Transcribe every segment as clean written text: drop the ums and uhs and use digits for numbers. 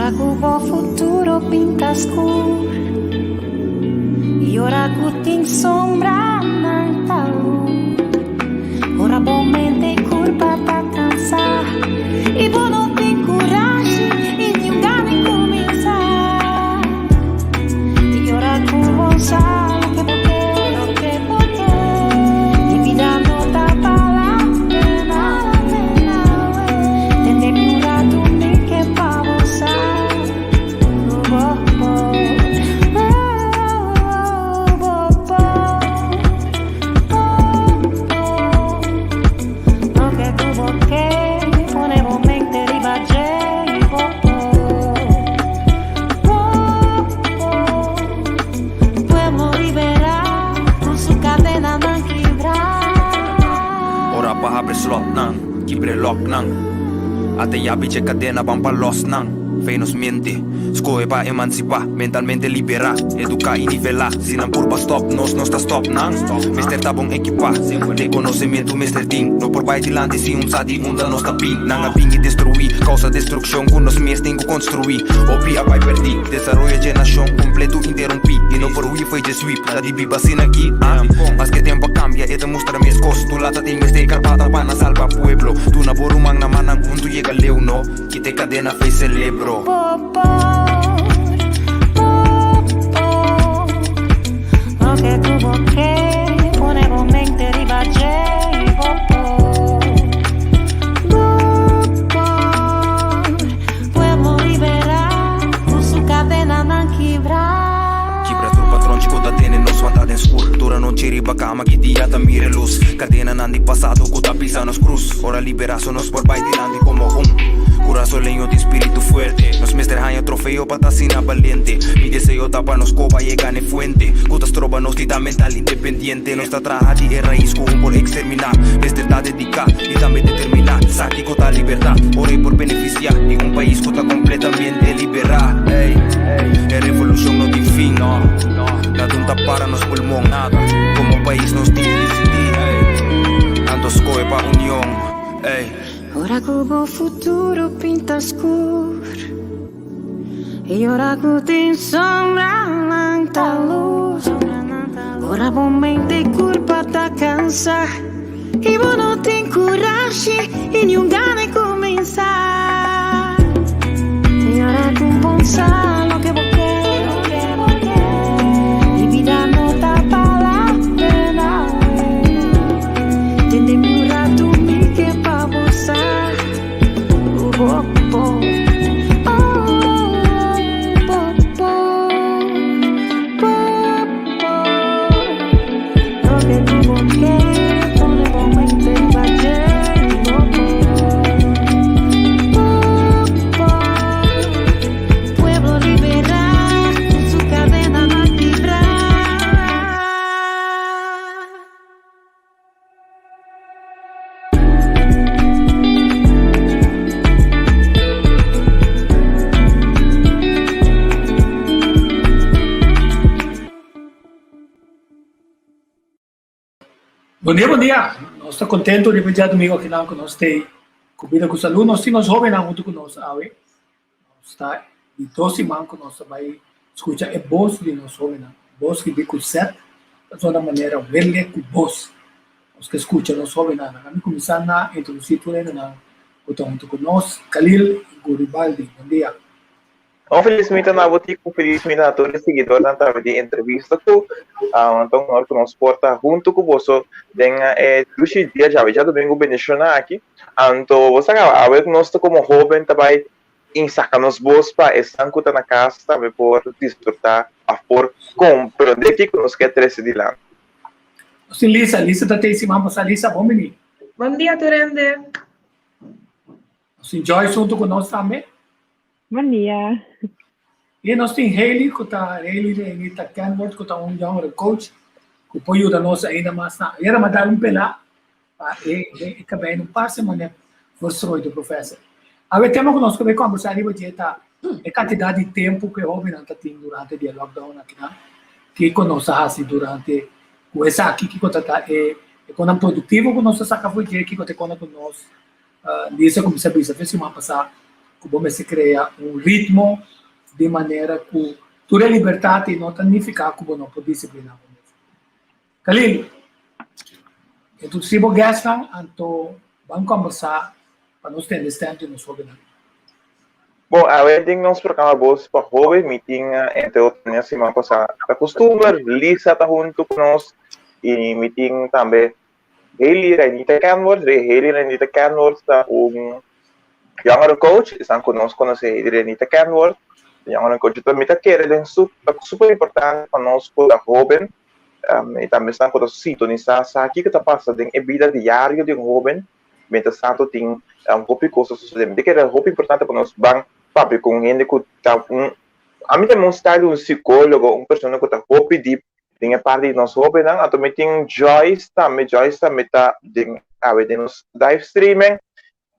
Ora ku bo futuro pinta skur I ora ku tin sombranan ta lur Ora bo mente i kurpa ta kansá I bo no tin kurashi i niun gana di kuminsá I ora ku bo sa loke bo ke loke bo ke I bida no ta bala pena Tende mi un ratu mi ke pa bo sa ku bo por Oh, bo por, bo por Loke ku bo ke pone bo mente riba dje i bo por Bo por Pueblo liberá ku su kadenanan kibrá. Ora pa habri slotnan, kibr'e lòknan. Ata yabi dje kadena ban pa lòsnan. Fe nos mente, skohe pa emansipá, mentalmente liberá, eduká i nivelá. Si nan purba stòp nos, nos ta stòp nan. Mester ta bon ekipá, den konosementu mester tin. No por bai dilanti si un sa di unda nos ta bin. Nan a bin i destruí, kousa destrukshon ku nos mes tin ku konstruí. Hopi a bai pèrdí, desaroyo dje nashon kompletu interumpí i no por hui fo'i dje sweep. Ta di biba asina aki, ah? Maske tempu a kambia, e ta mustra meskos. Tu lata tin mester karpata pa nan salba pueblo. Duna bo ruman na man nan huntu yega leu, no kita e kadena fei selebro. Bo por, bo por, loke ku bo ke, pone bo mente riba dje i bo por, bo por, pueblo liberá, ku su kadenanan kibrá. Kibra tur patronchi ku ta tene nos wanta den skur. Tur anochi riba kama ki dia ta mira e lus. Kadenanan di pasado ku ta pisa nos krus. Ora liberá so nos por bai dilanti komo un kurasoleño di spiritu fuerte. Nos mester haña trofeo pa ta asina balente. Mi deseo ta pa nos koba yega n'e fuente ku ta stroba nos di ta mental independiente. Nos ta traha di e rais ku un por eksterminá. Mester ta dediká i tambe determiná. Sa kiko ta libertat ora e por benefisiá di un pais ku ta kompletamente liberá. Ey, e revolushon no tin fin, no. Nada un ta para nos pulmon. Komo pais nos tin disidí, anto skohe pa union. Ey. Ora ku bo futuro pinta skur I ora ku tin sombra lanta lus Ora bo mente i kurpa ta kansa I bo no tin kurashi i niun gana di kuminsá I ora ku bo sa loke bo ke I bida no ta bala pena Tende mi un ratu mi ke pa bo sa ku bo por Oh, bo por, bo por Loke ku bo ke pone bo mente riba dje Bo por, bo por Pueblo liberá ku su kadenanan kibrá. Bon dia, bon dia. Nos ta contento riba djadomingo akinan cu nos t'ei cu Bida cu Salud. Nos tin nos hobennan hunto cu nos awe. Nos ta di dos siman cu nos ta bay scucha e bos di nos hobennan. Bos riba cu set ta zona manera wele cu bos. Nos ke scucha nos hobennan. Laga mi cuminsa na introduci tur hendenan cu ta hunto cu nos. Khalil Guribaldi, bon dia. Un felis mita na bo Tico, un felis mita na tur e siguidornan tambe di entrevista ku ta un honor ku nos por ta huntu ku boso den e dushi dia djawe djadomingo bendishoná aki. Anto bo sa kaba awe ku nos ta komo hoben ta bai insaka nos bos pa esnan ku ta na kas tambe por disfrutá òf por komprondé kiko nos ke trese dilanti. Nos tin Lisa, Lisa ta tei siman pasá. Lisa, bon bini. Bon dia tur hende. Nos tin Joyce huntu ku nos tambe. Bon dia. I nos tin Hailey ku ta Hailey Reinita Kenworth ku ta un jongere coach ku por yuda nos ainda mas na. Ayera mi a dal un pelá pa e e kabei no pasa manera verstrooid professor. Awe tema ku nos ku bai kombersá riba dje ta e kantidat di tempu ku e hobennan ta tin durante di e lockdown akinan. Kiko nos ta hasi durante ku esaki, kiko ta ta e konan produktivo ku nos ta saka for dje, kiko ta e konan ku nos Lisa kuminsá bisa fe siman pasá. ku bo mester krea un ritmo di manera ku tur e libertat ei no ta nifiká ku bo no por disipliná bo mes. Khalil, introdusí bo guestnan anto ban kòmbersá pa nos tende stèm di nos hóbennan. Bon, awe den nos programa Bos pa Hoben mi tin entre otro den siman pasá ta kustumber Lisa ta huntu ku nos i mi tin tambe Hailey Reinita Kenworth. Hailey Reinita Kenworth ta un jongere coach, esnan ku nos konosé Hailey Reinita Kenworth, jongere coach. Entonces mi ta kere den su ta super importante pa nos ku ta hoben i tambe esnan ku ta sintonisá sa kiko ta pasa den e bida diario di un hoben. Mientras tanto tin hopi kos ta sosodé. Mi ta kere hopi importante pa nos ban papia ku un hende ku ta un ami ta un style di un psicólogo, un persona ku ta hopi dip den e parti di nos hóbennan. Anto mi tin Joyce tambe, Joyce tambe ta den awe den nos live streaming.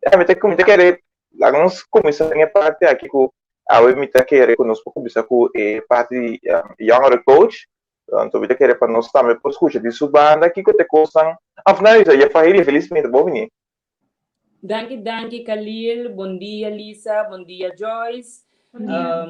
Ya mi ta mi ta kere laga nos kuminsá den e parti aki ku awe mi ta kere ku nos por kuminsá ku e parti di jongere coach. Anto mi ta kere pa nos tambe por skucha di su banda kiko ta e kosnan. Af na bisa, ya Fahiri, felizmente bo bini. Danki danki Khalil, bon dia Lisa, bon dia Joyce. Bon dia.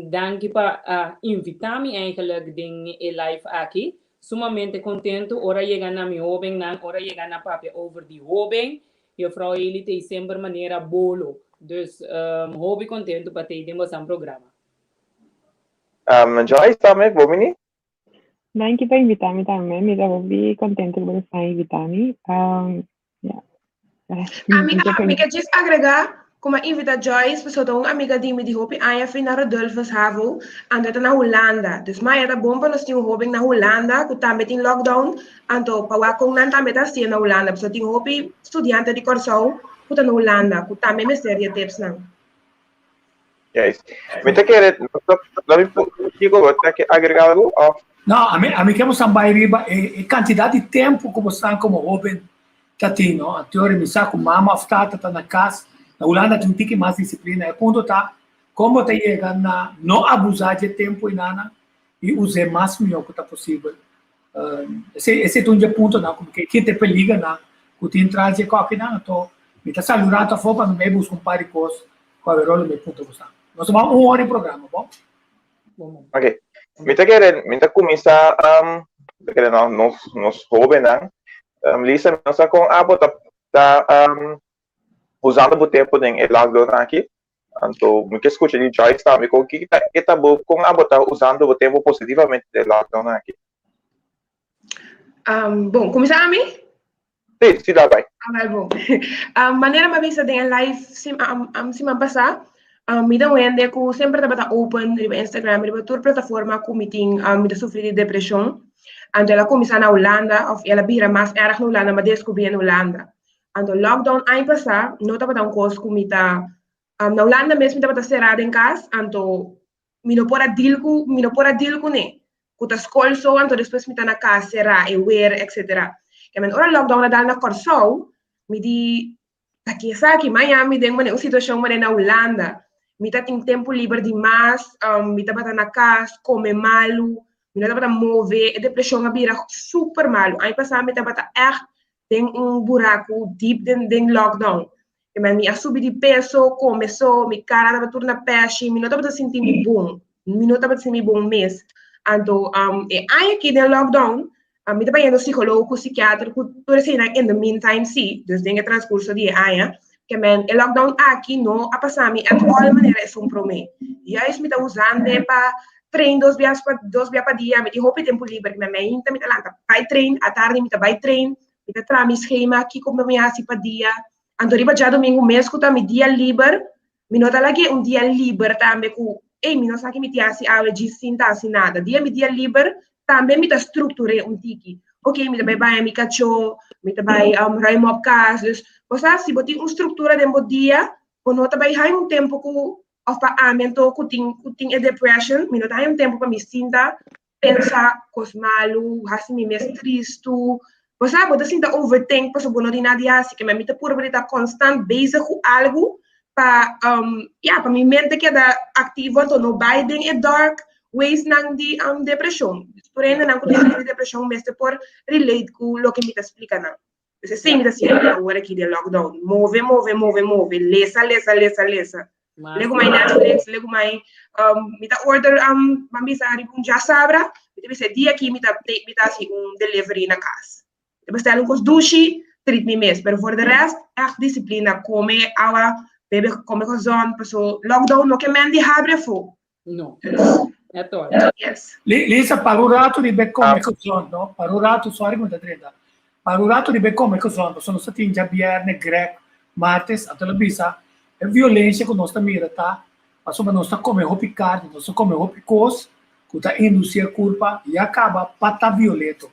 Danki pa a invita mi eigenlijk den e live aki. Sumamente contento ora yega na mi hobennan, ora yega na papia over di hoben. Juffrouw Eli ta semper manera bolo. Dus hopi contento pa ta den bosan programa. Joyce tambe, bo bini? Danki pa invita mi tambe. Mi ta hopi contento ku bo ta invita mi. Ja. Ami, mi ke just agrega ku m'a invita Joyce pasobra ta un amiga di mi di hopi aña fin na Rodolphus Havo, anto e ta na Hulanda. Dus maya ta bon pa nos tin un hoben na Hulanda ku tambe tin lockdown, anto pa wak kon nan tambe ta hasié na Hulanda pasobra tin hopi studiante di Kòrsou ku ta na Hulanda ku tambe mester di e tipsnan. Juist. Mi ta kere, Kiko, bo ta ke agrega algo of? No, ami, ami ke bosan bai riba e, e kantidat di tempu ku bosan komo hoben ta tin, no? Anterior mi sa ku mama of tata ta na kas, na Hulanda tin un tiki mas disiplina. E punto ta, kon bo ta yega na no abusá dje tempu einana i us'é mas mihó ku ta posibel. Esei, esei ta un dje puntonan ku mi ke kita e peligernan ku tin tras dje kòkinan. Anto mi ta sali un ratu afó pa mi bai buska un par di kos Ku a rol mi punto ku sa. Nos tuma un hora di programa, bon? Ok. Mi ta kere, mi ta kuminsá, um, mi ta kere no, nos, nos hóbennan. Um, Lisa, mi no sa kon abo ta, ta um, usando bo tempu den e lockdown aki. Anto, mi ke skucha di Joyce tambe, kon ki ta, ke ta bo, kon abo ta usando bo tempu positivamente den e lockdown aki? Um, bon, kuminsá ami? Sí, sí, dal bai. Ah, wel bon. Manera mi a bisa den e live sim, um, um, siman pasá, mi ta un hende ku semper tabata open riba Instagram, riba tur plataforma ku mi tin, mi ta sufri di depreshon. Anto el a kuminsá na Hulanda, òf el a bira mas erg na Hulanda, mi a deskubrí na Hulanda. Anto lockdown aña pasá no tabata un kos ku mi ta, na Hulanda mes mi tabata será den kas, anto mi no por a deal ku mi no por a deal kuné ku ta skol so anto despues mi ta na kas será e weer etcetera ke men ora lockdown a dal na Kòrsou mi di ta ki esaki maña mi den manera un situashon manera na Hulanda mi ta tin tempu liber di mas mi tabata na kas kome malu mi no tabata move e depreshon a bira super malu aña pasá mi tabata ègt den un buraku deep den den lockdown. I men mi a subi di peso, kome so, mi kara tabata tur na pèshi, mi no tabata sinti mi bon, mi no tabata sinti mi bon mes. Anto um, e aña aki den lockdown, um, mi ta bayendo psicologo ku psikiater ku tur eseinan in the meantime sí, dus den e transcurso di e aña, ke men e lockdown aki no a pasa mi at all manera esun promé. Juist mi ta usando pa train dos bias pa dos bia pa dia, mi tin hopi tempu liber, mi mainta mi ta lanta bai train, atardi mi ta bai train, mi ta traha mi schema kiko mi hasi pa dia, anto riba djadumingu mes ku ta mi dia liber, mi no ta lag'é un dia liber tambe ku ey mi no sa ki mi tin hasi awe djis sin ta hasi nada, dia mi dia liber tambe mi ta struktur'é un tiki, ok mi ta bai baña mi kachó, mi ta bai ruim op kas, dus bo sa si bo tin un struktura den bo dia, bo no ta bai haña un tempu ku of pa ami anto ku tin ku tin e depression mi no ta haña un tempu pa mi sinta pensa kos malu hasi mi mes tristu bo sa bo ta sinta overthink pasobra bo no tin nada di hasi ke mi ta purba di ta konstant bezig ku algu pa um ya pa mi mente keda aktivo anto no bai den e dark ways nan di um depreshon tur hendenan ku ta sufri di depreshon mester por relate ku loke mi ta splika nan. Dus esei mi ta hasiendo awor aki den lockdown. Move, move, move, move. Lesa, lesa, lesa, lesa. Legu mai Netflix, legu mai mi ta order ban bisa riba un djasabra, mi ta bisa e dia aki mi ta hasi un delivery na kas. Mi ta bestel un kos dushi, treat mi mes. Pero voor de rest, echt disiplina, kome awa, bebe, kome gezond, paso lockdown no ke men di habri afó. No. E tòg. Yes. Lisa, para un ratu riba e kome gezond, no? Para un ratu, sorry ku mi ta drenta. Para un ratu riba e kome gezond, pasobra nos ta tin djabièrnè, grèk, martes, anto lo bisa e violensia ku nos ta mira ta pasobra nos ta kome hopi karni, nos ta kome hopi kos ku ta indusí e kurpa ya kaba pa ta violento.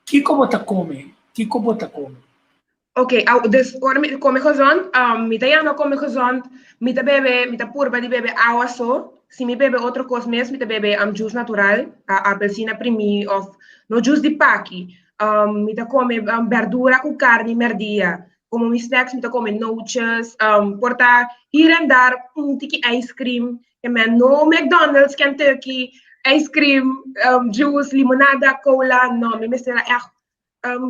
Kiko bo ta kome? Kiko bo ta kome? Ok, au, dus ora mi kome gezond, mi ta yama kome gezond, mi ta bebe, mi ta purba di bebe awa so. Si mi bebe otro kos mes, mi ta bebe juice natural, apelsina primí of no juice di paki. Mi ta kome berdura ku karni merdia. Komo mi snacks mi ta kome noches, por ta hier en daar un tiki ice cream, ke men no McDonald's, Kentucky, ice cream, juice, limonada, cola, no, mi mester a ègt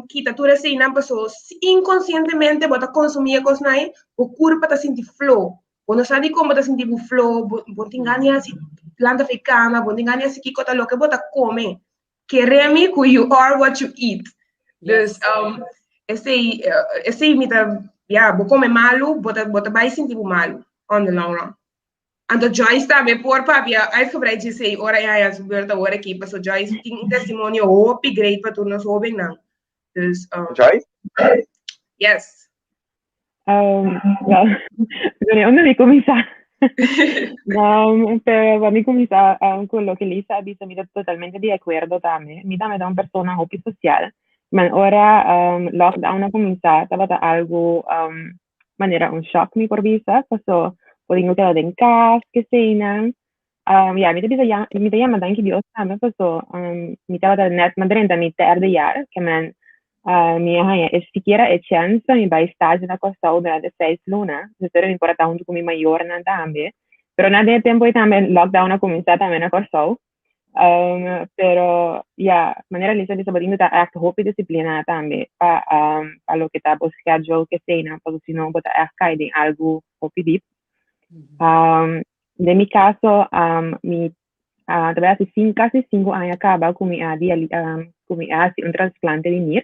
kita tur eseinan paso si inkonsientemente bo ta konsumí e kosnan ei, bo kurpa ta sinti flo. Bo no sa dikon bo ta sinti bo flo, bo bo tin gana di hasi lanta for e kama, bo tin gana di hasi kiko ta loke bo ta kome. Kere mi ku you are what you eat. Dus esei esei mi ta, ya, bo kome malu, bo ta bo ta bai sinti bo malu on the long run. Anto Joyce tambe por papia uitgebreid djesei ora e haña su beurt awor aki, paso Joyce tin un testimonio hopi great pa tur nos hobennan. Dus, Joyce? Yes. Well, sorry, unda mi kuminsá? Pero pa mi kuminsá ku loke Lisa a bisa, mi ta totalmente di akuerdo tambe. Mi tambe ta un persona hopi sosial. Man ora lockdown a kuminsá tabata algu manera un shock mi por bisa, paso bo tin ku keda den kas, keseinan. Ya, mi ta bisa ya, mi ta yama danki Dios tambe paso mi tabata net ma drenta mi terde jaar, ke men mi a haña e sikiera e chèns pa mi bai stage na Kòrsou durante seis luna, entonces mi por a ta huntu ku mi mayornan tambe. Pero na den e tempu ei tambe lockdown a kuminsá tambe na Kòrsou. Pero ya, manera Lisa bisa bo tin ku ta ègt hopi disiplina tambe pa pa loke ta bo schedule keseinan, pasobra si no bo ta ègt kai den algu hopi dip. Den mi kaso mi ta bai hasi kasi sinku aña kaba ku mi a ku mi a hasi un trasplante di nir.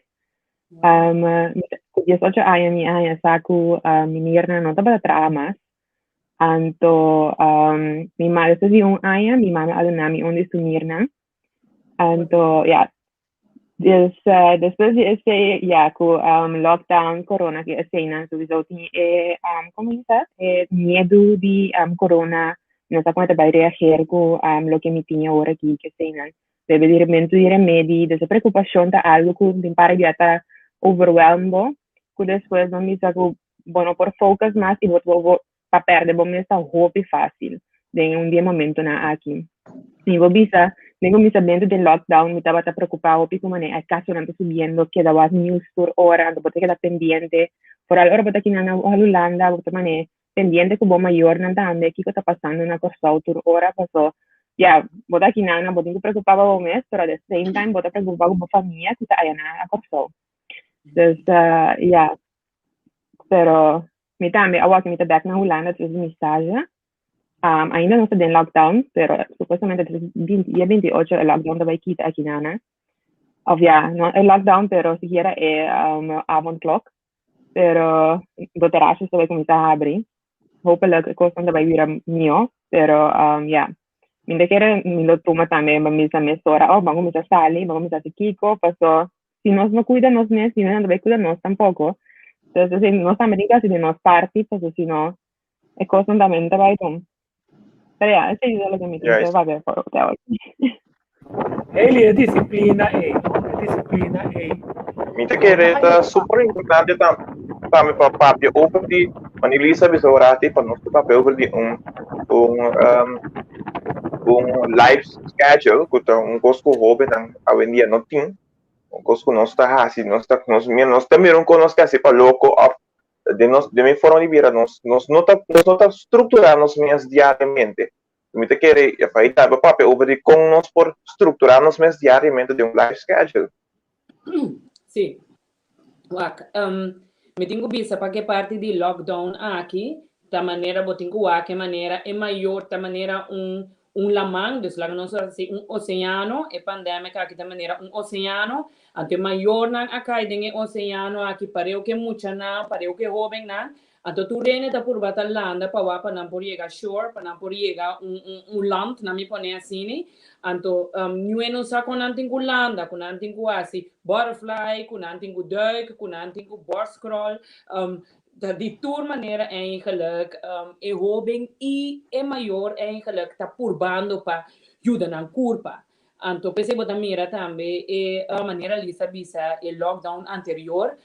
Ku diesocho aña mi a haña sa ku mi nirnan no tabata traha mas. Anto mi mama despues di un aña mi mama a duna mi un di su nirnan. Anto ya, dus despues di esei ya ku lockdown corona ki eseinan souiso tin e komo bisa e miedu di corona no sa kon e ta bai reageer ku loke mi tin awor aki ki eseinan. Bebe di rementu di remedi, dus e preokupashon ta algu ku tin para di ta overwhelm bo ku despues bo bisa ku bo no por focus mas y bo bo pa perde bo mes ta hopi facil den un di e momentonan aki. Mi bo bisa, mi kuminsamentu den lockdown mi tabata preocupa hopi ku manera e casonan ta subiendo, keda wak news tur ora, anto bo ta keda pendiente, foral ora bo ta kinan na Hulanda bo ta manera pendiente ku bo mayornan tambe kiko ta pasando na Kòrsou tur ora paso ya bo ta kinan bo tin ku preocupa pa bo mes pero at the same time bo ta preocupa ku bo famia ku ta ayanan na Kòrsou. Dus ya pero mi tambe awor ku mi ta bek na Hulanda despues di mi stage ainda nos ta den lockdown pero supuestamente dia 28 e lockdown ta bai kita akinan of ya no e lockdown pero sikiera e avondklok pero bo terasjes ta bai kuminsá habri hopelijk e kosnan ta bai bira mihó pero ya mi ta kere mi lo tuma tambe pa bisa mesora oh ban kuminsá sali ban kuminsá hasi kiko paso si nos no kuida nos mes niun hende no ta bai kuida nos tampoko entonces nos tambe tin ku hasi di nos parti paso si no e kosnan tambe no ta bai bon pero ya esei ta loke mi tin ku papia por te awe. Hailey e disiplina ei no e disiplina ei. Mi ta kere ta super importante tambe pa papia over di Wanneer Lisa bisa orati pa nos papia over di un un un life schedule ku ta un kos ku hobennan awendia no tin un kos ku nos ta hasi nos ta nos nos ta mira un kos nos ta hasi pa loko òf den nos den mi forma di bira nos nos no ta nos no ta strukturá nos mes diariamente mi ta kere e ta papia over di kon nos por strukturá nos mes diariamente den un life schedule. Sí. Wak, mi tin ku bisa pa ke parti di lockdown aki ta manera bo tin ku wak e manera e mayor ta manera un un laman, dus laga nos hasi un oseano, e pandemic aki ta manera un oseano, anto e mayornan a kai den e oseano aki pareu ke muchanan, pareu ke hobennan, Anto tur hende ta purba ta landa pa wak pa nan por yega shore, pa nan por yega un un un land, nan mi pone asini. Anto niue no sa kon nan tin ku landa, ku nan tin ku hasi butterfly, ku nan tin ku duik, ku nan tin ku borstcrawl. Ta di tur manera eigenlijk e hoben i e mayor eigenlijk ta purbando pa yuda nan kurpa. Anto p'esei bo ta mira tambe e manera Lisa a bisa e lockdown anterior,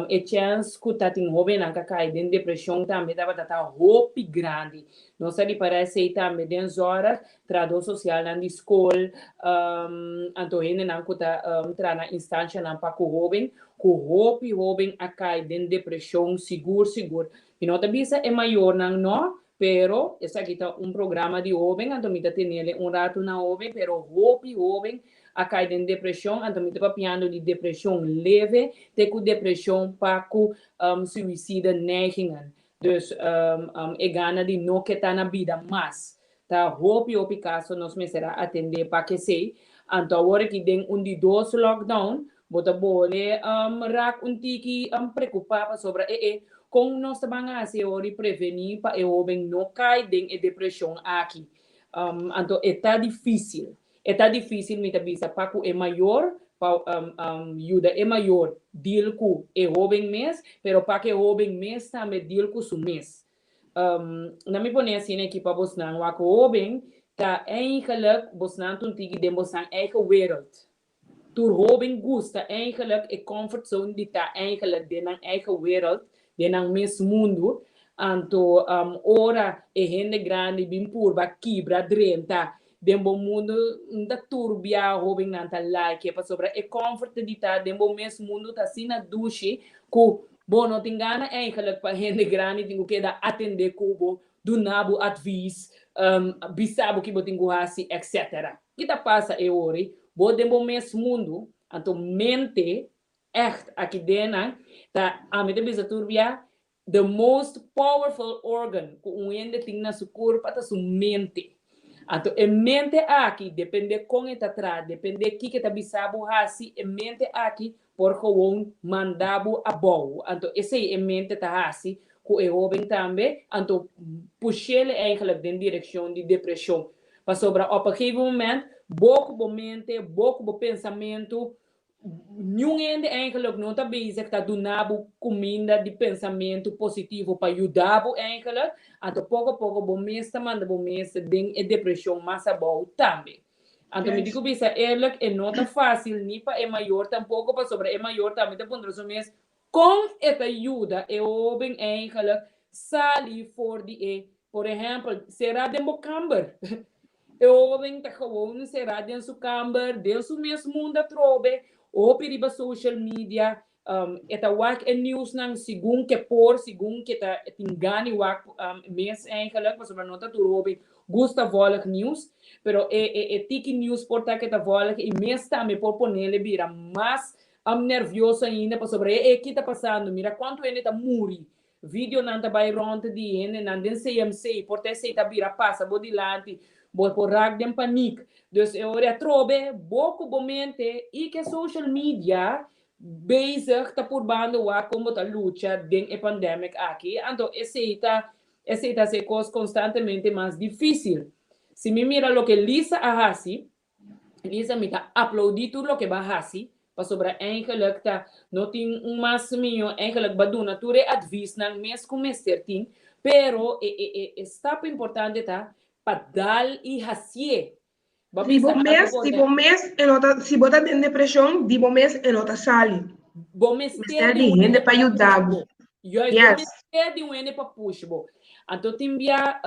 e chèns ku ta tin hóbennan ka kai den depreshon tambe tabata ta hopi grandi. Nos a ripará esei tambe den zòrg, trahadó sosialnan di skol, anto hendenan ku ta traha na instanshanan pa ku hóben, ku hopi hóben a kai den depreshon sigur sigur. Mi no ta bisa e mayornan nò, Pero, esaki ta un programa di hoben, anto mi ta tenele un ratu na hoben, pero hopi hoben a kai den depresion, anto mi ta papiando di depresion leve te ku depresion pa ku suicide neigingen. Dus e gana di no ke ta na bida mas. Ta hopi hopi kaso nos mester a atende pa kesey. Anto awor aki den un di dos lockdown, Bo ta bole rak un tiki preokupá pasobra e e kon nos ta ban hasi e ora di prevení pa e hóben no kai den e depreshon aki. Anto e ta difísil. E ta difísil mi ta bisa pa ku e mayor pa yuda e mayor deal ku e hóben mes, pero pa ku e hóben mes tambe deal ku su mes. Na mi pone asina aki pa bosnan wak hóben ta eigenlijk bosnan ta un tiki den bosnan eigen wereld. Tur hoben gusta eigenlijk e comfort zone di ta eigenlijk den nan eigen wereld, den nan mes mundu. Anto ora e hende grandi bin purba kibra drenta den bo mundu, n ta turbia hobennan ta like pasobra e comfort di ta den bo mes mundu ta asina dushi ku bo no tin gana eigenlijk pa hende grandi tin ku keda atende ku bo, duna bo advies, bisa bo ki bo tin ku hasi etc. Ki ta pasa e ori bo den bo mes mundu, anto mente echt aki den nan ta, ami ta bisa tur bia, the most powerful organ ku un hende tin na su kurpa ta su mente. Anto e mente aki, depende kon e ta traha, depende kiko e ta bisa bo hasi, e mente aki por gewoon manda bo abou. Anto esei e mente ta hasi ku e hoben tambe, anto push'el eigenlijk den direkshon di depreshon. Pasobra op een gegeven moment, bo ku bo mente, bo ku bo pensamentu, niun hende eigenlijk no ta bezig ta duna bo kuminda di pensamentu positivo pa yuda bo eigenlijk, anto poko poko bo mes ta manda bo mes den e depreshon mas abou tambe. Anto mi di ku bisa eerlijk, e no ta fácil ni pa e mayor tampoko, pasobra e mayor tambe ta puntra su mes kon e ta yuda e hoben eigenlijk sali for di e, por ehèmpel, será den bo kamber. E hoben ta gewoon será den su kamber, den su mes mundo atrobe, hopi riba social media, E ta wak e nieuwsnan segun ke por, segun ke ta tin gana di wak mes eigenlijk, pasobra no ta tur hopi gusta volg nieuws, pero e e e tiki nieuws por ta ke ta volg i mes tambe por ponele bira mas nervioso ainda pasobra e e ki ta pasando, mira kuantu hende ta muri, Videonan ta bai rond di hendenan den CMC, por ta esei ta bira pasa bo dilanti, bo por rak den paniek. Dus e ora atrobe bo ku bo mente i ke social media bezig ta purbando wak kon bo ta lucha den e pandemic aki. Anto esei ta esei ta hasi e kos konstantemente mas difisil. Si mi mira loke Lisa a hasi, Lisa, mi ta aplaudí tur loke bo a hasi, pasobra eigenlijk ta no tin un mas mihó, eigenlijk bo a duna tur e advisnan mes ku mester tin, pero e e e e stap importante ta pa dal i hasié. Bo a Di bisa bo mes, algu di bo mes e no ta, si bo ta den depreshon, di bo mes e no ta sali. Bo mester Mester di di un hende hende pa pa yuda push bo. bo. Juist, bo Yes. mester di un hende pa push bo. Anto tin bia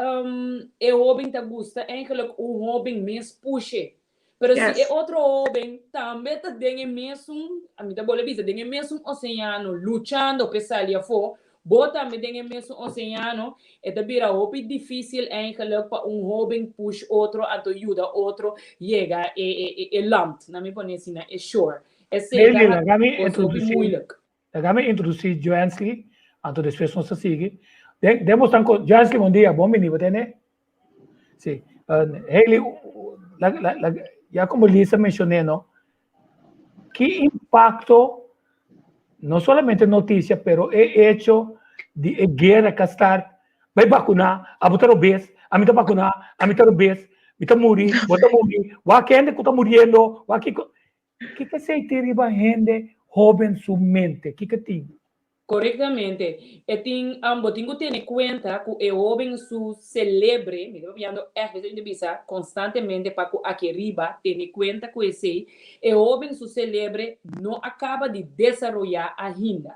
e hoben ta gusta eigenlijk un hoben mes pushe. Pero si e otro hoben tambe ta den e mesun, mi ta bolbe bisa, den e mesun oceano luchando p'e sali afó, bo tambe den e mesun oceano, e ta bira hopi dificil eigenlijk pa un hoben push otro anto yuda otro yega e land, na mi pone asina, e shore. Esei ta Lady, laga mi hopi introduci moeilijk. Laga mi introdusí Joensley, anto despues nos ta sigui. Den, den bosnan ko, Joensley, bon dia, bon bini, bo tende? Sí. Hailey, la, la, la, ya como Lisa mencioné, no? Ki impacto, no solamente noticia, pero e hecho di e guerra ka start, bai vacuná, abo ta robes, ami ta vacuná, ami ta robes, mi ta muri, bo ta muri, wak hende ku ta muriendo, wak kiko. Kiko esei tin riba hende hoben su mente? Kiko tin? Korektamente. E tin, bo tin ku tene kuenta ku e hoben su selebre, mi ta papiando ègt, mi ta bisa konstantemente pa ku aki riba tene kuenta ku esei, e hoben su selebre no a kaba di desaroyá ainda.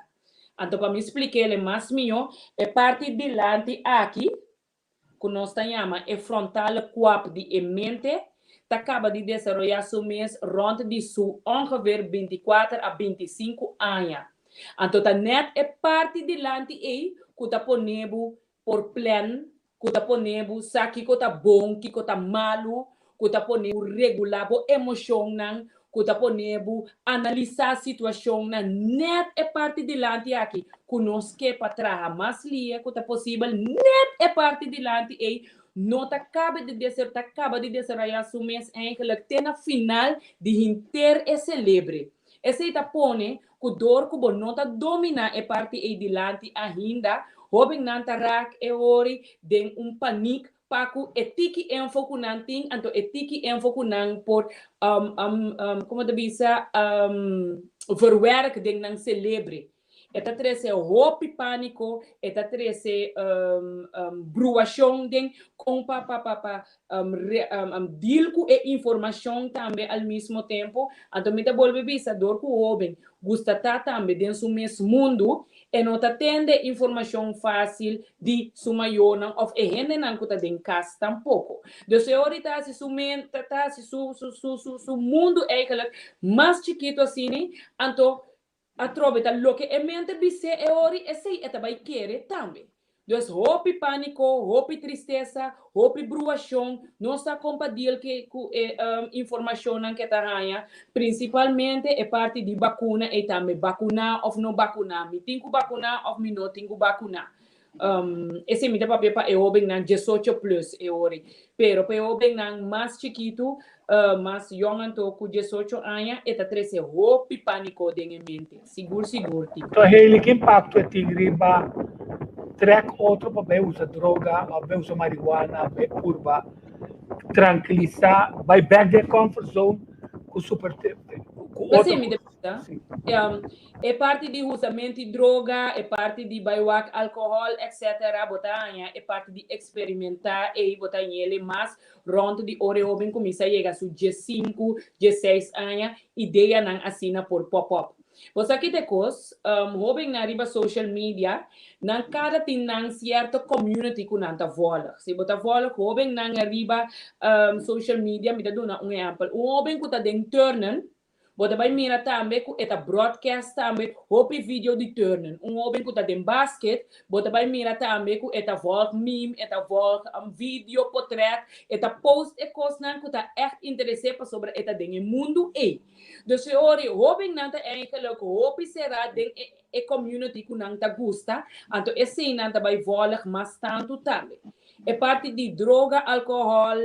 Anto pa mi splik'é mas mihó, e parti dilanti aki, ku nos ta yama e frontale kwab di e mente, ta kaba di desaroyá su mes rònt di su ongeveer bintikuater a bintisinku aña. Anto ta nèt e parti dilanti ei ku ta pone bo por plan, ku ta pone bo sa kiko ta bon, kiko ta malu, ku ta pone bo regulá bo emoshonnan, ku ta pone bo analisá situashonnan, nèt e parti dilanti aki ku nos ke pa traha mas lia ku ta posibel, nèt e parti dilanti ei no ta kaba di ta kaba di desaroyá su mes eigenlijk te na final di henter e selebre. Esei ta pone ku dor ku bo no ta dominá e parti ei dilanti ainda, hóbennan ta rak e hori den un panik pa ku e tiki info ku nan tin, anto e tiki info ku nan por komo ta bisa verwerk den nan selebre. E ta trese hopi pániko, e ta trese bruashon den kon pa pa pa pa deal ku e informashon tambe al mismo tempo. Anto mi ta bolbe bisa dor ku hóben gusta ta tambe den su mes mundu, E no ta tende informashon fásil di su mayornan òf e hendenan ku ta den kas tampoko. Dus e ora ta hasi su men ta ta hasi su su su su su mundu eigenlijk mas chikitu asini, anto atrobe ta loke e mente bis'é e ora esei e ta bai kere tambe. Dus hopi pániko, hopi tristesa, hopi bruashon, no sa kon pa deal ke ku e informashonnan ke ta haña, prinsipalmente e parti di bakuna ei tambe, bakuná òf no bakuná, mi tin ku bakuná òf mi no tin ku bakuná. Esei mi ta papia pa e hóbennan diesocho plus e ora ei, pero pa e hóbennan mas chikitu, mas yòn anto ku diesocho aña e ta trese hopi pániko den e mente. Sigur sigur tin. To Hailey ki impacto e tin riba trek otro pa bay usa droga of bay usa marihuana bay purba trankilisa bay back den comfort zone ku super ku otro P'esei mi ta bisa, e parti di husamento di droga, e parti di bai wak alcohol etc. Bo ta haña e parti di experimenta ei bo ta hañ'el mas rond di ora e hoben cuminsa yega su diesinku, diesseis aña Ideanan asina por pop up. Bo sa ki ta e kos? Hóbennan riba social media, nan kada tin nan sierto community ku nan ta vòlg. Si bo ta vòlg hóbennan riba social media, mi ta duna un ehèmpel. Un hóben ku ta den turnen, bo ta bai mira tambe ku e ta broadcast tambe hopi video di turnen. Un hóben ku ta den basket, Bo ta bai mira tambe ku e ta volg meme, e ta volg video, potret, e ta post e kosnan ku ta ègt interes'é pasobra e ta den e mundu ei. Dus e ora ei hóbennan ta eigenlijk hopi será den e e community ku nan ta gusta, anto eseinan ta bai volg mas tantu tambe. E parti di droga, alkohòl,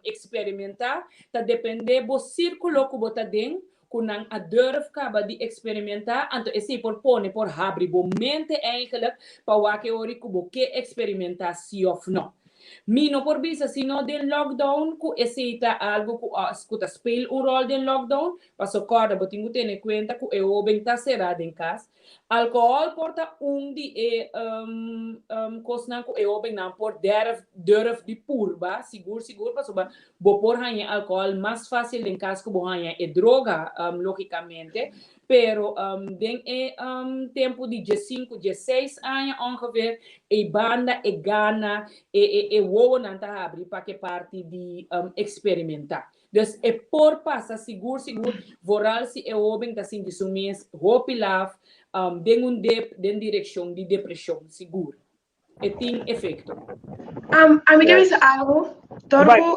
eksperimentá ta dependé bo sírkulo ku bo ta den, ku nan a durf kaba di eksperimentá, anto esei por pone por habri bo mente eigenlijk pa wak e ora ku bo ke eksperimentá si òf no. Mi no por bisa si no den lockdown ku esei ta algu ku a ku ta speel un ròl den lockdown, paso kòrda bo tin ku tene kuenta ku e hóben ta será den kas. Alkohòl por ta un di e kosnan ku e hóbennan por dèrf durf di purba sigur sigur pasobra Bo por haña e alcohol mas fácil den cas cu bo haña e droga, lógicamente, pero den e tempu di diesinku, diesseis aña ongeveer, ei banda e gana, e e e wowonan ta habri pa ke parti di experimentá. Dus e por pasa sigur sigur, vooral si e hóben ta sinti su mes hopi laf, den un dep, den direccion di depresion, sigur. E tin efecto. Um, a mi ke bisa algo. Dor Dal bai. ku...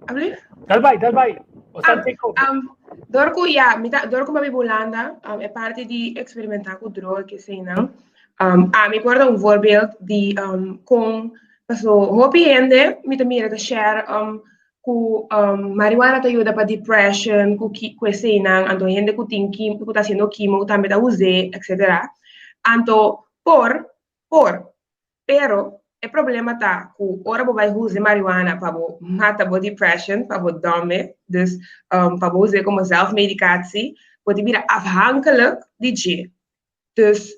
Alblief? Dal bai, dal bai. O Um, take over. um, Dor ku ya, mi ta, dor ku mi a biba Hulanda, um, e parti di eksperimentá ku droga ke eseinan, um, ami por da un voorbeeld di um, kon, paso hopi hende mi ta mira ta share um, ku um, marihuana ta yuda pa depression, ku ki, ku eseinan, anto hende ku tin kim, ku ta haciendo chemo tambe ta us'é, etcetera. Anto por, por, Pero, e problema ta ku ora bo bai usa marihuana pa bo mata bo depression, pa bo dòme, dus pa bo us'é komo zelfmedicatie, bo ta bira afhankelijk di dje. Dus,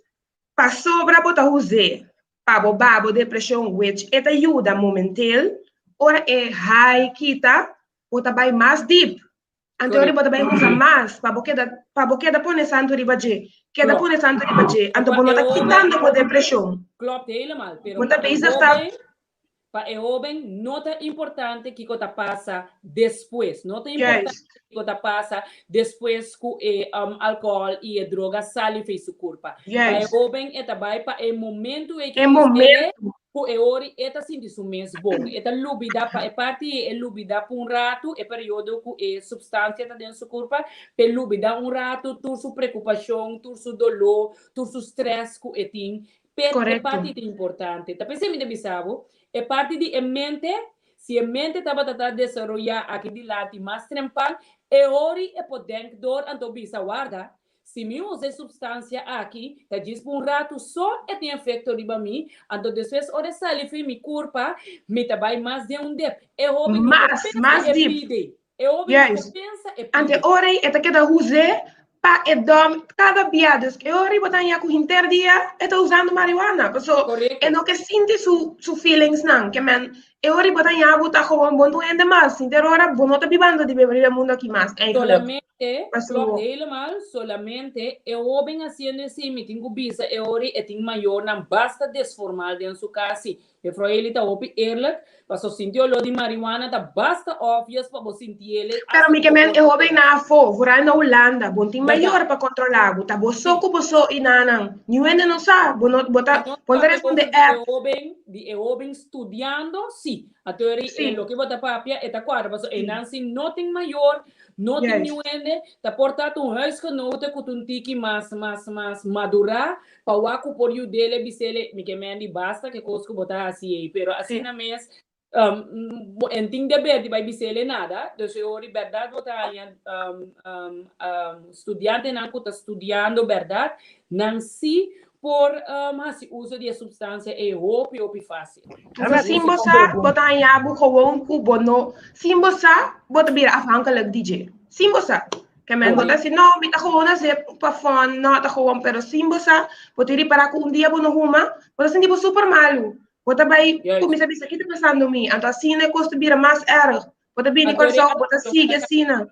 pasobra bo ta us'é pa bo baha bo depresion, which e ta yuda momenteel, ora e high kita, bo ta bai mas diep. Anto ora bo ta bai usa mas pa bo keda pa bo keda pone santu riba dje, keda pone santu riba dje, anto bo no ta kitando bo depresion. Klopt helemaal, pero Bo ta pa e bezig ta hoben, pa e hoben no ta importante kiko ta pasa despues, no ta importante Juist. kiko ta pasa despues ku e um, alcohol i e droga sali fei su kurpa. Pa e Juist. hoben e ta bai pa e momento ei E ku momento. Ku e ori e ta sinti su mes bon. E ta lubida pa e parti e lubida pa un ratu e periodo ku e supstansia ta den su kurpa, p'e lubida un ratu tur su preokupashon, tur su doló, tur su strès ku e tin. P'e e parti ta importante. Ta p'esei mi ta bisa bo, e parti di e mente, si e mente tabata ta desaroyá aki dilanti mas trempan, e ori e por denk dor anto bisa, warda, Si mi usa e supstansia aki, ta djis pa un ratu so e tin efekto riba mi, anto despues ora e sali fi mi kurpa, mi ta bai mas den un dep. E hopi no por Mas, pensa mas e dip. pide. E hopi no por Juist. pensa e Ante pide. ora ei e ta keda us'é pa e dòm kada bia. Dus e ora ei bo ta haña ku henter dia e ta usando marihuana. Paso e Korekto. no ke sinti su su feelingsnan. Ke men e ora ei bo ta haña bo ta gewoon bo no ta un hende mas. Henter ora bo no ta bibando di riba e mundu aki mas eigenlijk. Solamente Klopt Paso helemaal, solamente e hoben haciendo esey mi tin cu bisa e ori e tin mayornan basta desformal den su cas si. Juffrouw Eli ta hopi eerlijk, paso sinti olor di marihuana ta basta obvious pa bo sinti ele Pero hasta mi cu ke bo men por e hoben keda. na afo, vooral na Hulanda, bo tin Berdad. mayor pa controla bo, ta bo so Si. cu bo so y nanan. Niun hende no sa, bo no bo Pa ta nos bo no ta papia responde over di e app. hoben, di e hoben studiando, si. Anto eri e Si. loke bo ta papia e ta cuadra, paso Si. eynan si no tin mayor, No tin Juist. niun hende ta por ta un huisgenote ku ta un tiki mas mas mas madurá pa wak ku por yud'é bis'é mi ke mendi basta ke kos ku bo ta hasi ei pero Sí. asina mes bo en tin deber di bai bis'é nada dus e ora bèrdat bo ta haña studiantenan ku ta studiando bèrdat nan si por hasi uso di e supstansia ei hopi hopi fásil. Entonces, sin bo sa, bo ta haña bo gewoon ku bo no, sin bo sa, bo ta bira afhankelijk di dje. Sin bo sa. Ke men bo ta si, no, mi ta gewoon hasi pa fun, no, ta gewoon, pero sin bo sa, bo ta ripará ku un dia bo no huma, bo ta sinti bo super malu. Bo ta bai kuminsá bisa, ki ta pasando mi? Anto asina e kos ta bira mas erg. Bo ta bini Kòrsou, bo ta sigui asina.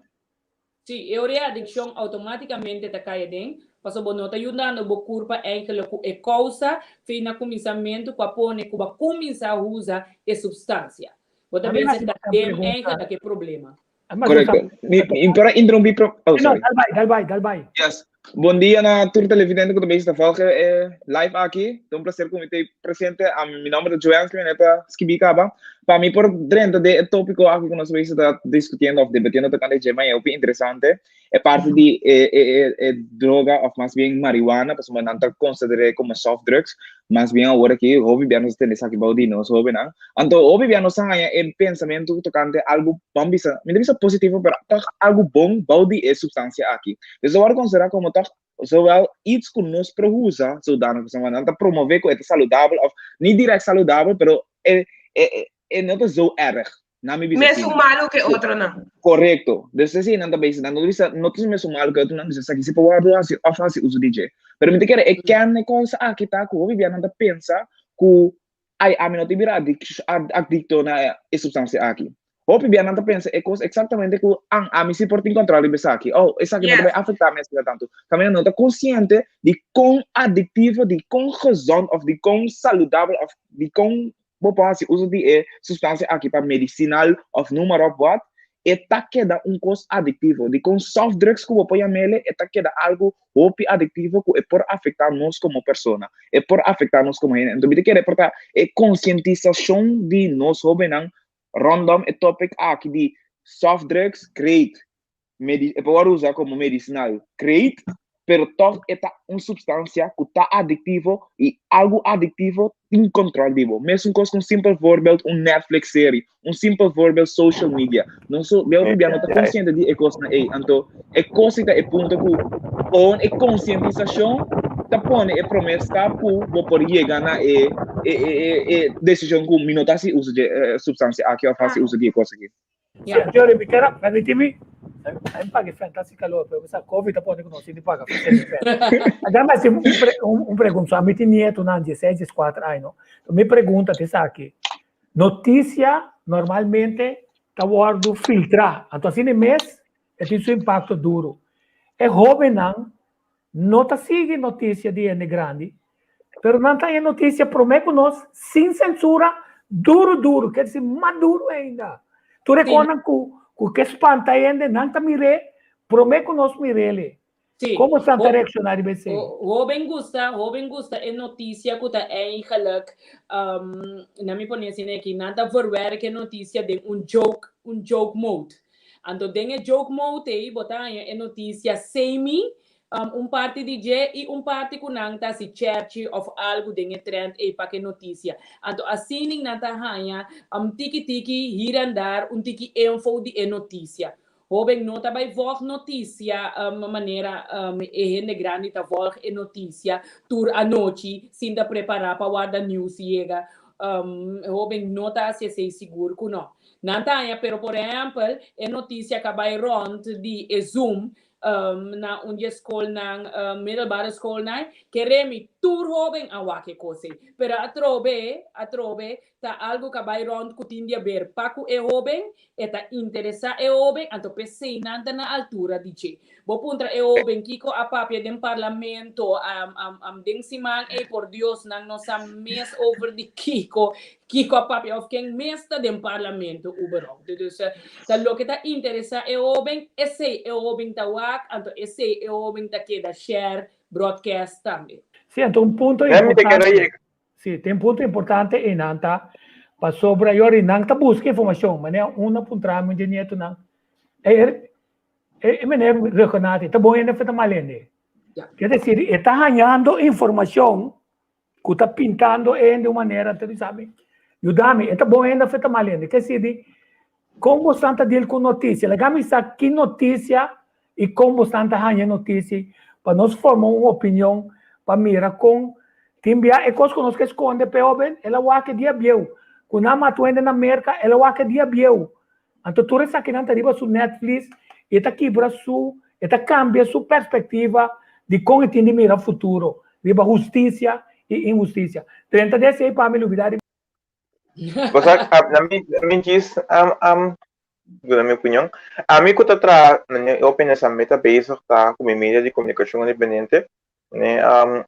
Sí, e ora e adikshon outomátikamente ta kai aden, pasobra bo no ta yudando bo kurpa enkele ku e kousa fe na kuminsamentu ku a pone ku bo a kuminsá usa e supstansia. Bo ta A mí bisa me ta hace dem pregunta. enkele ke problema. Korekto. Mi, mi por a interrumpí pro... Oh, No, sorry. dal bai, dal bai, dal bai. Yes. Bon dia na tur televidente ku ta bezig ta volg e live aki. Ta un placer ku mi ta presente. Ami, mi nomber ta Joanne, mi ta skibi kaba. Pa mi por drenta den e tópiko aki ku nos bezig ta diskutiendo òf debatiendo tokante dje, ma e hopi interesante. E parti di e, e, e, e droga òf mas bien marihuana, pasobra nan ta konsider'é komo soft drugs. Mas bien awor aki hopi bia nos ta tende esaki bou di nos hóbennan. Anto hopi bia nos a haña e pensamentu tokante algu, ban bisa, mi ta bisa positivo, pero tòg algu bon bou di e supstansia aki. Dus ta wòrdu konsiderá komo tòg zowel iets ku nos por usa zodanig pasobra nan ta promové ku e ta saludabel òf ni dirèkt saludabel, pero e e e no ta zo erg. Nan mi bisa Mesun asina. malu ke otronan. Korekto. Dus esei nan ta bisa, nan no ta bisa no ta mesun malu ke otronan, bisa esaki si por wòrdu hasi òf hasi uso di dje. Pero mi ta kere e kern e kos aki ta ku hopi bia nan ta pensa ku ai ami no ta bira adikto na e supstansia aki. Hopi bia nan ta pensa e kos eksaktamente ku an ami si por tin kòntròl riba esaki. Oh, esaki no ta bai afektá mi asina tantu. Kaminda no ta konsiente di kon adiktivo, di kon gezond òf di kon saludabel òf di kon Bo por hasi uso di e sustansia aki pa medisinal òf noem maar op wat, e ta keda un kos adiktivo. Dikon soft drugs ku bo por yam'ele, e ta keda algu hopi adiktivo ku e por afektá nos komo persona, e por afektá nos komo hende. Enton mi ta kere por ta e konsientisashon di nos hóbennan rondom e topic aki di soft drugs, great. medi e por wòrdu usa komo medisinal great, pero tòg e ta un supstansia ku ta adiktivo i algu adiktivo tin kòntròl di bo. Mesun kos ku un simpel voorbeeld un Netflix serie, un simpel voorbeeld social media. Nos so hopi bia no ta konsiente di e kosnan ei, anto e kos ei ta e punto ku kon e konsientisashon ta pone e promé stap ku bo por yega na e e e e desishon ku mi no ta hasi uso dje supstansia aki òf hasi uso di e kos aki. Ja. Jory, mi quiero permitimi, a paga fantasy calor, pero sa COVID a pone que no sin paga. Agora mas un un, un pregunta, a mi tin nieto nan 16, 14 años, no? Mi pregunta te aqui. Noticia normalmente ta wordo filtra. Anto asina mes e tin su impacto duro. E hobennan no ta sigui noticia di hende grandi, pero nan ta haña noticia prome cu nos sin censura, duro duro, ker deci mas duro ainda. Tur e conan cu cu ke spanta hende, nan ta mir'é prome cu nos mir'é. Sí. Como esnan ta reacciona riba esey? Hoben gusta, hoben gusta e noticia cu ta eigenlijk, um, na mi pone asina aki, nan ta verwerk e noticia den un joke, un joke mode. Anto den e joke mode ei bo ta haña e noticia semi, um, un parti di dje i un parti cu nan ta hasi cherchi of algu den e trend ei pa ke noticia. Anto asina nan ta haña, um, tiki tiki, hier en daar, un tiki info di e noticia. Hoben no ta bai volg noticia manera e hende grandi ta volg e noticia tur anochi sin ta prepara pa warda news yega. Hoben no ta haci esey sigur cu no. Nan ta haña pero por ehempel e noticia ca bai rond di e zoom na un di e scolnan middelbare scolnan keremi tur hoben a wak e cos ey pero atrobe atrobe Ta algu ka bai rònt ku tin di aber pa ku e hóben, e ta interesá e hóben, anto p'esei nan ta na altura di dje. Bo puntra e hóben kiko a papia den parlamento den siman ei, por Dios, nan no sa mes over di kiko, kiko a papia òf ken mes ta den parlamento uberhoupt. Dus ta loke ta interesá e hóben, esei e hóben ta wak, anto esei e hóben ta keda share broadcast tambe. Sí, anto un punto importante. Sí, tin un punto importante einan ta pasobra yori nan ta buska informashon, manera un a puntra mi un dje nietonan, e e meneer Ruggenaath ta bon hende of e ta mal hende? Ker desir e ta hañando informashon ku ta pintando e hende un manera, ta bisa mi, yuda mi, e ta bon hende of e ta mal hende? Ker desir di kon boso ta deal ku notisia? Laga mi sa ki notisia I kon bosnan ta haña e notisia pa nos forma un opinion pa mira kon tin bia e kos ku nos ke skonde p'e hoben el a wak e dia bieu ku nan mata un hende na Merka el a wak e dia bieu anto tur esakinan ta riba su Netflix i e ta kibra su e ta kambia su perspektiva di kon e tin di mira futuro riba hustisia i inhustisia 30 di esei pa mi lubida riba Bo sa, na mi, na mi djis, am, am, duna mi opinion. Ami ku ta traha, na mi opinion, sa mi ta bezig ta ku mi media di komunikashon independiente. Ne, am,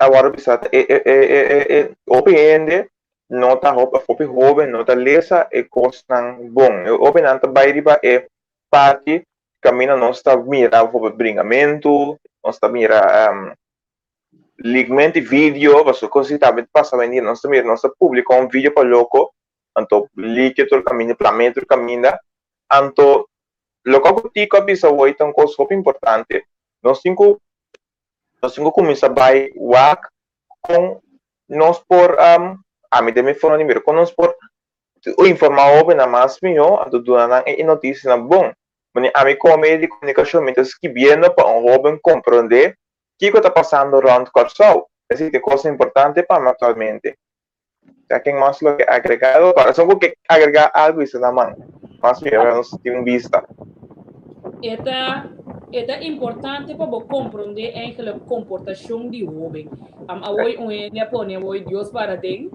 a wòrdu bisa ta e, e, e, e, e, e hopi hende no ta hopi, hopi hoben no ta lesa e kosnan bon. E hobennan ta bai riba e parti kaminda nos ta mira bijvoorbeeld bringamentu, nos ta mira, Leakment di video, pasobra kos así tambe ta pasa hoy en dia. Nos ta mira, nos ta publica un video pa loko, anto leak tur kaminda, plam'é tur kaminda. Anto, loke ku Tico a bisa hoy ta un kos hopi importante. Nos tin ku, nos tin ku kuminsá bai wak kon nos por, ami den mi forma di mira, kon nos por informá hobennan mas mihó, anto duna nan e notisianan bon. Manera ami komo medio di komunikashon mi ta skibiendo pa un hoben komprondé Kiko ta pasando rònt Kòrsou? Esei ta e kos importante pa mi aktualmente. Ta ken mas lo ke agregá algu? Pa esun ku ke agregá algu i na man. Mas mihó nos tin un bista. E ta e ta importante pa bo komprondé eigenlijk komportashon di hóben. Awor un hende a pone awor Dios para den.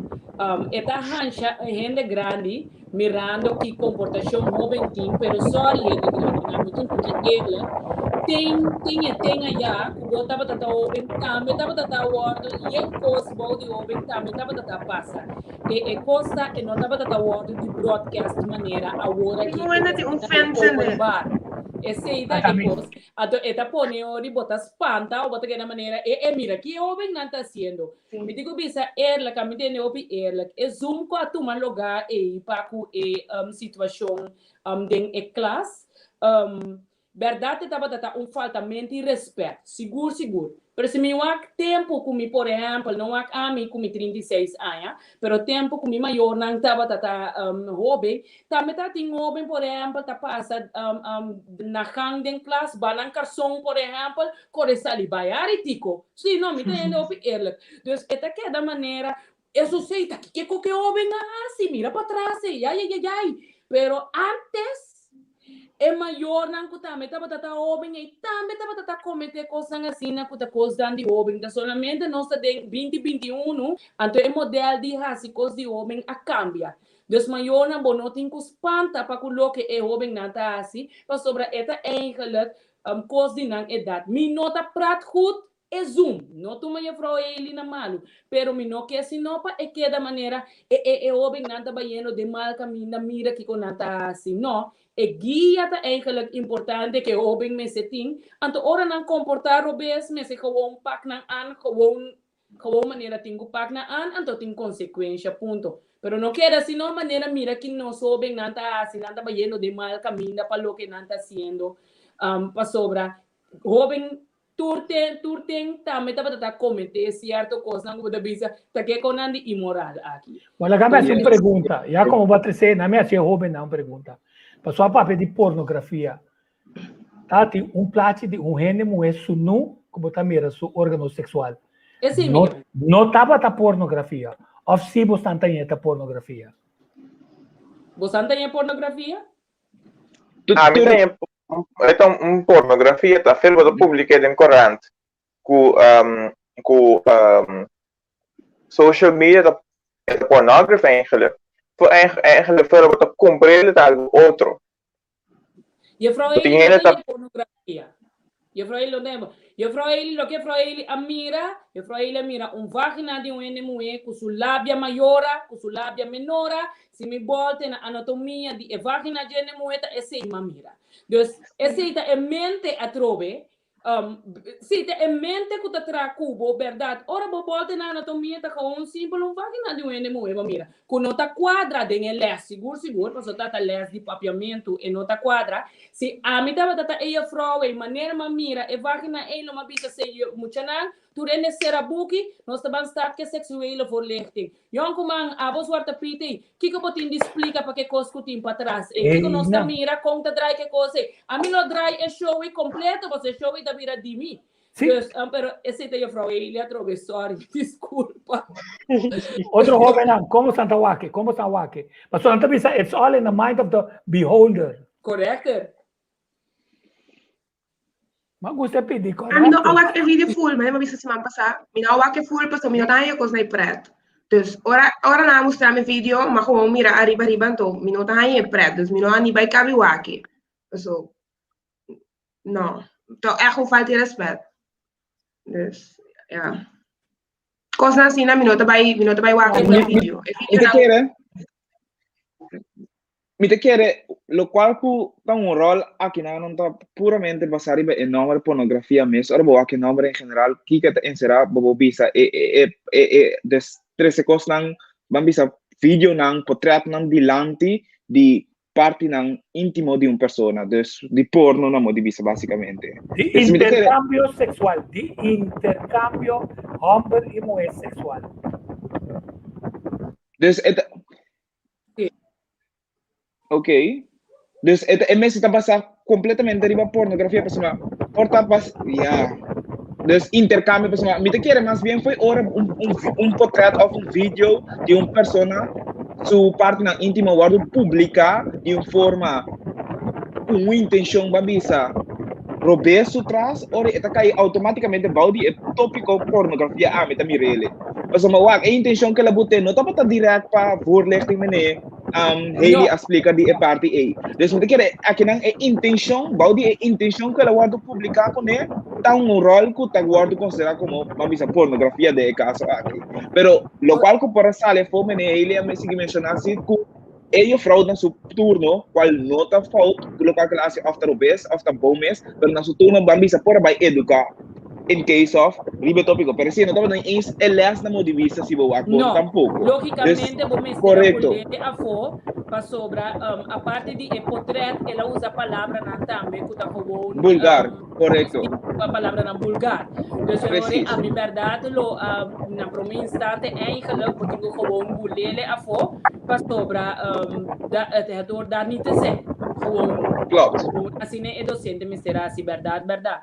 E ta hansha hende grandi Mirando ki komportashon hóben tin, pero sòri hende grandinan, mi tin ku ki eerlijk, ten tin e ten ayá ku bo tabata ta hóben tambe tabata ta wòrdu yen kos bou di hóben tambe tabata ta pasa. E e kos ta e no tabata ta wòrdu di broadcast manera awor aki Tin un hende tin un fence open bar. Esei ta e kos. Anto e ta pone ori bo ta spanta o bo ta keda manera e e mira ki e hóbennan ta hasiendo. Mi tin ku bisa eerlijk, ami tende hopi eerlijk, e Zoom ku a tuma lugá ei pa ku e situashon den e klas, Bèrdat e tabata ta un faltamento di rèspèt, sigur sigur. Pero si mi wak tempu ku mi por ehèmpel, no wak ami ku mi 36 aña, pero tempu ku mi mayornan tabata ta hóben, tambe tabatin hóben por ehèmpel ta pasa na gang den klas, ba nan karson por ehèmpel, kore sali bai hari tiko. Sí, no, mi ta hende hopi eerlijk. Dus e ta keda manera, eso sí, ta kiko ku e hóben a hasi, mira patras ei, ayayayay. Pero ántes E mayornan ku tambe tabata ta hóben ei tambe tabata ta kometé kosnan asina ku ta kosnan di hóben. Ta solamente nos ta den 2021, anto e modèl di hasi kos di hóben a kambia. Dus mayornan bo no tin ku spanta pa ku loke e hóbennan ta hasi, pasobra e ta eigenlijk kos di nan edat. Mi no ta prat goed E zoom, no tuma juffrouw Eli na malu, pero mi no ke sino pa e keda manera e e e hobennan ta bayendo den mal kaminda mira kiko nan ta hasi. No, e guia ta eigenlijk importante ke hoben mester tin, anto ora nan komportá robes mester gewoon pak nan an, gewoon gewoon manera tin ku pak nan an, anto tin konsekuensha, punto. Pero no keda sino manera mira ki nos hobennan ta hasi, nan ta bayendo den mal kaminda pa loke nan ta hasiendo, pasobra hoben Tur ten, tur ten tambe tabata ta kometé sierto kosnan ku bo ta bisa, ta ke konan di inmoral aki? Bueno, laga mi hasi un pregunta. Ya komo bo a tresé, na mi hasi e hóbennan un pregunta. Pasobra a papia di pornografia. Ta tin un plachi di un hende muhé sunú ku bo ta mira su órgano seksual. Esei No, mi. no tabata pornografia. Òf si bo stan ta ñe ta pornografia? Bo stan ta ñe pornografia? Ami ta ñe E ta un pornografia ta fel bo ta publike den korant ku ku social media ta e pornography eigenlijk. Eigenlijk fel bo ta kumprende ta algu otro. Juffrouw Eli no ta pornografia. Juffrouw Eli no ta Juffrouw Eli loke juffrouw Eli a mira, juffrouw Eli a mira un vagina di un hende muhé ku su labia mayora, ku su labia menora, Si mi bolte na anatomia di e vagina dje muhé ta esei m'a mira. Dus esei ta e mente atrobe. Um, si ta e mente ku ta traha ku bo, bèrdat. Ora bo bolte na anatomia ta gewoon simpel un vagina di un hende muhé bo mira. Ku no ta kuadra den e lès, sigur sigur, pasobra ta ta lès di papiamentu e no ta kuadra. Si ami tabata ta e jefrou ei, manera m'a mira e vagina ei lo m'a bisa se muchanan, tur hende sera buki, nos ta ban start ku e seksuele voorlichting. Yonkuman, abo Zwarte Piet ei, kiko bo tin di splika pa ke kos ku tin patras ei? Kiko nos ta mira kon ta drai ke kos ei? Ami lo drai e show ei kompleto pasobra e show ei ta bira di mi. Sí. Dus, pero esei ta juffrouw Eli atrobe, sorry, diskulpa. Otro hobennan, komo stan ta wak? Komo stan wak? Pasobra nan ta bisa it's all in the mind of the beholder. Correcto. Ma gusta pidi Ami no a wak e video full, ma mi bisa siman pasá. Mi no a wak e full pasobra mi no ta haña kos na e pret. Dus ora ora nan a mustra mi video, ma gewoon mira ariba ariba anto mi no ta haña e pret. Dus mi no a ni bai kabi wak e. Paso no, ta ègt un falta di rèspèt. Dus ja. Kosnan asina mi no ta bai mi no ta bai wak e video. E Mi video ta nan kere Mi ta kere lokual ku ta un ròl akinan no ta puramente basá riba e nòmber pornografia mes. Ora bo wak e nòmber en general, kiko ta enserá bo por bisa e e e e des trese kosnan, ban bisa videonan, potrètnan dilanti di partinan íntimo di un persona, dus di porno nan bo di bisa básikamente. Di Dus mi ta kere. interkambio seksual, di interkambio hòmber i muhé seksual. Dus e ta. Ok. Dus e, e mester ta basá completamente riba pornografia, pasobra por ta bas, ja. Dus intercambio, pasobra mi ta kere mas bien foi ora un, un, un portret of un video di un persona su partinan íntimo wordo publica di un forma ku un intenshon ba bisa robes su tras, ora e ta kai automáticamente bou di e tópiko pornografia ami ta mirele. Pasobra wak, e intenshon ku el a bot'é no tabata dirèkt pa voorlichting meneer um, Haley a splika di e parti ei. Dus mi ta kere akinan e intenshon, bou di e intenshon ku el a wòrdu publiká kuné, ta un ròl ku ta wòrdu konsiderá komo, ban bisa, pornografia den e kaso aki. Pero lokual ku por a sali afó meneer Haley a sigui menshoná si ku e juffrouw na su turno, kual no ta fout, lokual ku el a hasi òf ta robes òf ta bon mes, pero na su turno ban bisa por a bai eduká. In case of riba e tópiko. Pero si no tabata ni eens e les na mo di vista si bo wak bon No, tampoko. Dus, lógicamente bo mester a korekto. bolete afó pasobra um, aparte di e potret el a usa palabranan tambe ku ta gewoon Bulgar, um, korekto. sí, palabranan bulgar. Dus e ora Precies. ami bèrdat lo um, na promé instante eigenlijk bo tin ku gewoon bulele afó pasobra um, da, het, het hoort daar niet te zijn. Gewoon, Klopt. gewoon asina e docente mester a hasi bèrdat, bèrdat.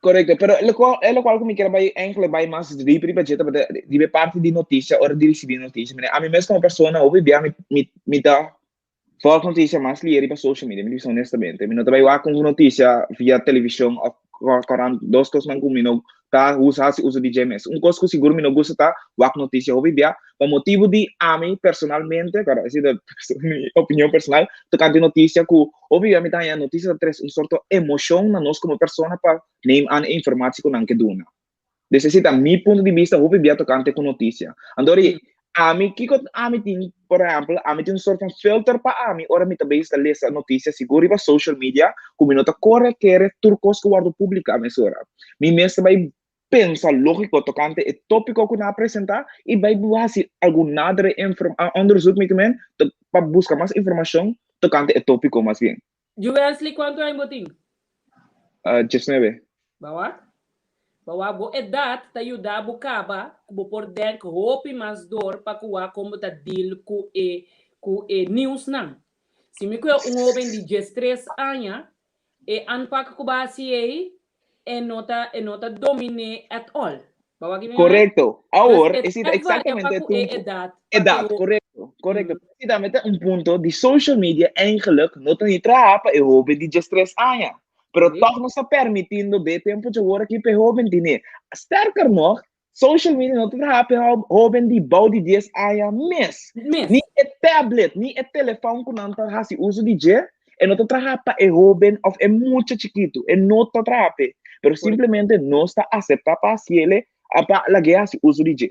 Korekto, pero e lokual, e lokual ku mi kier bai eigenlijk bai mas diep riba dje tabata riba e parti di notisia, ora di risibí notisia. Mira, ami mes komo persona hopi bia mi mi mi ta volg notisia mas lier riba social media, mi ta bisa honestamente. Mi no ta bai wak un notisia via televishon òf korant, dos kosnan ku mi no ta usa hasi uso di dje mes. Un kos ku sigur mi no gusta ta wak notisia hopi bia, Pa motibu di ami personalmente, claro, esi ta mi opinion personal, tocante noticia cu hopi bia mi ta haña noticia ta trece un sorto emocion na nos como persona pa neem aan e informatie cu nan ke duna. Dus esi ta mi punto di bista hopi bia tocante cu noticia. Anto ri, ami, kico ami tin, por ehempel, ami tin un soort van filter pa ami ora mi ta bezig ta lesa noticia, sigur riba social media, cu mi no ta core kere tur cos cu wordo publica mesora. Mi mes ta bay pensa lógiko tokante e tópiko ku nan a presentá i bai hasi algun nadere onderzoek mi men pa buska mas informashon tokante e tópiko mas bien. Juwensley, kuantu aña bo tin? 19. Bawa? Bawa, bo edat ta yuda bo kaba ku bo por denk hopi mas dor pa ku wak kon bo ta deal ku e ku e nieuwsnan. Si mi kue un hoben di 13 aña, E aanpak ku bo hasi ei, e no ta, e no ta dominé at all. Bo wak mi Korekto. Dus Awor, e esei ta ta varia pa eksaktamente ku e punto. edat, pa Edat, ku korekto, korekto. Esei tambe ta un punto di social media eigenlijk no ta ni traha pa e hoben di 13 aña. Pero tòg nos ta permitindo be tempu dje awor aki pa e hoben tine. Sterker nog, Social media no ta traha pa e hoben di bou di 10 aña mes. Mes. Ni e tablet, ni e telefon ku nan ta hasi uso di dje, e no ta traha pa e hoben òf e mucha chikitu. E no ta traha p'e. Pero simplemente nos ta aseptá pa hasiel pa lag'é hasi uso di dje.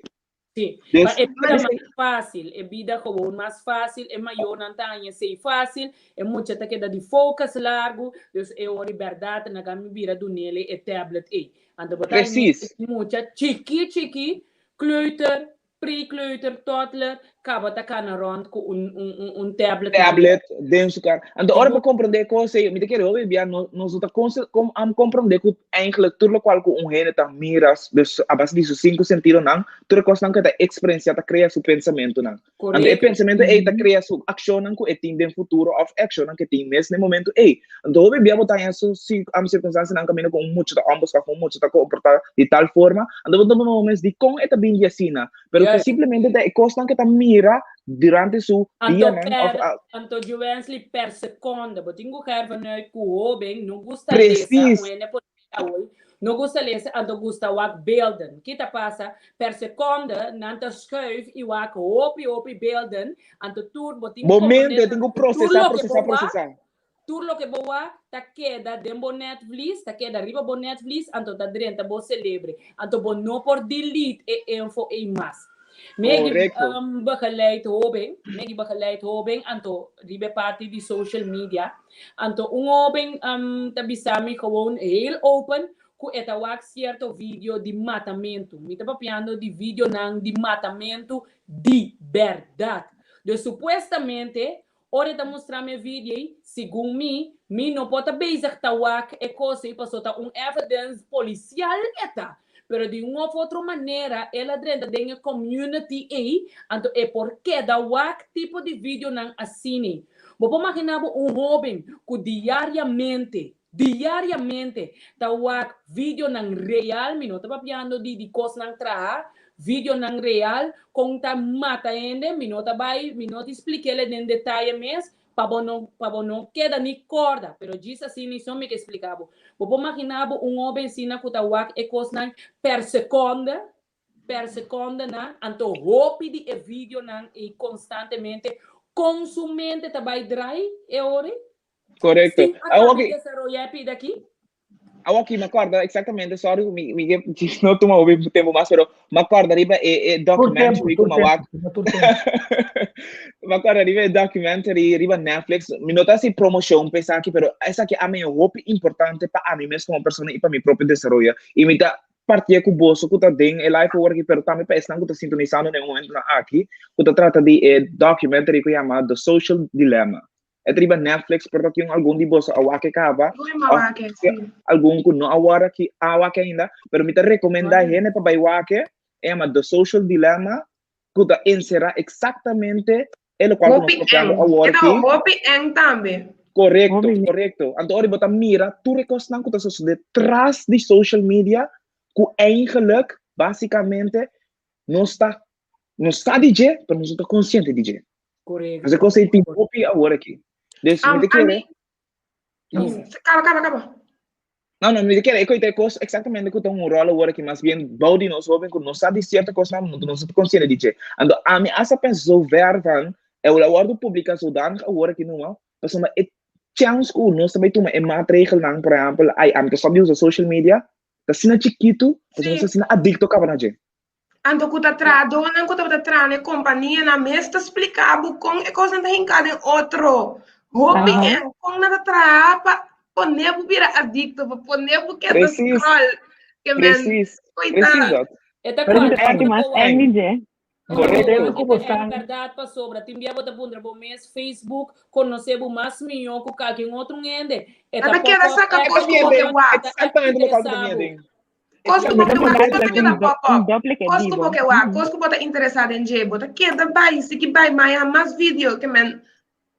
Sí, Dus, pa e bida mas fácil, e bida gewoon mas fácil, e mayornan ta haña esei fácil, e mucha ta keda di focus largu, dus e ora di bèrdat nan ka mi bira dun'el e tablet ei. Anto bo ta Precies. mucha chiki chiki, kleuter, pre-kleuter, toddler, kaba ta kana rond ku un, un, un, un tablet. Tablet den su kar. Anto ora bo komprendé kos ei, mi ta kere hopi bia no nos no ta konse kom am komprendé ku eigenlijk tur lokual ku un hende ta mira dus a base di su sinku sentidonan, tur e kosnan ku e ta eksperensiá ta krea su pensamentunan. Anto e Correcto. pensamentu ei ta krea su akshonnan ku e tin den futuro òf e akshonnan ku e tin mes na e momentu ei. Anto hopi bia bo ta haña su si am sirkunstansianan kaminda ku un mucha ta òmbos òf un mucha ta komportá di tal forma, anto bo ta puntra bo mes dikon e ta bin di asina. Pero ta Juist. simplemente ta e kosnan ku e ta mira durante su Anto dianan òf per, a anto Juwensley per sekonde, bo tin ku gèr vanuit ku hóben no gusta lesa, Precies. un hende por Awe no gusta lesa anto gusta wak beelden. Ki ta pasa? Per seconde nan ta schuif i wak hopi hopi beelden anto tur bo tin Bo comprende mente tin ku tur procesa, loke procesa, bo wak, procesa. tur loke bo wak ta keda den bo netvlies, ta keda riba bo netvlies anto ta drenta bo celebre. Anto bo no por delete e info ei mas. Megi Correcto. begeleid hoben, megi begeleid hoben, anto riba e parti di social media. Anto un hoben ta bisa mi gewoon heel open ku e ta wak cierto video di matamentu. Mi ta papiando di videonan di matamentu di berdad. Dus supuestamente ora e ta mustra mi e video ei, segun mi, mi no por ta bezig ta wak e kos ei pasobra ta un evidence policial e ta. Pero di un of otro manera el a drenta den e community ei, anto e por keda wak tipo di videonan asina. Bo por magina bo un hoben ku diariamente, diariamente ta wak videonan real, mi no ta papiando di di kosnan traha, videonan real kon ta mata hende, mi no ta bai, mi no ta splik'el den detaye mes, pa bo no, pa bo no keda ni korda, pero djis asina so mi ke splika bo. Bo por magina bo un hoben asina ku ta wak e kosnan per sekonde, per sekonde na, anto hopi di e videonan ei konstantemente kon su mente ta bai drai e ora ei? Korekto. Sin a Awor kaba ki desaroyá e pida aki? Awor ki mi acorda exactamente, sorry ku mi mi ke no tuma hopi tempo mas, pero mi acorda riba e e Tur tempo, documentary ku tur mi a tempo, wak. tuma tur tempo. Mi acorda riba e documentary riba Netflix. Mi no ta hasi promocion pa esaki, pero esaki a mi hopi importante pa ami mes como persona i pa mi propio desaroyo. I mi ta. partié ku boso ku ta den e live awor aki, pero tambe pa esnan ku ta sintonisando na e momentunan aki, ku ta trata di e documentary ku yama The Social Dilemma. E ta riba Netflix, por ta tin algun di boso a wak e kaba, Lo òf algun ku no a wòrdu aki a wak ainda, pero mi ta rekomendá hende pa bai wak e, e yama The Social Dilemma, ku ta enserá eksaktamente e lokual ku nos Hopi papiando eng. awor E ta aki. hopi eng tambe. Korekto, Hopi. korekto. Anto ora bo ta mira tur e kosnan ku ta sosodé tras di social media, ku eigenlijk, básikamente, nos ta, nos sa di dje, pero nos no ta konsiente di dje. Korekto. Nos e kos ei tin hopi awor aki. Dus mi Um, ta kere, ami, kaba, kaba, kaba. No, no, mi ta kere e koita e kos eksaktamente ku ta un ròl awor aki, mas bien bou di nos hóben ku no sa di sierto kosnan, no no ta konsiente di dje. Anto ami asta pensa zo ver van e lo a wòrdu publiká zodanig awor aki numa, pasobra e chèns ku nos ta bai tuma e maatregelnan, por ehèmpel, ai ami ta stòp di usa social media, ta asina chikitu, pasobra nos ta asina adikto kaba na dje. Anto ku ta trahadónan ku tabata traha na e kompanianan mes ta splika bo kon e kosnan ta hinká den otro. Hopi en kon nan ta traha pa pone bo bira adikto, pa pone bo keda scroll. Ke men, Precies, koita. precies dat. E ta Pero kual? mi ta parti mas eng di dje. Korekto. Ku bo E ta stan. bèrdat pasobra tin bia bo ta puntra bo mes Facebook konosé bo mas mihó ku kalken otro hende. E Nan ta ta keda pop up saka app kos ku bo ke wak. ta Exactamente lokual ku ta interesá mia bo. den. Kos ku bo ke wak, Exactamente. kos ta keda pop Un up. doble ke Kos ku dibo. bo ke wak, kos ku bo ta interesá den dje, bo ta keda bai, sigui bai, maya mas video ke men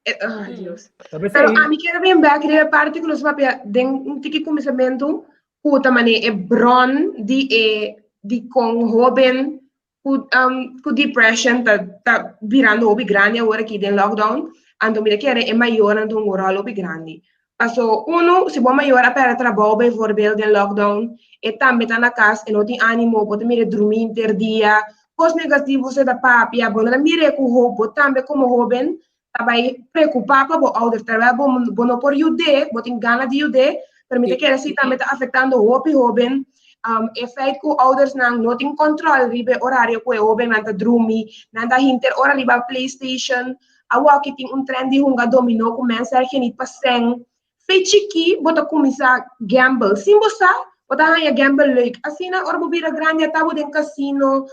eh, ay Dios. Ta bes Pero ei. ami kier bin bek riba e parti ku nos papia den un tiki kuminsamentu ku ta mane e bron di e di kon hoben ku um, ku depression ta ta birando hopi grandi awor aki den lockdown, anto mi ta kere e mayornan ta un rol hopi grandi. Paso uno, si bo mayor a perde trabou bijvoorbeeld den lockdown, e tambe ta na kas, e no tin animo, bo ta mira e drumi henter dia, kos negativo se ta papia, bo no ta mira e ku hoop, bo tambe komo hoben ta bai preocupa pa bo ouder, terwijl bo, bo no por yud'é, bo tin gana di yud'é, pero mi ta kere si tambe ta afectando hopi hoben, um, e feit ku oudersnan no tin control riba e horario ku e hobennan ta drumi, nan ta hinter ora riba PlayStation, awoki tin un trend di hunga dominó ku mensen a geniet pa sèn, Fe chikí bo ta kuminsá gamble. Sin bo sa, bo ta haña gamble leuk. Asina ora bo bira grandi a ta bo den casino.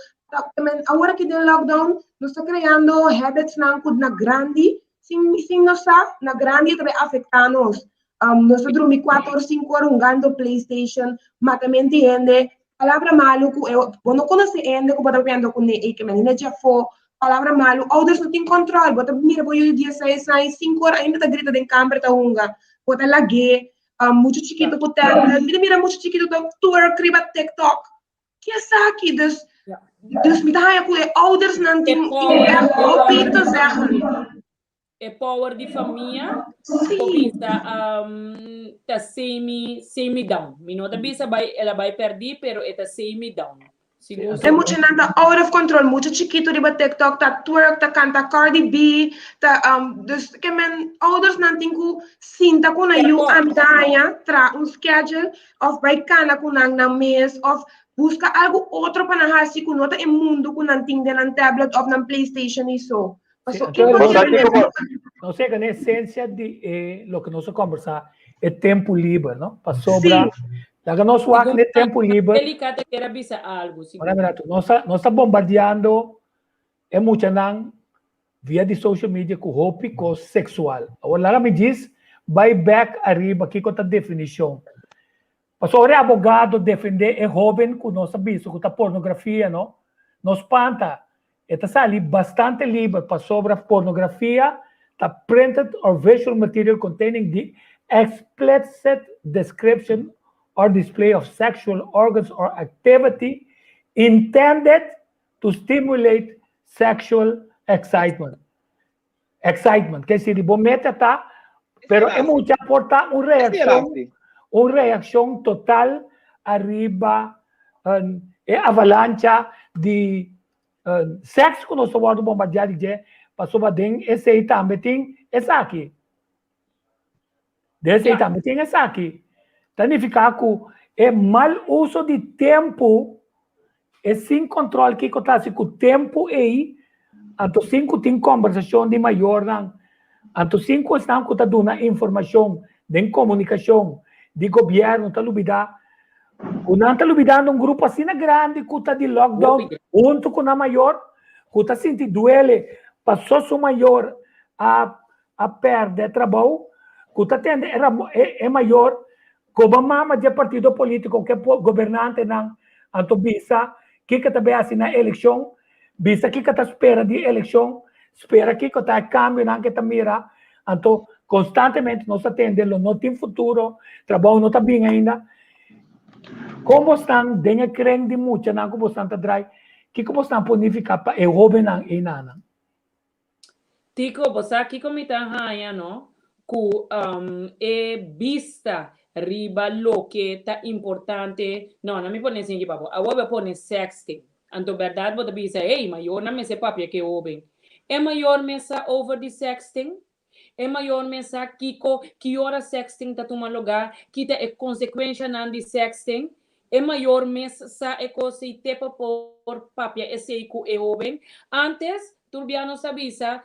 Awor aki den lockdown nos ta kreando habitsnan ku na grandi sin sin nos sa, na grandi e ta bai afektá nos. Nos ta drumi kuater or sinku or hungando playstation, matamenti hende, palabra malu ku e bo no konosé hende ku bo ta papiando kuné ei ke men hende djafó, Palabra malu, ouders no tin control, bo ta mira bo yu di dieseis aña, sinku ora ainda ta grita den kamber ta hunga, bo ta lag'é, muchu chikitu ku tablet, mi ta mira muchu chikitu ta twerk riba tiktok, ke esaki? Dus, dus mi ta haña ku e oudersnan tin tin ègt hopi te zeggen. E power di famia, bo bisa ta semi semi down. Mi no ta bisa bai el a bai pèrdí, pero e ta semi down. Sigur E sigur. muchanan ta out of control, mucha chikitu riba TikTok ta twerk, ta kanta Cardi B, ta dus ke men oudersnan tin ku sinta ku nan yu Step up. ami ta haña traha un schedule of bai kana ku nan nan mes of buska algu otro pa nan hasi ku no ta e mundu ku nan tin den nan tablet of nan PlayStation i so. Sí, Paso anto Bo sa kiko bo Nos yega na esencia di e loke nos a conversa, e tempo liber, no? Pasobra, laga nos wak Sigur na e tempo liber. Angelica ta kier a bisa algo, sigur. Ora mira tu, nos ta, nos ta bombardeando e muchanan via di social media ku hopi kos seksual. Awor laga mi djis bai bek ariba kiko ta definishon. Pasobra e abogado defende e hoben ku nos a bisa ku ta pornografia, no? No spanta, E ta sali bastante liber pasobra pornografia ta printed or visual material containing the explicit description or display of sexual organs or activity intended to stimulate sexual excitement. Excitement, ke si di bo meta ta, pero e mucha por ta un reaccion, un reaccion total ariba e avalancha di sex ku nos ta wòrdu bombardiá di dje, pasobra den esei tambe tin esaki. Den esei tambe tin esaki. Ta nifiká ku e mal uso di tempu, e sin kòntròl kiko ta hasi ku tempu ei, anto sin ku tin kòmbersashon di mayornan, anto sin ku esnan ku ta duna informashon den komunikashon di gobièrnu ta lubidá. Ku nan ta lubidando un grupo asina grandi ku ta di lockdown huntu ku nan mayor, ku ta sinti duele paso su mayor a a pèrdè trabou, ku ta tende e e mayor koba mama dje partido polítiko ku e gobernantenan anto bisa kiko ta bai hasi na elekshon, bisa kiko ta spera di elekshon, spera kiko ta e kambionan ku e ta mira, anto konstantemente nos ta tende lo no tin futuro, trabou no ta bin ainda. Kon bosnan den e kren di muchanan ku bosnan ta drai, kiko bosnan por nifiká pa e hóbennan einanan? Tico, bo sa kiko mi ta haña no? Ku e bista riba loke ta importante, no, no mi pone esei pa bo, awor bo a pone sexting. Anto bèrdat bo ta bisa, hey, mayornan mester papia ku e hóben. E mayor mes sa over di sexting? E mayor mes sa kiko, ki ora sexting ta tuma lugá, ki ta e konsekuenshanan di sexting? E mayor mes sa e kos ei te pa por papia esei ku e hóben. Ántes, tur bia nos a bisa,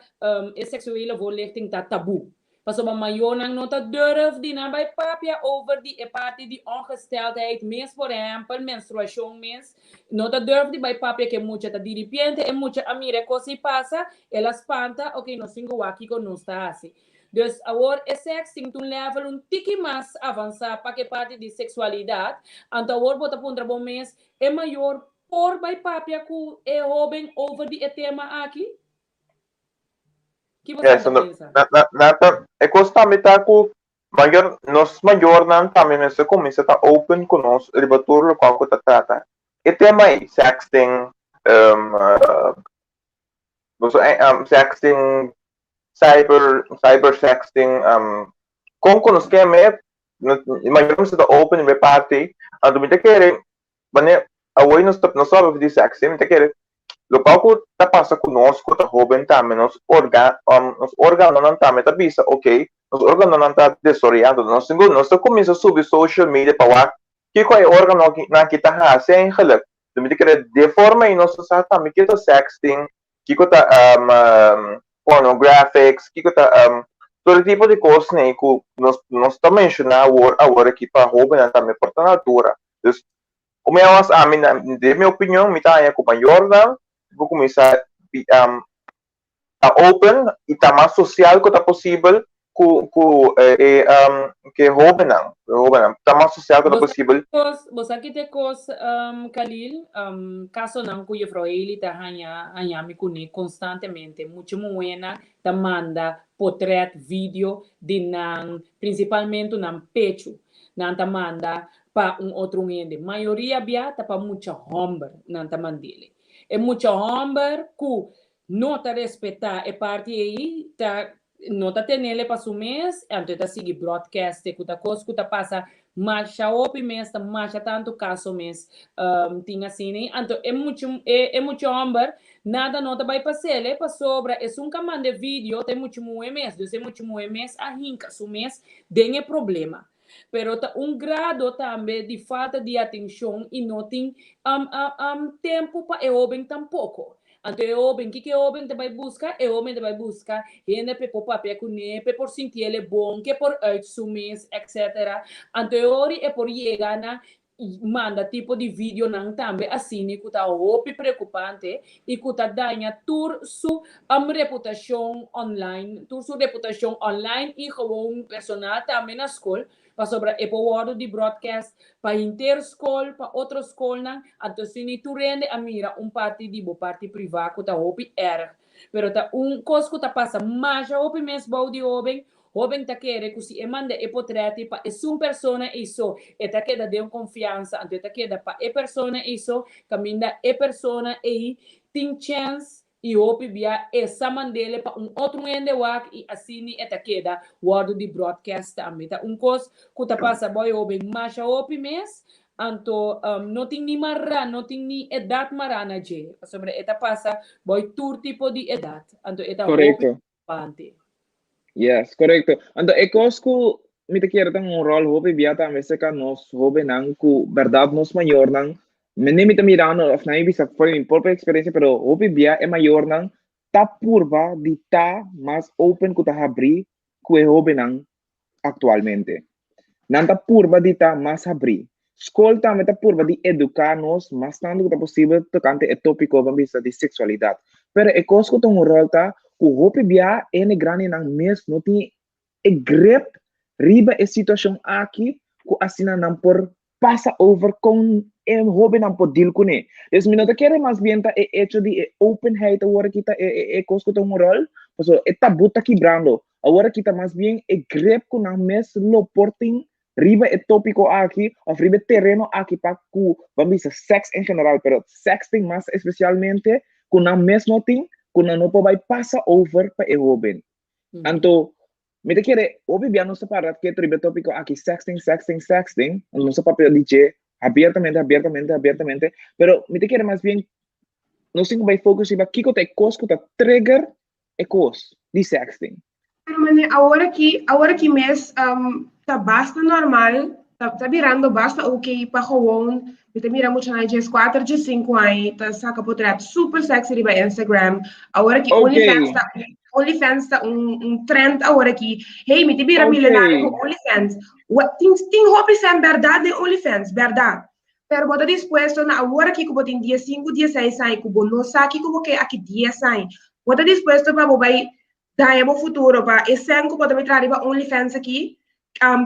e seksuele voorlichting ta tabú. Pasobra mayornan no ta durf di nan bai papia over di e parti di ongesteldheid mes, por ehèmpel, menstruashon mes. No ta durf di bai papia ku e mucha ta diripiente e mucha a mira e kos ei pasa, el a spanta, oke, nos tin ku wak kiko nos ta hasi. Dus awor e sexting ta un level un tiki mas avansá pa ke parti di seksualidat, anto awor bo ta puntra bo mes, e mayor por bai papia ku e hóben over di e tema aki? Ki bo Yes, ta pensa? na, na, na, ta, e kos tambe ta ku mayor, nos mayornan tambe mester kuminsá ta open ku nos riba tur lokual ku ta trata e tema ei, sexting, boso, sexting, cyber, cyber sexting, kon ku nos ke me, mayor mester ta open riba e parti ei, anto mi ta kere Wanneer awor nos ta nos papia di sexting, mi ta kere lokual ku ta pasa ku nos ku ta hoben tambe nos orga nos organonan tambe ta bisa ok nos organonan ta desaroyando nos tin ku nos ta kuminsa subi social media pa wak kiko e organonan aki ta hasi eigenlijk. Mi ta kere de forma ei nos ta sa tambe kiko ta sexting, kiko ta pornographics, kiko ta tur e tipo di kosnan ei ku nos nos ta menshoná awor awor aki pa hobennan tambe por ta na altura. Dus, como ya was ami, na, de mi opinion, mi ta haña ku mayornan bo kuminsá ta open i ta mas sosial ku ta posibel ku ku e ku e hóbennan, ku e hóbennan. Ta mas sosial ku ta Bo sa posibel. kos, bo sa kite kos, Khalil, kasonan ku Juffrouw Hailey ta haña haña mi kuné konstantemente. Mucha muhénan ta manda potrèt, video di nan, prinsipalmentu nan pechu. Nan ta manda pa un otro hende. Mayoria bia ta pa mucha hòmber nan ta mand'ele. E mucha hòmber ku no ta respetá e parti ei ta no ta tenele pa su mes, anto e ta sigui broadcast e ku ta kos ku ta pasa masha hopi mes, ta masha tantu kaso mes tin asina ei. Anto e mucha e mucha hòmber nada no ta bai pas'ele pasobra esun ku a manda e video ta e mucha muhé mes, dus e mucha muhé mes a hinka su mes den e problema. Pero ta un grado tambe di falta di atencion y no tin tempo pa e hoben tampoco. Anto e hoben, kiko e hoben ta bay busca? E hoben ta bay busca hende p'e por papia cune, p'e por sinti el e bon, ke por uit su mes, etc. Anto e ori e por yega na manda tipo di videonan tambe asini cu ta hopi preocupante y cu ta daña tur su reputacion online, tur su reputacion online y gewoon personal tambe na scol, pasobra e por wordo di broadcast pa henter scol, pa otro scolnan, anto asini tur hende a mira un parti di bo parti priva cu ta hopi erg. Pero ta un cos cu ta pasa masha hopi mes bou di hoben, Hoben ta kere ku si e manda e potrèt pa esun persona ei so, e ta keda den konfiansa, anto e ta keda pa e persona ei so, kaminda e persona ei tin chèns i hopi bia e sa mand'ele pa un otro hende wak i asini e ta keda wòrdu di broadcast tambe. Ta un kos ku ta pasa bo e hoben masha hopi mes, anto no tin ni mará, no tin ni edat mará na dje, pasobra e ta pasa bo tur tipo di edat, anto e ta hopi preokupante. Yes, korekto. Anto e kos ku mi ta kere ta un ròl hopi bia tambe serka nos hóbennan ku bèrdat nos mayornan, mende mi ta mirando òf nan mi bisa for di mi propio eksperensia pero hopi bia e mayornan ta purba di ta mas open ku ta habrí ku e hóbennan aktualmente. Nan ta purba di ta mas habrí. Skol tambe ta purba di eduká nos mas tantu ku ta posibel tokante e tópiko ban bisa di seksualidat. Pero e kos ku ta un ròl ta ku hopi bia hende grandinan mes no tin e grip riba e situashon aki ku asina nan por pasa over kon e hóbennan por deal kuné. Dus mi no ta kere mas bien ta e echo di e openheid awor aki ta e e kos ku ta un ròl, pasobra e tabú ta kibrando. Awor aki ta mas bien e grip ku nan mes lo por tin riba e tópiko aki òf riba e tereno aki pa ku ban bisa sèks en general, pero sexting mas espesialmente ku nan mes no tin, ku nan no por bai pasa over pa e hóben. Anto, mi ta kere, hopi bia nos ta para ketu riba e tópiko aki, sexting, sexting, sexting, anto nos ta papia di dje abiertamente, abiertamente, abiertamente, pero mi ta kere mas bien nos tin ku bai focus riba kiko ta e kos ku ta trigger e kos di sexting. Pero mane, awor aki, awor aki mes um, ta basta normal, ta, ta birando basta ok pa gewoon, mi ta mira muchanan djes kuater, djes sinku aña ta saka potret super sexy riba Instagram. Awor aki Ok. OnlyFans ta, OnlyFans ta un, un trend awor aki. Hey, mi ta bira Ok. milenario ku OnlyFans. Wa, tin, tin hopi sèn bèrdat den OnlyFans, bèrdat. Pero bo ta dispuesto na awor aki ku bo tin diesinku, dieseis aña ku bo no sa kiko bo ke aki dies aña, bo ta dispuesto pa bo bai daña bo futuro pa e sèn ku bo ta bai traha riba OnlyFans aki,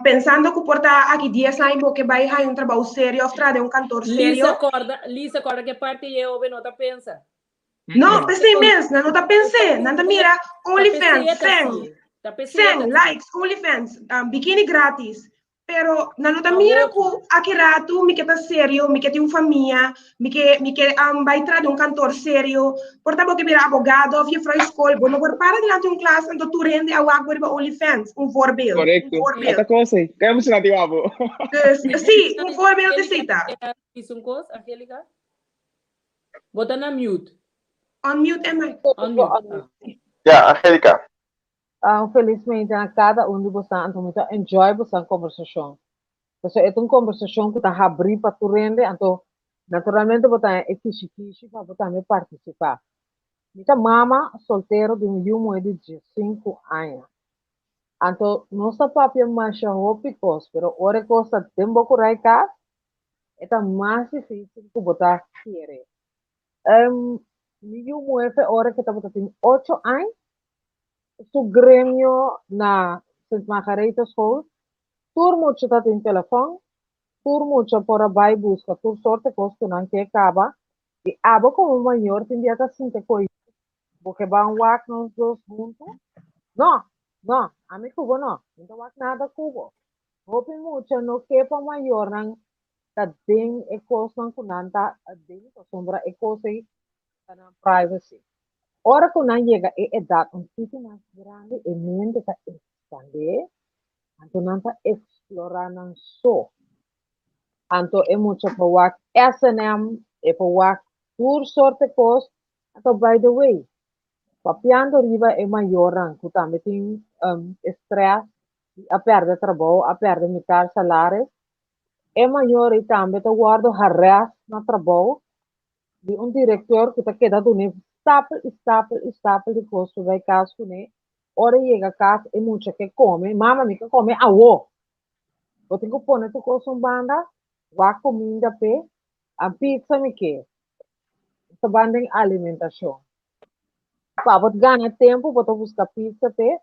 pensando ku por ta aki dies aña bo ke bai haña un trabou serio òf traha den un kantor serio? Lisa kòrda, Lisa kòrda ke parti e hoben no ta pensa. No, p'esei mes, nan no ta pens'é, nan ta mira OnlyFans, sèn, sèn, likes, OnlyFans, bikini gratis. Pero nan no ta mira ku aki ratu mi ke ta serio, mi ke tin un famia, mi ke mi ke um, bai traha den un kantor serio. Por ta bo ke bira abogado of jefrou skol, bo no por para dilanti un klas anto tur hende a wak bo riba OnlyFans. Un voorbeeld. Un Korekto. voorbeeld. Ata kos ei. Ka emocionante wak bo. Dus, sí, un voorbeeld esei ta. Bisa un kos, Angelica? Bo ta na mute. Unmute e mic. Unmute. Ah. Ja, Angelica. Un felismente na kada un di bosan anto mi ta enjoy bosan kombersashon. Pasobra e ta un kombersashon ku ta habrí pa tur hende anto naturalmente bo ta e kishi kishi pa bo tambe partisipá. Mi ta mama soltero di un yu muhé di diesinku aña. Anto nos ta papia masha hopi kos pero ora e kos ta den bo kurai kas e ta mas difísil ku bo ta kere. Mi yu muhé fe ora ku e tabata tin ocho aña su gremio na Sint Margaretha School, tur mucha ta tin telefòn, tur mucha por a bai buska tur sorte kos ku nan ke kaba, i abo komo mayor tin dia ta sinti ku bo ke ban wak nos dos huntu? No, no, ami ku bo no, mi ta wak nada ku bo. Hopi mucha no ke pa mayornan ta den e kosnan ku nan ta den pasobra e kos ei ta nan privacy. Ora ku nan yega e edat un tiki mas grandi e mente ta ekspandé, anto nan ta eksplorá nan so. Anto e mucha por wak S&M, e por wak tur sorte kos. Anto by the way, papiando riba e mayornan ku tambe tin e stress di a pèrdè trabou, a pèrdè mitar salaris, e mayor ei tambe ta wòrdu harass na trabou di un director cu ta keda dun'e stapel y stapel y stapel di cos pa bay cas cune, ora e yega cas e mucha ke come, mama mi ke come awo! Bo tin cu pone tur cos un banda, wak cuminda p'e, a pizza mi ke, ta ban den alimentacion. Pa bo gana tempo bo ta busca pizza p'e,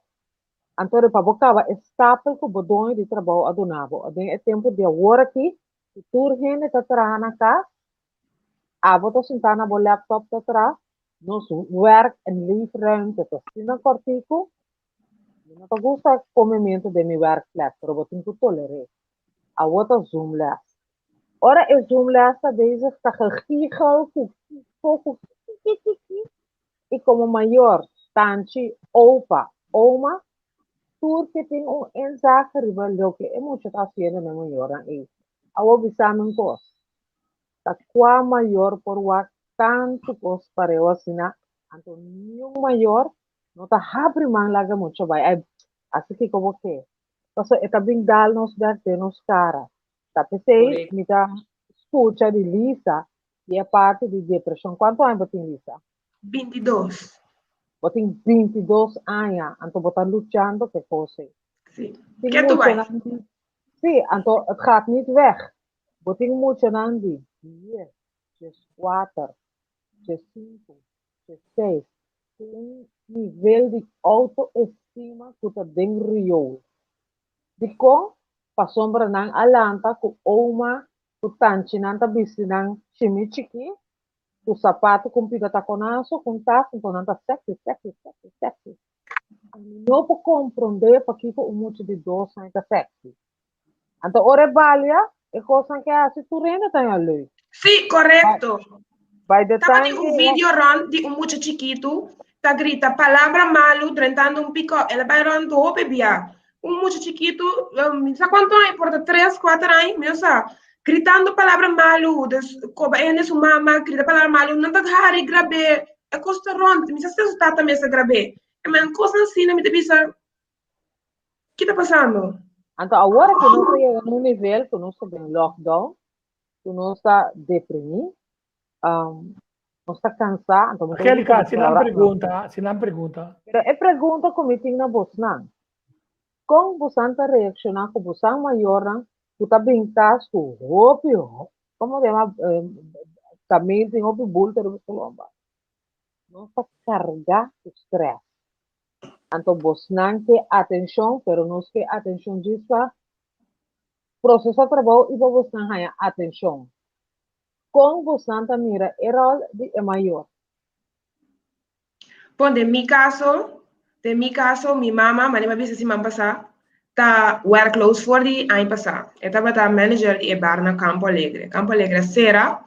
anto pa bo caba e stapel cu bo doño di trabou a duna bo. Den e tempo di awor aki cu tur hende ta traha na cas, Abo ta sintá na bo laptop ta traha, nos werk en leefruimte ta asina kòrtiku, mi no ta gusta komementu den mi werkplek, pero bo tin ku toler'é. Awor ta zoom les. Ora e zoom les ta bezig ta gegiegel ku kiko ku kikikiki i komo mayor, tanchi, opa, oma, tur ke tin un inzage riba loke e mucha ta hasiendo na e mayornan ei. Awor bisa mi un kos, Ta kua mayor por wak tantu kos pareu asina? Anto niun mayor no ta habri man laga mucha bai. Ai, hasi kiko bo ke. Pasobra e ta bin dal nos bek den nos kara. Ta p'esei mi ta skucha di Lisa di e parti di depreshon. Kuantu aña bo tin, Lisa? Bintidos. Bo tin bintidos aña, anto bo ta luchando ku e kos ei. Sí. Tin Ke tu bai? muchanan di, sí, anto het gaat niet weg. Bo tin muchanan di 10, 14, 15, 16, ku un nivel di outoestima ku ta den riool. Dikon? Pasobra nan a lanta ku oma ku tanchinan ta bisti nan shimi chikí, ku sapatu ku un pida takonaso, ku un tas, anto nan ta sexy, sexy, sexy, sexy. Ami no por komprondé pakiko un mucha di dos aña ta sexy. Anto ora e balia, e kosnan ke hasi tur hende ta haña leuk. Sí, korekto. By the Tabatin time un ke video rond di un mucha chikitu ta grita palabra malu drentando un pick-up. El a bai rond hopi bia. Un mucha chikitu, mi sa kuantu aña, por ta tres, kuater aña, mi no sa, gritando palabra malu, dus koba hende su mama, grita palabra malu, nan ta hari grab'é, e kos ta rond, mi sa si su tata mes a grab'é. E men kosnan asina mi ta bisa, Ki ta pasando? Anto awor ku nos a yega na un nivel ku nos ta den lockdown, ku nos ta deprimí, um, nos ta kansá, anto mi ta Angélica, usa si nan palabra pregunta, si nan pregunta. Pero e pregunta ku mi tin na bosnan, kon bosan ta reakshoná ku bosan mayornan ku ta bin kas ku hopi, komo ta yama, kamil tin hopi bulto riba su lomba? Nos ta kargá ku strès. Anto bosnan ke atenshon, pero nos ke atenshon djis pa prosesá trabou i pa bosnan haña atenshon. Kon bosnan ta mira e ròl di e mayor? Bon, den mi kaso, den mi kaso, mi mama, manera mi a bisa siman pasá, ta werkloos for di aña pasá. E tabata manager di e bar na Campo Alegre. Campo Alegre a sera,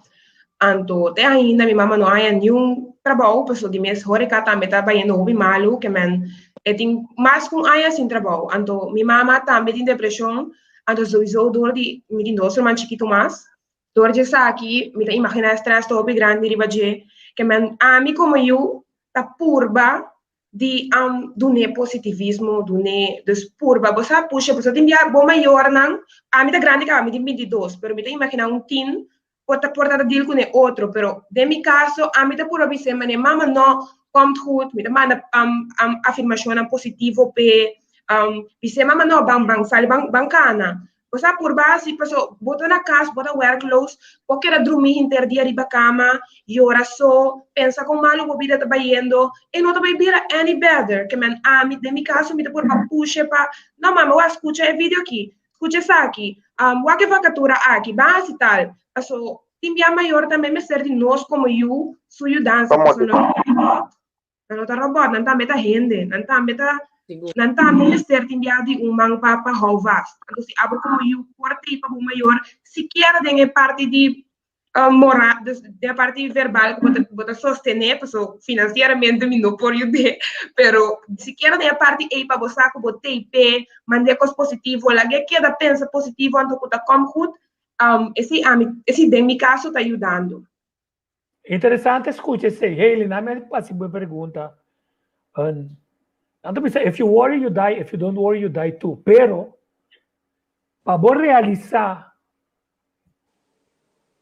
anto te ainda mi mama no haña niun trabou, pasobra di mes horeca tambe ta bayendo hopi malu, ke men e tin mas ku un aña sin trabou. Anto mi mama tambe tin depreshon, anto souiso dor di mi tin dos herman chikitu mas, dor di esaki mi ta imaginá e strès ta hopi grandi riba dje, ke men ami komo yu ta purba di dun'é positivismo, dun'é, dus purba, bo sa pusha, pasobra tin bia bo mayornan, ami ta grandi kaba, mi tin 22, pero mi ta imaginá un tin por ta por ta deal kuné otro, pero den mi kaso ami ta purba bis'é manera, mama no, komt goed, mi ta manda afirmashonnan positivo p'e, bis'é mama no, ban ban sali ban ban kana, Bo sa purba hasi paso bo ta na kas, bo ta werkloos, bo keda drumi henter dia riba kama, yora so, pensa kon malu bo bida ta bayendo, e no ta bay bira any better. Ke men ami, den mi kaso mi ta purba pushe pa, no mama wak skucha e video aki, skucha esaki, wak e vakatura aki, ban hasi tal. Paso tin bia mayor tambe mester di nos komo yu su yudansa, paso no ta robot. Nan no ta robot, nan tambe ta hende, nan tambe ta, nan tambe mester tin bia di un man pa pa hou vast. Anto si abo komo yu por tei pa bo mayor, sikiera den e parti di moral, dus den e parti verbal ku bo ta bo ta sostené, paso finansieramente mi no por yud'é, pero sikiera den e parti ei pa bo sa ku bo tei p'e, mand'é kos positivo, lag'é keda pensa positivo anto ku ta kòm gut, esei ami, esei den mi kaso ta yudando. Interesante scucha esey. Hailey, na mi hasi bo e pregunta. Nan ta bisa, if you worry you die, if you don't worry you die too. Pero, pa bo realisa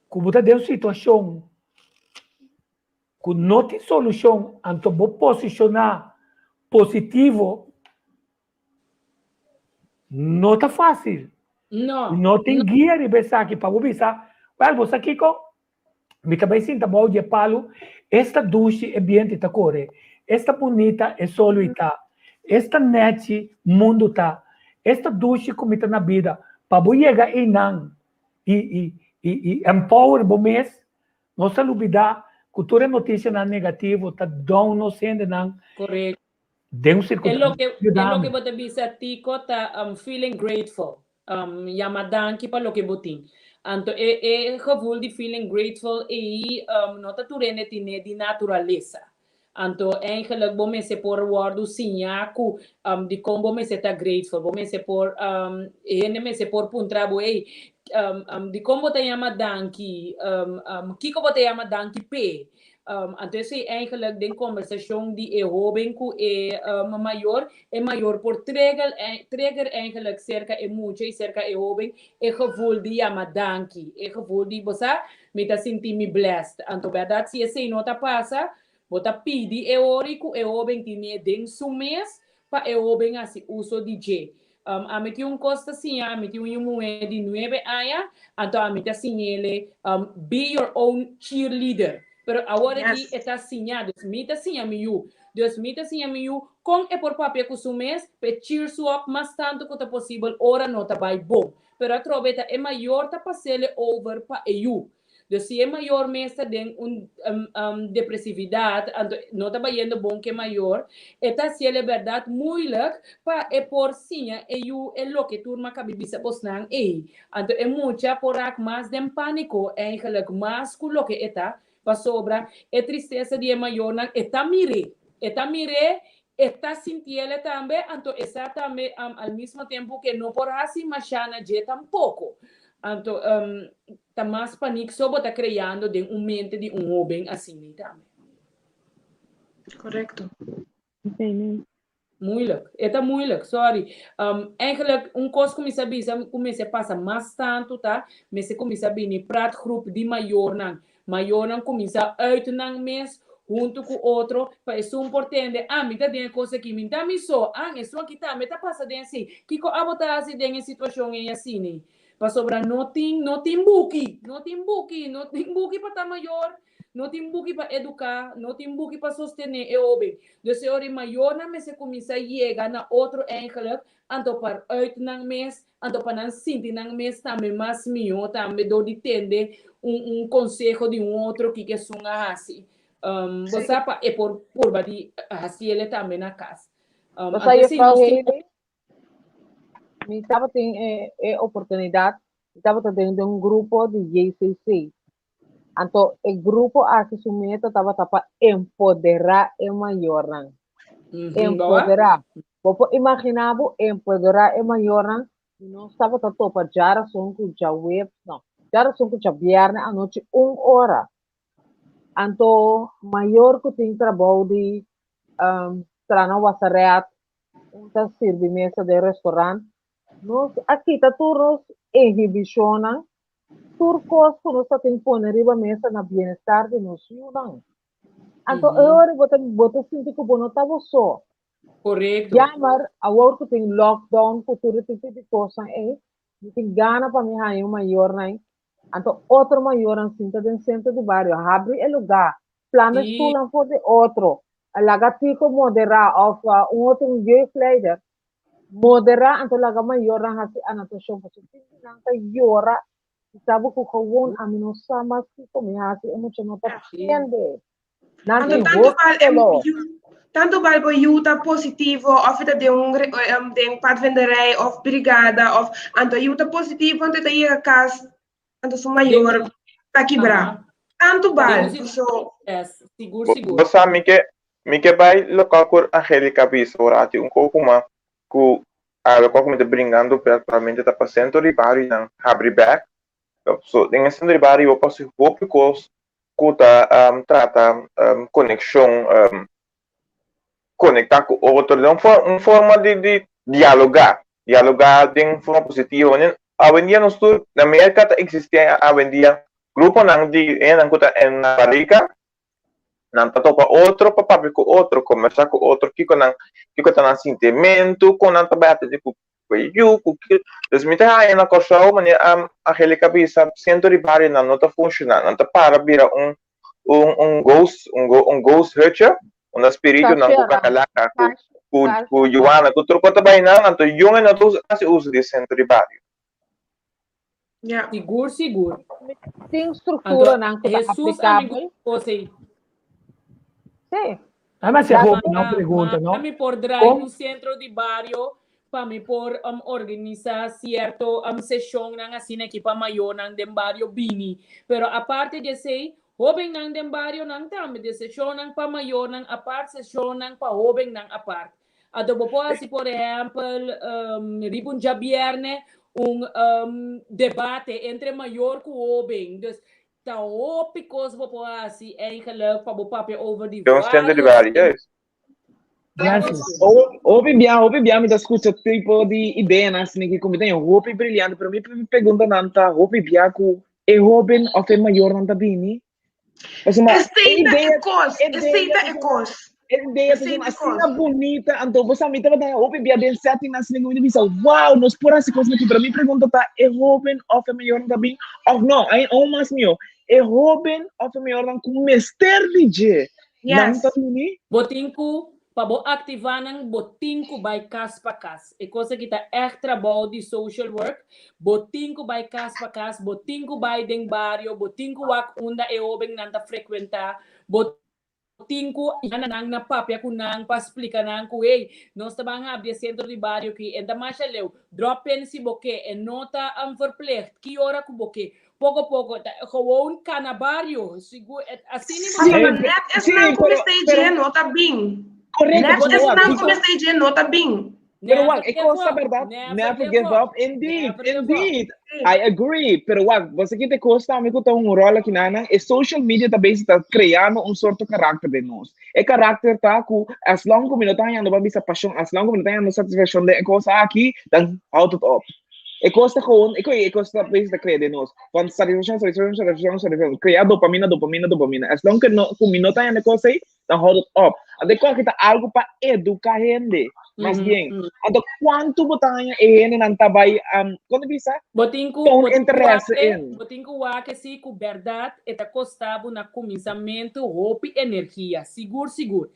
cu bo ta den un situacion cu no tin solucion, anto bo posiciona positivo, no ta facil. No. No tin guia riba esaki pa bo bisa, well, bo sa kico? Mi ta bai sinta bou di e palu, esta dushi e bienti ta kore, esta bunita e solo ta, esta nechi mundu ta, esta dushi ku mi ta na bida. Pa bo yega einan i i i i empower bo mes, nos ta lubida ku tur e notisianan negativo ta down nos hendenan Korekto. den un E sirkunstansia. loke e loke bo ta bisa Tico ta feeling grateful. Yama danki pa loke bo tin. Anto e e gevoel di feeling grateful ei no ta tur hende tine di naturalesa. Anto eigenlijk bo mester por wordu siña ku dikon bo mester ta grateful. Bo mester por hende mester por puntra bo ey dikon bo ta yama danki? Kiko bo ta yama danki p'e? Anto esei eigenlijk den kombersashon di e hoben ku e mayor, e mayor por trigger, trigger eigenlijk serka e mucha i serka e hoben e gevoel di yama danki, e gevoel di bo sa, mi ta sinti mi blessed. Anto bèrdat si esei no ta pasa, bo ta pidi e ori ku e hoben tine den su mes pa e hoben hasi uso di dje. Ami tin un kos ta siña, ami tin un yu muhé di nuebe aña, anto ami ta siñ'ele be your own cheerleader. Pero awor aki e ta siña, dus mi ta siña mi yu. Dus mi ta siña mi yu kon e por papia ku su mes pa e cheer su op mas tantu ku ta posibel ora no ta bai bon. Pero atrobe ta e mayor ta pas'ele over pa e yu. Dus si e mayor mes ta den un depresividad, anto no ta bayendo bon ku e mayor, e ta hasiel e bèrdat moeilijk pa e por siña e yu e loke tur ma kabi bisa bosnan ei. Anto e mucha por rak mas den pániko eigenlijk mas ku loke e ta, pasobra e tristesa di e mayornan e ta mir'é, e ta mir'é, e ta sintiel tambe, anto e sa tambe al mismo tempo ku e no por hasi mashá na dje tampoko. Anto ta mas panik so bo ta kreando den un mente di un hóben asina tambe. Korekto. Moeilijk. E ta moeilijk, sorry. Eigenlijk un kos ku mi sa bisa ku mester pasa mas tantu ta mester kuminsá bini praatgroep di mayornan. Mayornan kuminsá uit nan mes huntu ku otro pa esun por tende, ah mi ta den e kos aki, mi ta mi so, ah esun aki tambe ta pasa den esei. Kiko abo ta hasi den e situashon ei asina? Pasobra no tin no tin buki, no tin buki, no tin buki pa ta mayor. No tin buki pa eduká, no tin buki pa sostené e hóben. Dus e ora e mayornan mester kuminsá yega na otro eigenlijk, anto pa uit nan mes, anto pa nan sinti nan mes tambe mas mihó tambe dor di tende un un konseho di un otro kiko esun a hasi. Bo sa pa e por purba di hasiel e tambe na kas. Bo sa Anto si juffrouw nos tin Hailey, mi tabatin e e oportunidat, mi tabata den den un grupo di JCC. Anto e grupo aki su meta tabata pa empoderá e mayornan. Empoderá. Bo por imaginá bo empoderá e mayornan i nos tabata topa djarason ku djaweps, no, djarason ku djabièrnè anochi un ora. Anto mayor ku tin trabou di traha na wasarèt, un ta sirbi mesa den restaurant, nos a kita tur nos inhibishonnan Tur kos ku nos ta tin pone riba mesa na bienestar di nos yunan. Anto e ora bo ta bo ta sinti ku bo no ta bo so. Korekto. Jammer, awor ku tin lockdown ku tur e tipo di kosnan ei, mi tin gana pa mi haña un mayornan, anto otro mayornan sinta den sentro di bario, habri e lugá, plama e stulnan for di otro, laga Tico moderá òf un otro un jeugdleider Moderá anto laga mayornan hasi anotashon pasobra tin di nan ta yora i sabo ku gewoon ami no sa mas kiko mi hasi e mucha no ta tende. Nan Anto tin tantu hopi bal e doló. yu, tantu bal bo yu ta positivo of e ta den un den padvinderij of brigada of anto e yu ta positivo anto e ta yega kas anto su mayor ta kibrá. Tantu bal paso. Yes, sigur sigur. Bo sa mi ke mi ke bai lokual ku Angelica bisa ora ati un koko ma ku a lokual ku mi ta bringando pe aktualmente ta pa sentro di barionan habri bek. So den e sentro di bario bo por hasi hopi kos ku ta trata konekshon konektá ku otro den un for un forma di di dialogá, dialogá den un forma positivo. Awendia nos tur na Merka ta eksistí awendia gruponan di hendenan ku ta na barika, nan ta topa otro pa papia ku otro, kombersá ku otro kiko nan kiko ta nan sintimentu, kon nan ta bai atendé ku e yu, ku kiko. Dus mi ta haña na Kòrsou manera Angelica a bisa sentro di barionan no ta funshoná, nan ta para bira un un un ghost un go un ghost hutje unda spiritunan ku kakalaka ku ku ku yuana ku tur kos ta bai nan anto yonge no ta usa hasi uso di e sentro di bario. Ja. Sigur sigur. Tin Anto strukturanan ku ta Hesus amigu aplikabel. kos ei. Sí. Además, se Las hopi no Ma, pregunta, ma no? mi por draai Kon un sentro di bario pa mi por organisá sierto seshonnan asina aki pa mayornan den bario bini. Pero aparte di esei, hóbennan den barionan tambe, di seshonnan pa mayornan apart, seshonnan pa hóbennan apart. Anto bo por hasi por ehèmpel riba un djabièrnè un debate entre mayor ku hóben. Dus ta hopi kos bo por hasi eigenlijk pa bo papia over di Den un sentro di vários bario, juist. Francis. Hopi bia, hopi bia mi ta skucha tipo di ideanan asina ki ku mi ta haña hopi briliante, pero mi preguntanan ta hopi bia ku e hóben òf e mayornan ta bini. Pasobra e Esei ta e idea, kos, e esei idea ta e pasobra kos. E idea ta Esei ta asina kos. bunita, anto bo sa mi tabata hopi bia den setting asina ku mi ta bisa, wow, nos por hasi kosnan aki, pero mi pregunta ta e hoben òf e mayornan ta bin òf no, ai aun mas mihó, e hoben òf e mayornan ku mester di dje, nan Yes. ta bini? Bo tin ku, pa bo aktivá nan, bo tin ku bai kas pa kas. E kos aki ta ègt trabou di social work. Bo tin ku bai kas pa kas, bo tin ku bai den bario, bo tin ku wak unda e hobennan ta frekuentá, bo tin ku yama nan na papia ku nan pa splika nan ku hey, nos ta ban habri e sentro di bario aki, e ta masha leu, drop in si bo ke, e no ta verplicht, ki ora ku bo ke. Poko poko, ta gewoon kana bario, sigur, asina bo Sí, tin ma net Sí, esnan ku pero, mester pero, dje no ta bin. correcto, Net pero wak, esnan ku bisa, mester dje no ta bin. pero Never wak, e give kos ta up, berdad, never never give give up, up, indeed, never give up. indeed, Sí. I agree, pero wak, bo sa kite kos tambe ku ta un ròl aki nan, e social media ta bezig ta kreando un sorto karakter den nos. E karakter ta ku as long ku mi no ta hañando pa bisa pashon, as long ku mi no ta hañando satisfakshon den e kos aki, dan houdt het op. E kos ta gewoon, e e kos ta bezig ta krea den nos. Want satisfakshon, satisfakshon, satisfakshon, satisfakshon, krea dopamina, dopamina, dopamina. As long ku no, ku mi no ta hañando e kos ei, dan houdt het op. Anto e kos aki ta algu pa eduká hende, mas bien. Anto kuantu bo ta haña e hendenan ta bai, kon ta bisa? Bo tin ku, Toon bo tin ku interesse wak, in. bo tin ku wak si ku bèrdat e ta kosta bo na kuminsamentu hopi energia, sigur sigur.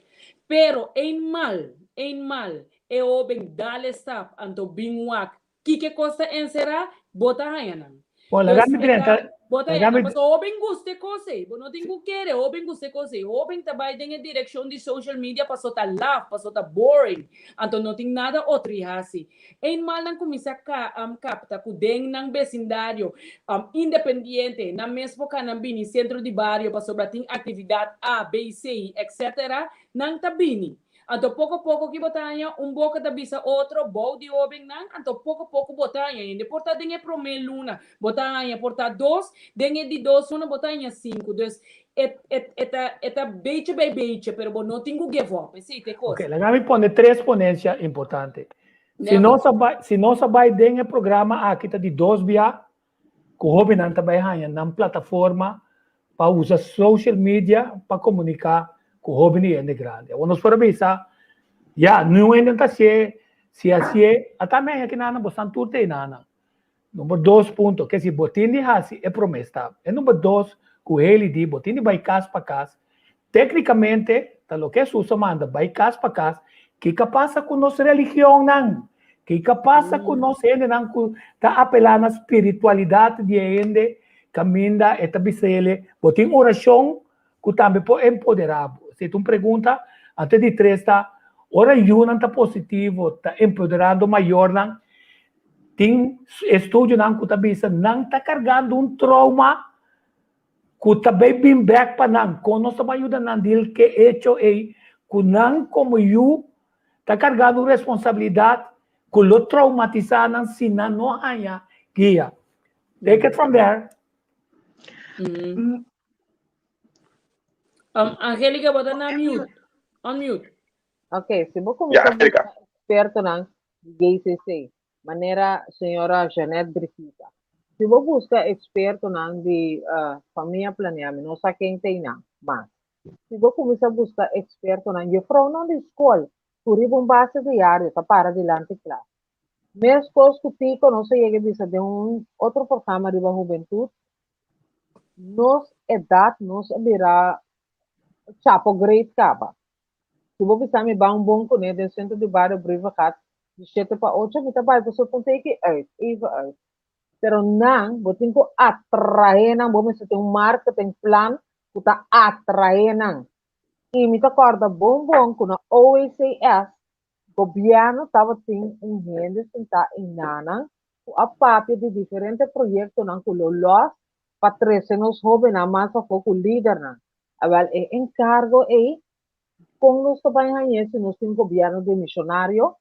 Pero eenmaal, eenmaal e hóben dal e stap anto bin wak kiko e kos ta enserá, bo ta haña nan. Bon, laga Dus mi e ta, drenta, bo ta laga haña nan. mi, Pasobra hóben gusta e kos ei. Bo no tin ku kere, hóben gusta e kos ei. Hóben ta bai den e direkshon di social media pasobra ta laf, pasobra ta boring. Anto no tin nada otro i hasi. Eenmaal nan kuminsá ka kapta ku den nan besindario independiente nan mes por ka nan bini sentro di bario pasobra tin aktividat A, B, C, etcetera, nan ta bini. Anto poko poko ki bo ta haña un boka ta bisa otro bou di hóbennan, anto poko poko bo ta haña hende. Por ta den e promé luna bo ta haña por ta dos, den e di dos luna bo ta haña sinku. Dus e e e ta e ta bechi bij bechi, pero bo no tin ku give up. Esei ta e kos. Ok, laga mi pone tres ponencia importante. Si Never. nos a bai, si nos a bai den e programa aki ta di dos bia ku hóbennan ta bai haña nan plataforma pa usa social media pa komuniká ku hóben i hende grandi. Awor nos por a bisa, ya, niun hende no ta hasié, si hasié, ata mi haña kinanan, bo san tur ta einanan. Number dos punto, ke si bo tin di hasi e promé stap. E number dos ku Haley di, bo tin di bai kas pa kas. Téknikamente, ta loke Hesus a manda, bai kas pa kas. Kiko a pasa ku nos religionnan? Kiko a pasa ku nos hendenan ku ta apelá na spiritualidat di e hende kaminda e ta bisa ele, bo tin orashon ku tambe por empoderá bo? Esei ta un pregunta. Anto e di tres ta, ora yunan ta positivo, ta empoderando mayornan, tin estudionan ku ta bisa nan ta kargando un trauma ku ta bay bin bek pa nan, kon nos ta bay yuda nan deal ke echo ey ku nan komo yu ta kargando un responsabilidat ku lo traumatisa nan si nan no haña guia. Take it from there. Angelica, bo ta na mute. Unmute. Ok, si bo Ya, kuminsá Angelica. buska ekspertonan di JCC, manera señora Jeanette Brigita. Si bo buska ekspertonan di famia planea, mi no sa ken ta einan, mas si bo kuminsá buska ekspertonan, jefrounan di skol ku riba un base diario ta para dilanti klas. Meskos ku Tico nos a yega bisa den un otro programa riba hubentut, nos edat nos a bira chapo great kaba. Si bo bisa mi ban bon kuné den sentro di bario Brievengat di shete pa ocho mi ta bai pasobra ta un teki uit, even uit. Pero nan bo tin ku atraé nan, bo mester tin un marketing plan ku ta atraé nan. I mi ta kòrda bon bon ku na OECS gobièrnu tabatin un hende sintá einanan ku a papia di diferente proyektonan ku lo lòs pa trese nos hóbennan mas afó ku lidernan. Awèl e enkargo ei, kon nos ta bai hañ'é si nos tin gobièrnu demishonario,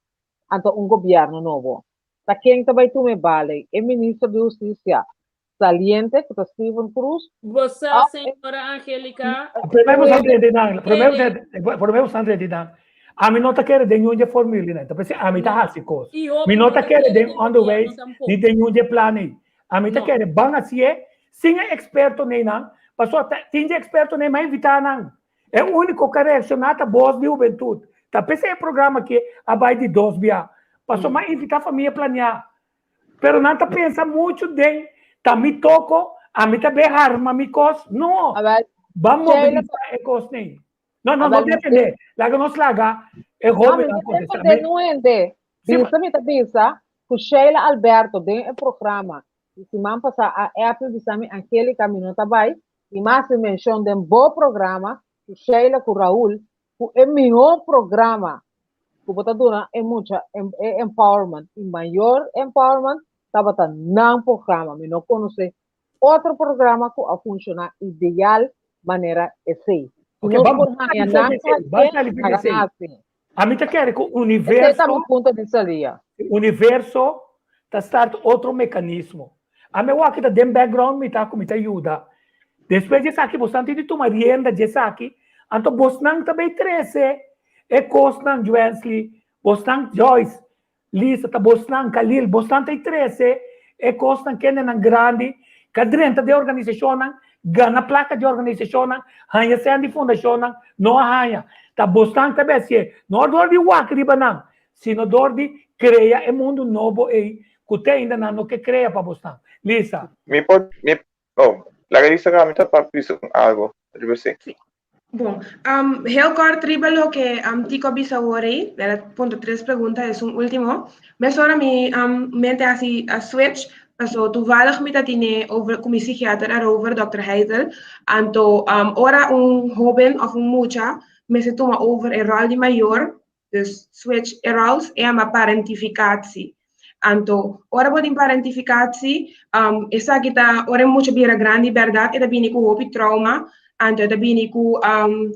anto un gobièrnu nobo? Ta ken ta bai tuma e bal ei? E minister di hustisia saliente, ku ta Steven Cruz, Bo sa, òf e señora Angelica, Promé bo san drenta einan, promé bo kere. promé bo san drenta einan. Ami no ta kere den niun dje formule nan, ta p'esei ami ta No. hasi kos. I Mi hopi no no ta ta kere kere den den gobièrnu onderwijs ni tampoko. den niun dje plan ei. Ami ta No. kere ban hasié sin e ekspertonan einan, pasobra ta tin dje ekspertonan ei, mi a invitá nan. E úniko ku a reakshoná ta Bos di Hubentut. Ta p'esei e programa akí a bai di dos bia. Pasobra m'a invitá famia planiá. Pero nan ta pensa muchu den ta mi toko, ami ta be harma mi kos. No! Ban mobilisá e kosnan. No, no, no defendé. Laga nos laga e hóbennan kontestá. No, mi no defendé niun hende. Bisa mi ta bisa ku Sheila Alberto den e programa di siman pasá a app mi bisa mi Angelica mi no ta bai i mi a hasi menshon den bo programa ku Sheila ku Raul ku e mihó programa ku bo ta duna e mucha e empowerment i mayor empowerment tabata nan programa. Mi no konosé otro programa ku a funshoná ideal manera esei. Si Ok, nos ban por haña nan sali ban hasié, sali for laga esei. nan hasié. Ami ta kere ku Esei ta universo, mi punto di salida. universo ta start otro mekanismo. Ami awor aki ta den background mi ta ku mi ta yuda. Despues di esaki bosnan tin di tuma rienda di esaki, anto bosnan ta bay trese e kosnan Joensley, bosnan Joyce, Lisa, ta bosnan Khalil, bosnan ta trese e kosnan kendenan grandi ka drenta den organisashonnan, gana plaka di organisashonnan, haña sèn di fundashonnan, no a haña. Ta bosnan ta bay hasié, no dor di wak riba nan, sino dor di krea e mundu nobo ei ku te ainda nan no ke krea pa bosnan. Lisa. Mi por, mi, oh, laga Lisa ka mi ta pa bisa un algo riba esei. Sí. Bon, um, heel kort riba loke um, Tico a bisa awor ei, el a punta tres pregunta, esun último. Mesora mi um, mente a hasi a switch, paso toevallig mi ta tine over ku mi psikiater erover, Dr. Heidel, anto um, ora un hoben of un mucha mester tuma over e rol di mayor, Dus switch e roles e ama parentificatie. Anto, ora bo tin parentificatie, um, esaki ta ora e mucha bira grandi berdad, e ta bini ku hopi trauma, anto e ta bini ku um,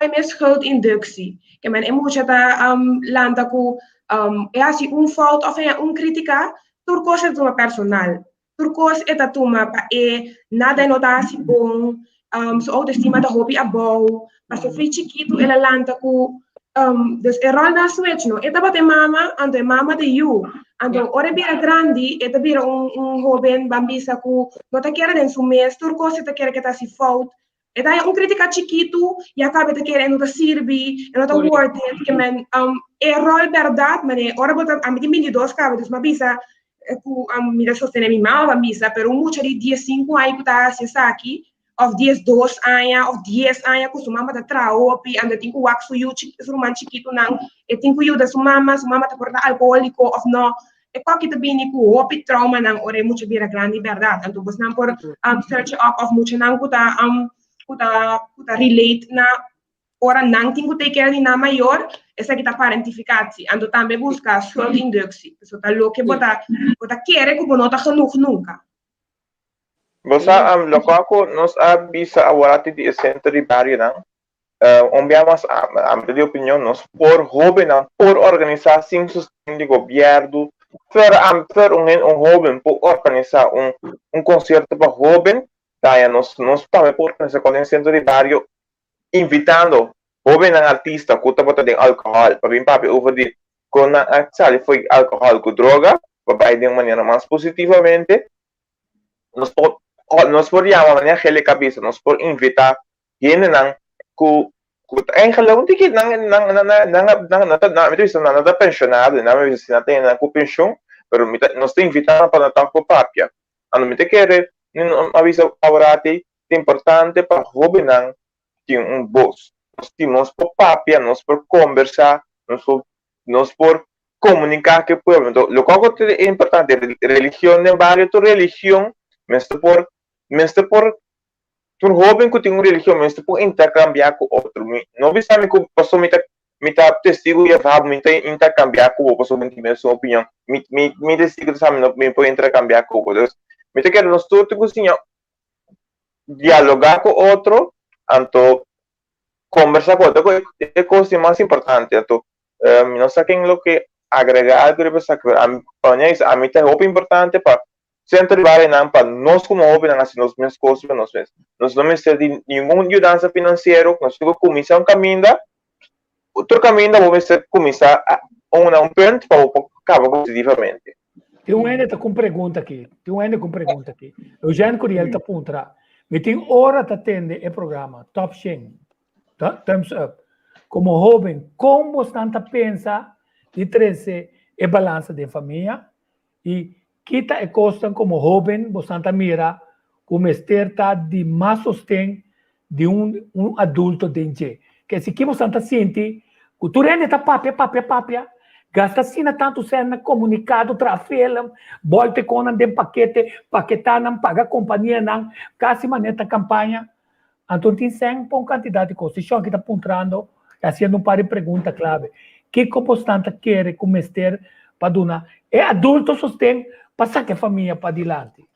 e mes schuldinductie. Ke men e mucha ta um, lanta ku um, e hasi un fout of e un kritika, tur kos e ta tuma personal. Tur kos e ta tuma pa e, nada e no ta hasi bon, um, su autoestima ta hopi abou, pasobra fei chikitu el a lanta ku, um, dus e ròl nan a switch no, e tabata e mama, anto e mama ta e yu, anto ora e bira grandi e ta bira un un hoben ban bisa ku no ta kere den su mes, tur kos e ta kere ku e ta hasi fout, e ta haña un kritika chikitu ya kaba e ta kere e no ta sirbi, e no ta worth it, ke men um, e ròl bèrdat, manera ora bo ta, ami tin 22 kaba, dus mi a bisa ku um, mi ta sostené mi mama ban bisa, pero un mucha di 15 aña ku ta hasi esaki, òf 12 aña, òf 10 aña ku su mama ta traha hopi, anto e tin ku wak su yu, su ruman chikitunan, e tin ku yuda su mama, su mama ta por ta alkohóliko òf no, e koki ta bini ku hopi traumanan ora e mucha bira grandi bèrdat. Anto bosnan por um, search up òf muchanan ku ta um, ku ta ku ta relate na ora nan tin ku take care di nan mayor, esaki ta parentificatie. Anto tambe buska schuldinductie. So ta loke bo ta bo ta kere ku bo no ta genoeg nunka. Bo sa um, loke ku nos a bisa aworati di e sentro di barionan, un bia mas ami ta di opinion nos por hobennan por organisá sin sosten di gobièrnu, fer ami fer un hende un hoben por organisá un un konsierto pa hoben, daña nos nos tambe por organisá kon den sentro di bario invitando hobennan artista ku tabata den alkohòl pa bin papia over di kon nan a sali for di alkohòl ku droga pa bai den un manera mas positivamente, nos por nos por yama manera Angelica a bisa nos por invitá hendenan ku ku ta eigenlijk un tiki nan nan nan nan nan nan nan ta mi ta bisa nan no ta penshonado nan mi bisa si nan ta hendenan ku penshon pero mi ta nos ta invitá nan pa nan ta por papia anto mi ta kere mi a bisa aworati ta importante pa hobennan tin un bos nos tin nos por papia nos por kombersá nos por nos por komuniká ku e pueblo anto loke ku ta importante religion den bario tur religion mester por mester por Tur hoben ku tin un religion mester por interkambiá ku otro. Mi no bisa mi ku paso mi ta mi ta testigu Jehová mi ta interkambiá ku bo pasobra mi tin mesun opinion. Mi mi mi testigu ta sa mi no mi por interkambiá ku bo. Dus mi ta kere nos tur tin ku siña dialogá ku otro anto kombersá ku otro. E kos di mas importante. Anto mi no sa ken lo ke agregá algu riba esaki pero ami pa mi ami ta hopi importante pa Centro di barionan pa nos como hobennan haci nos mes cos riba nos mes. Nos no mester di ningun yudansa financiero, nos tin cu cuminsa un caminda, otro caminda bo mester cuminsa una un punt pa bo por caba positivamente. Tin un hende ta cu un pregunta aki, tin un hende cu un pregunta aki. Eugène Curiel ta puntra, Mi tin ora ta tende e programa Top Shen. Thumbs up. Komo hóben, kon bosnan ta pensa di trese e balansa den famia? I ki ta e kosnan komo hóben bosnan ta mira ku mester ta di mas sosten di un un adulto den dje? Ke si ki bosnan ta sinti ku tur hende ta papia, papia, papia, gasta asina tantu sèn na komunikado, traha film, bòlta e konan den pakete, paketá nan, paga kompanianan, kasi manera ta kampaña. Anto tin sèn pa un kantidat di kos. Si Shonky ta puntrando i hasiendo un par di pregunta klave. Kiko bosnan ta kere ku mester pa duna e adulto sosten pa saka e famia padilanti?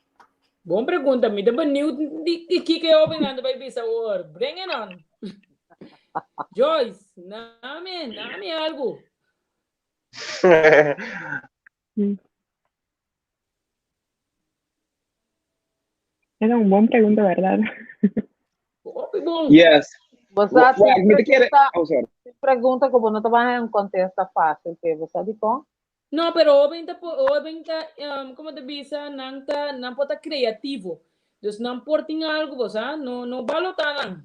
Bon pregunta. Mi ta benieuwd di kiko e hobennan ta bai bisa awor. Bring it on. Joyce, nami, nami algu. Era un bon pregunta, verdad? Hopi bon. Yes. Bo sa Wa- tin mi te quiere. pregunta, Oh, sorry. tin pregunta ku bo no ta baha un kontesta fásil pe. Bo sa dikon? No, pero hoben ta po- hoben ta um, como te bisa, nan ta nan por ta creativo. Dus nan por tin algo, bo sa, no no balota nan.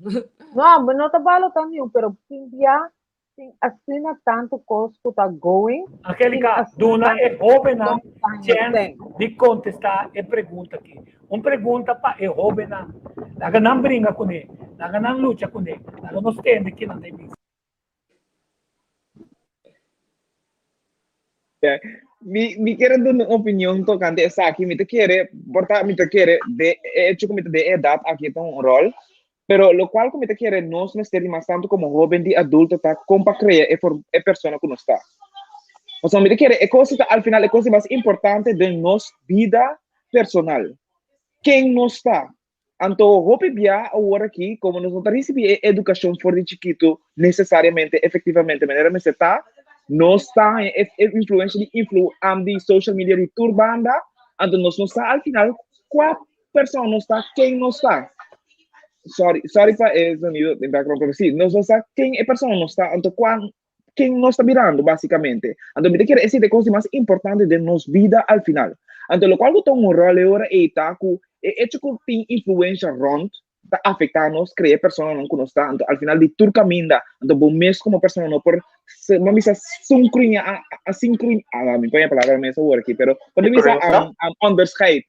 No, bo no ta balota niun, pero tin bia Tin asina tantu kos ku ta going. Tin Angelica, asina duna tantu e hóbennan kos ku ta chèns hende. di kontestá e pregunta akí. Un pregunta pa e hóbennan. Laga nan bringa kuné. Laga nan lucha kuné. Laga nos tende kinan ta e bisa. Mi, mi kier duna un opinion tokante esaki. Mi ta kere, por ta, mi ta kere de e hecho ku mi ta den e edat aki ta un ròl. Pero lokual ku mi ta kere nos mester di mas tantu komo hóben di adulto ta kon pa krea e for, e persona ku nos ta. Pasobra mi ta kere e kos ta al final e kos di mas importante den nos bida personal. Ken nos ta? Anto hopi bia awor aki komo nos no ta risibí e edukashon for di chikitu nesesariamente, efektivamente manera mester ta, nos ta haña e e influensha di influ di social media di tur banda, anto nos no sa al final kua persona nos ta, ken nos ta. Sorry, sorry pa e sonido den background, pero sí, nos no sa ken e persona nos ta, anto kua ken nos ta birando basicamente. Anto mi ta kere esei ta e kos di mas importante den nos bida al final. Anto lokual ku ta un ròl e ora ei ta ku e echo ku tin influensha rònt ta afektá nos, krea e personanan ku nos ta. Anto al final di tur kaminda, anto bo mes komo persona no por, bo bisa sinkronia, a sinkronia, mi pone e palabra mes awor aki, pero por bisa onderscheid.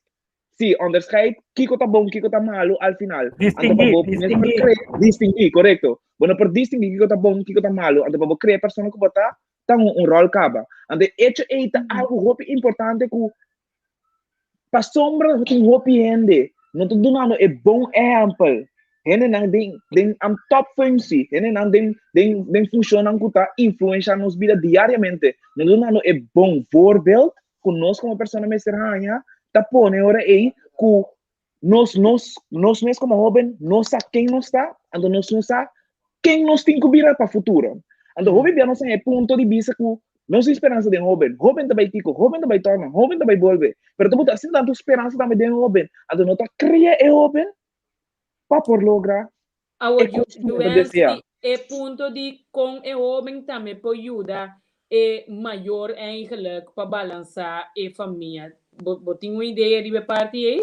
Sí, onderscheid kiko ta bon, kiko ta malu al final. Anto pa Distinguí, bo mes por distinguí. krea, distinguí, korekto. Bo no por distinguí kiko ta bon, kiko ta malu. Anto pa bo krea persona ku bo ta, ta un, un ròl kaba. Anto e echo ei ta algu hopi importante ku pasobra tin hopi hende no ta dunando e bon ehèmpel. Hendenan den, den am top functie, hendenan den, den, den funshonnan ku ta influensha nos bida diariamente, no ta dunando e bon voorbeeld ku nos komo persona mester haña ta pone ora ei ku nos nos nos mes komo hóben no sa ken nos ta, anto nos no sa ken nos tin ku bira pa futuro. Anto hopi bia nos haña e punto di bisa ku nos tin speransa den hóben, hóben ta bai kiko, hóben ta bai torna, hóben ta bai bolbe, pero ta bo ta asina tantu speransa tambe den hóben, anto no ta kria e hóben pa por logra Awor e kos ku nan ta Joel, desea. si e punto di kon e hoben tambe por yuda e mayor eigenlijk pa balansa e famia. Bo, bo tin un idea riba e parti ei?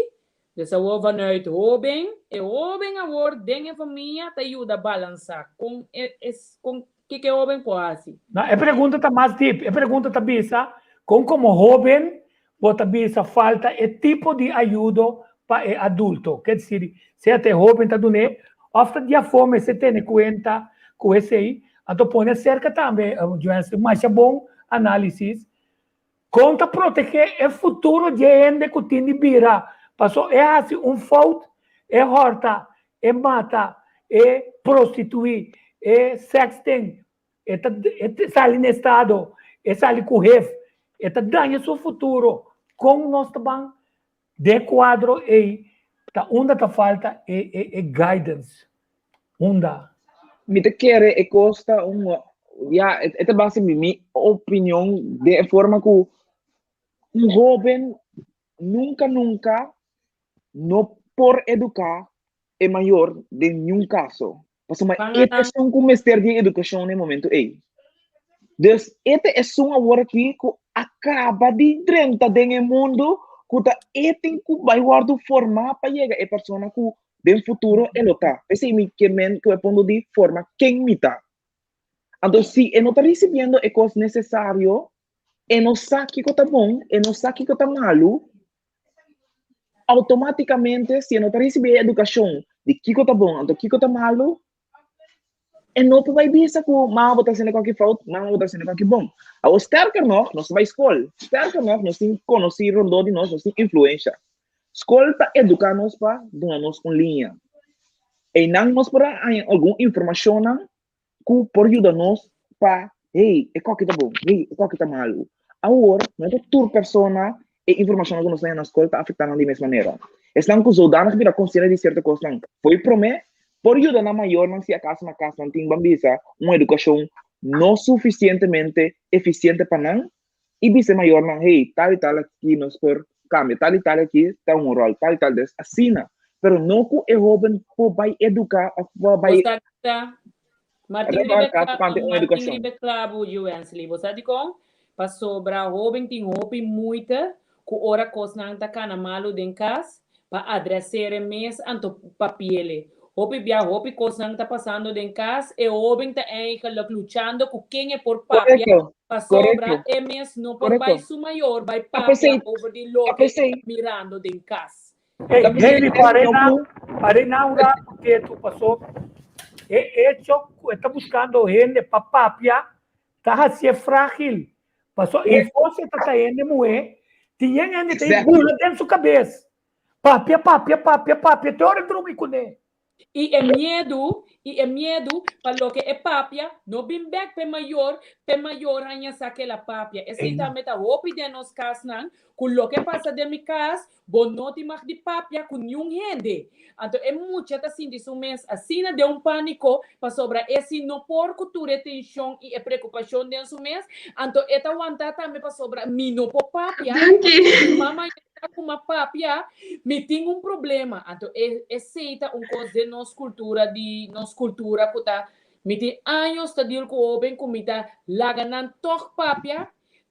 Dus awor vanuit hoben, e hoben awor den e famia ta yuda balansa. Kon e, es, kon, kiko e hoben por hasi? No, e pregunta ta mas diep. E pregunta ta bisa kon komo hoben Bo ta bisa falta e tipo di ayudo pa e adulto. Ke desir, sea ta e hoben ta dun'é òf ta di afó mester tene kuenta ku esei. Anto pone aserka tambe, Joensley, masha bon análisis. Kon ta protegé e futuro dje hende ku tin di bira paso e hasi un fout, e hòrta, e mata, e prostituí, e sexting, E ta e sali na estado, e sali ku hef, e ta daña su futuro. Kon nos ta ban den e kuadro ei ta unda ta falta e e e guidance? Unda? Mi ta kere e kos ta un, ya, e ta base mi mi opinion den e forma ku un hoben nunka nunka no por eduká e mayor den niun kaso. Pasobra e ta esun ku mester di edukashon na e momento ei. Dus e ta esun awor aki ku a kaba di drenta den e mundu ku ta e tin ku bai wòrdu formá pa yega e persona ku. Den futuro e lo ta. P'esei mi ke men ku e punto di forma ken mi ta. Anto si e no ta risibiendo e kos nesesario, e no sa kiko ta bon, e no sa kiko ta malu, outomátikamente si e no ta risibí e edukashon di kiko ta bon anto kiko ta malu, e no por bai bisa ku mama bo ta hasiendo kòki fout, mama bo ta hasiendo kòki bon. Awor sterker nòg, nos ta bai skol, sterker nòg nos tin konosí rondó di nos, nos tin influensha. Skol ta eduká nos pa duna nos un liña. Einan nos por a haña algun informashonnan ku por yuda nos pa, hey, e kòki ta bon, hey, e kòki ta malu. Awor, no ta tur persona e informashonnan ku nos ta haña na skol ta afektá nan di mes manera. Esnan ku zodanig bira konsiente di sierto kosnan fo'i promé por yuda nan mayornan si akaso na kas nan tin, ban bisa, un edukashon no sufisientemente efisiente pa nan i bisa e mayornan, hey, tal i tal aki nos por kambia, tal i tal aki ta un ròl, tal i tal des, asina. Pero no ku e hóben por bai eduká òf por bai Bo sa ta Martin riba remarká tokante un Martin edukashon. riba e klabu, Joensley. Bo sa dikon? Pasobra hóben tin hopi moeite ku ora kosnan ta kana malu den kas, pa adresere mes anto papiele. Hopi bia hopi kosnan ta pasando den kas, e hóben ta eigenlijk luchando ku ken e por papia, Korekto, pasobra korekto, e mes no por bai korekto. su mayor bai Ta papia p'esei, over di ta loke e p'esei, ta mirando den kas. Hey, ta p'esei Nelly, es paré no na, ku paré na un rato ketu, pasó e hecho ku e ta buskando hende pa papia ta hasié frágil. Pasó e fos e ta ta hende muhé, tin yen hende ta Exactly. bula den su kabes. Papia, papia, papia, papia, te ora drumi kuné. I e miedu, i e miedu pa loke e papia no bin bek p'e mayor, p'e mayor haña sa ke el a papia. Esei tambe ta hopi den nos kasnan, ku loke pasa den mi kas, bo no tin mag di papia ku niun hende. Anto e mucha ta sinti su mes asina den un pániko, pasobra e si no por ku tur e tenshon i e preokupashon den su mes, anto e ta wantá tambe pasobra mi no por papia, Danki. mi mama ya sa ku m'a papia, mi tin un problema. Anto e esei ta un kos den nos kultura di nos kultura ku ta mi tin años ta deal ku hóben ku mi ta laga nan tòg papia,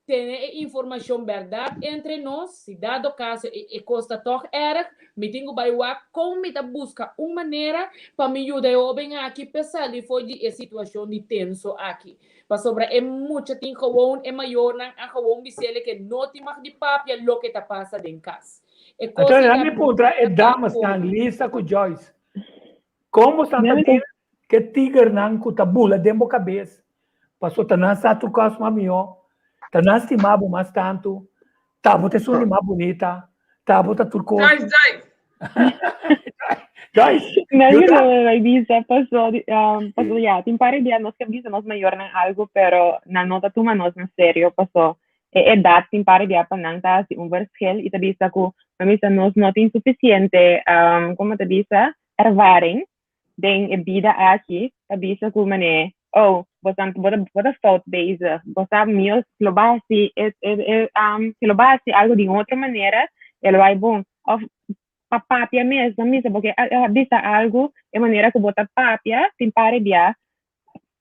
Tene e informashon bèrdat entre nos, si dado kaso e e kos ta tòg èrg, mi tin ku bai wak kon mi ta buska un manera pa mi yuda e hóben aki p'e sali for di e situashon di tenso aki. Pasobra e mucha tin gewon, e mayornan a gewon bis'el ke no tin mag di papia loke ta pasa den kas. E kos Anto ei nan ta mi puntra e damasnan, Lisa ku Joyce, kon boso ta mira ke tigernan ku ta bula den bo kabes Paso ta nan sa tur kos mas mihó, ta nan stima bo mas tantu, ta bo ta esun di mas bunita, ta bo ta tur kos. Joyce, Joyce. Joyce, Nan yuda. yuda bai bisa paso um, paso ya, tin par di dia nos ke bisa nos mayornan algo, pero nan no ta tuma nos na serio paso e edad tin par di dia pa nan ta hasi un verschil i ta bisa ku nan bisa nos no tin sufisiente um, komo ta bisa ervaring den e bida aki ta bisa ku manera, oh, bo ta, bo ta, bo ta fout bezig, bo sa mihó si lo bo hasi e, e, e, um, si lo bo hasi algo di un otro manera, e lo bai bon. Of pa papia mes, nan bisa bo ke a bisa algo, e manera ku bo ta papia tin pare bia,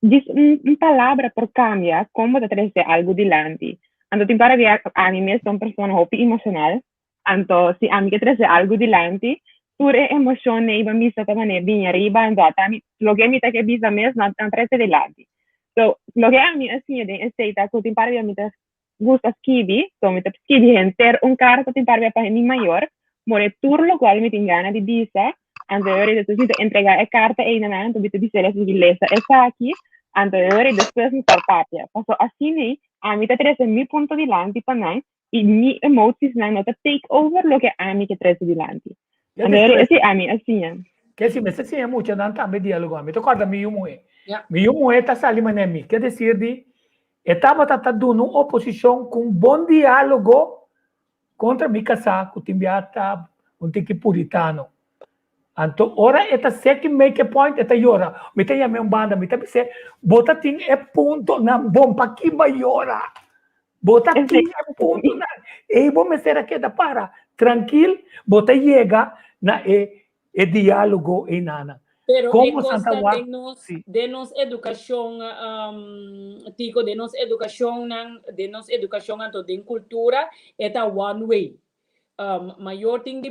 djis un, un palabra por kambia kon bo ta trese algo dilanti. Anto tin pare bia ami mes ta un persona hopi emoshonal, Anto si ami ke trese algu dilanti, tur e emoshon ei ban bisa ta manera bini ariba, anto ata mi loke mi ta ke bisa mes no a trese dilanti. So, loke ami a siña den esei ta ku tin par bia mi ta gusta skibi, so mi ta skibi henter un karta tin par bia pa mi mayor, more tur lokual mi tin gana di bisa, anto e ora despues mi ta entrega e karta ei na nan, anto mi ta bisa el esaki lesa esaki, anto e ora despues mi por papia. Paso asina ei ami ta trese mi punto dilanti pa nan, i mi emotiesnan no ta take over loke ami ke trese dilanti. Ya Anto despues, esei ami a siña. ke si mester siña muchanan tambe dialogo. Mi ta kòrda mi yu muhé. Ya. Mi yu muhé ta sali manera mi. Ke desir di e tabata ta duna un oposishon ku un bon dialogo kontra mi kasá ku tin bia ta un tiki puritano. Anto ora e ta seki make a point e ta yora. Mi ta yam'é un banda mi ta bis'é bo ta tin e puntonan bon pakiba yora. Bo ta tin e puntonan ei bo mester a keda para trankil, bo ta yega na e e diálogo einanan. Pero e Komo kos Santa ta Wa den nos, sí. den nos edukashon, Tico, den nos edukashonnan, den nos edukashon anto den kultura e ta one way. Mayor tin di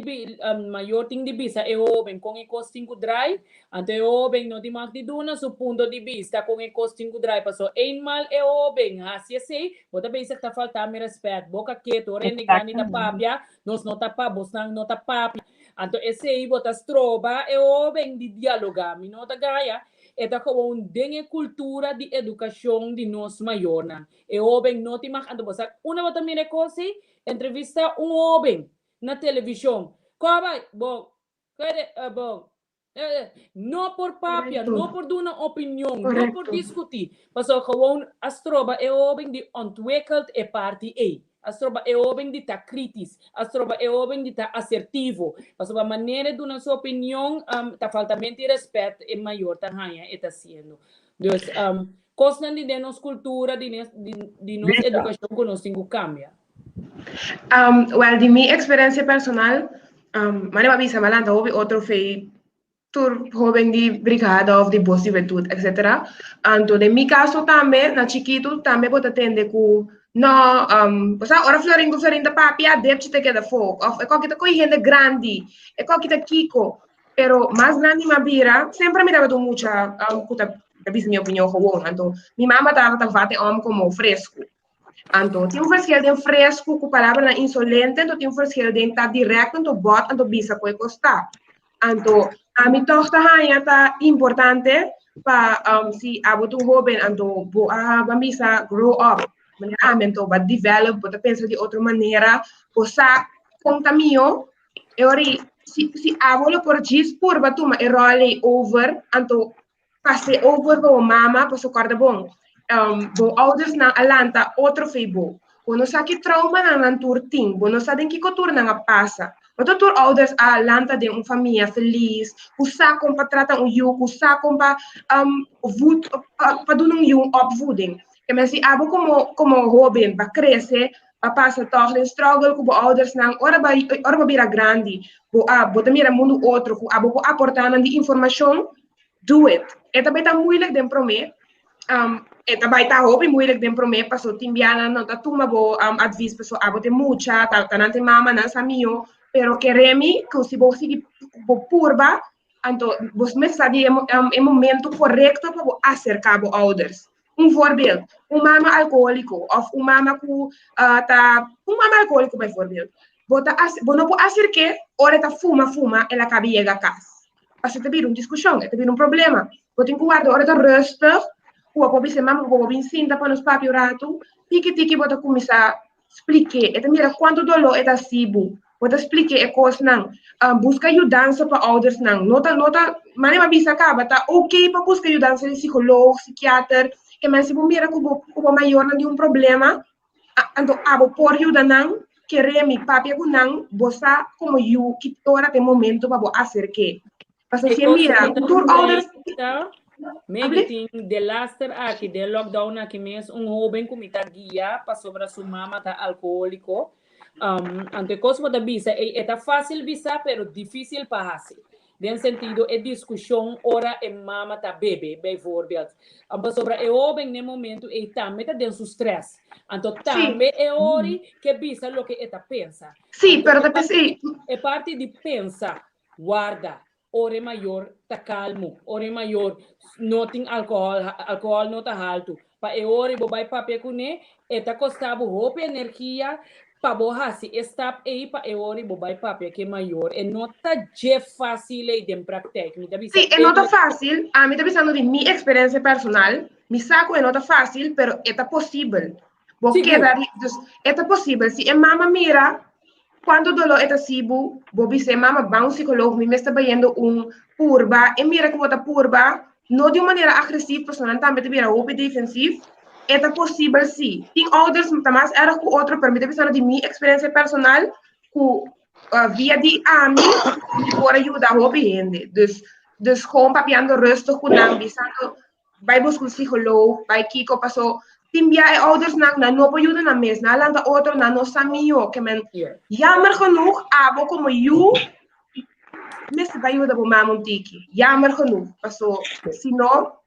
mayor tin di bisa e hoben kon e kos tin ku drai, anto e hoben no tin mag di duna su punto di bista kon e kos tin ku drai, paso eenmaal e hoben hasi esei, bo ta bezig ta falta mi respet, boka ketu, ora hende grandi ta papia, nos no ta pa, bosnan no ta papia, anto esei bo ta stroba e hoben di dialoga, mi no ta gaya, e ta gewoon den e kultura di edukashon di nos mayornan, e hoben no tin mag, anto bo sa unda bo ta mira e kos ei? Entrevistá un hóben na televishon. Kon a bai? Bon. Kere, eh, bon. Eh, eh. No por papia, no por duna opinion, no por diskutí. Pasobra gewoon a stroba e hóben di ontwikkeld e parti ei. A stroba e hóben di ta kritis, a stroba e hóben di ta asertivo. Pasobra manera e duna su opinion, ta faltamento di rèspèt e mayor ta haña e ta hasiendo. Dus, Kosnan di den nos kultura, di di nos edukashon ku nos tin ku kambia. Wèl, di mi eksperensia personal, manera bo a bisa mi a lanta hopi otro fe tur hóben di brigada òf di bos di hubentud etsetera. Anto den mi kaso tambe na chikitu tambe bo ta tende ku no, bo sa ora Florin ku Florin ta papia depchi ta keda afó òf e koki ta kohe hende grandi, e koki ta kiko. Pero mas grandi mi a bira, semper mi tabata un mucha ku ta bisa mi opinion gewoon. Anto mi mama tabata vat e om komo fresku. Anto tin un verschil den fresku ku palabranan insolente, anto tin un verschil den ta dirèkto anto bòt anto bisa ku e kos ta. Anto ami tòg ta haña ta importante pa si abo ta un hóben anto bo a ban bisa grow up, manera ami anto bo a develop, bo ta pensa di otro manera, bo sa kon ta mihó. E ora ei, si, si abo lo por djis purba tuma e ròl ei over, anto pas'é over pa bo mama, pasobra kòrda bon, um, bo oudersnan a lanta otro fei bo. Bo no sa ki traumanan nan tur tin, bo no sa den kiko tur nan a pasa. No ta tur ouders a lanta den un famia felis, ku sa kon pa trata un yu, ku sa kon pa um, voed, pa, pa duna un yu un opvoeding. Ke men si abo komo, komo hóben pa krese, a pasa tòg den struggle ku bo oudersnan ora bo ora bo bira grandi bo a bo ta mira mundu otro ku abo por aportá nan di informashon do it e ta bai ta muilik den promé e ta bai ta hopi muilik den promé paso tin bia nan no ta tuma bo advis paso abo ta e mucha ta nan ta e mama nan sa mihó pero kere mi ku si bo sigui bo purba anto bo mester sa di e momento korekto pa bo aserká bo ouders. Un voorbeeld, un mama alkohóliko òf un mama ku ta, un mama alkohóliko bijvoorbeeld, bo ta bo no por aserk'é ora e ta fuma fuma el a kaba yega kas. Pasobra e ta bira un diskushon, e ta bira un problema. Bo tin ku warda ora e ta rustig, ku bo por bisa e mama ku bo por bin sinta pa nos papia un ratu, tiki tiki bo ta kuminsá Splik'é. E ta mira kuantu doló e ta hasi bo. Bo ta splik'é e kosnan. Buska yudansa pa oudersnan. No ta, no ta, manera mi a bisa kaba, ta oké pa buska yudansa di psikoloog, sikiater. Ke men si bo mira ku bo, ku bo mayornan tin un problema, anto abo por yuda nan, kere mi papia ku nan, bo sa komo yu ki ora ta e momento pa bo aserk'é. Pasobra E si e kos mira ku tur ouders. ta, maybe tin delaster aki den lockdown aki mes un hoben ku mi ta guia pasobra su mama ta alkoholiko. Um, anto e kos ku bo ta bisa ei e ta fásil bisa pero difísil pa hasi. Den sentido e diskushon ora e mama ta bebe bijvoorbeeld. Um, pasobra e hoben n'e momento ei tambe ta den su stress. Anto Sí. tambe e ori ke bisa loke e ta pensa. Sí, Anto pero e ta parti p'esei. e parti di pensa Warda, ora e mayor ta kalmu, ora e mayor no tin alkohòl, alkohòl no ta haltu. Pa e ora bo bai papia kuné, e ta kosta bo hopi energia pa bo hasi e stap ei pa e ora bo bai papia ku e mayor. E no ta dje fásil ei den praktijk. Mi ta bisa Sí, e no ta eerlijk. fásil. Ami ta bisando di mi eksperensia personal. Mi sa ku e no ta fásil, pero e ta posibel. Bo Sigur. keda, dus e ta posibel. Si e mama mira Cuanto dolor e ta si bo, bo bis'é, Mama, ban un psicologo, mi mes ta bayendo un purba. E mira cu bo ta purba, no di un manera agresief, pasobra nan tambe ta bira hopi defensief. E ta posibel si. Tin ouders ta mas erg cu otro, pero mi ta bisando di mi experiencia personal, cu via di ami, mi por a yuda hopi hende. Dus, dus gewoon papiando rustig cu nan, bisando, bai busca un psicoloog, bai kiko, paso tin bia e oudersnan nan no por yuda nan mes, nan a lanta otro, nan no sa mihó, ke men jammer genoeg abo komo yu mester bai yuda bo mama un tiki, jammer genoeg, paso si no,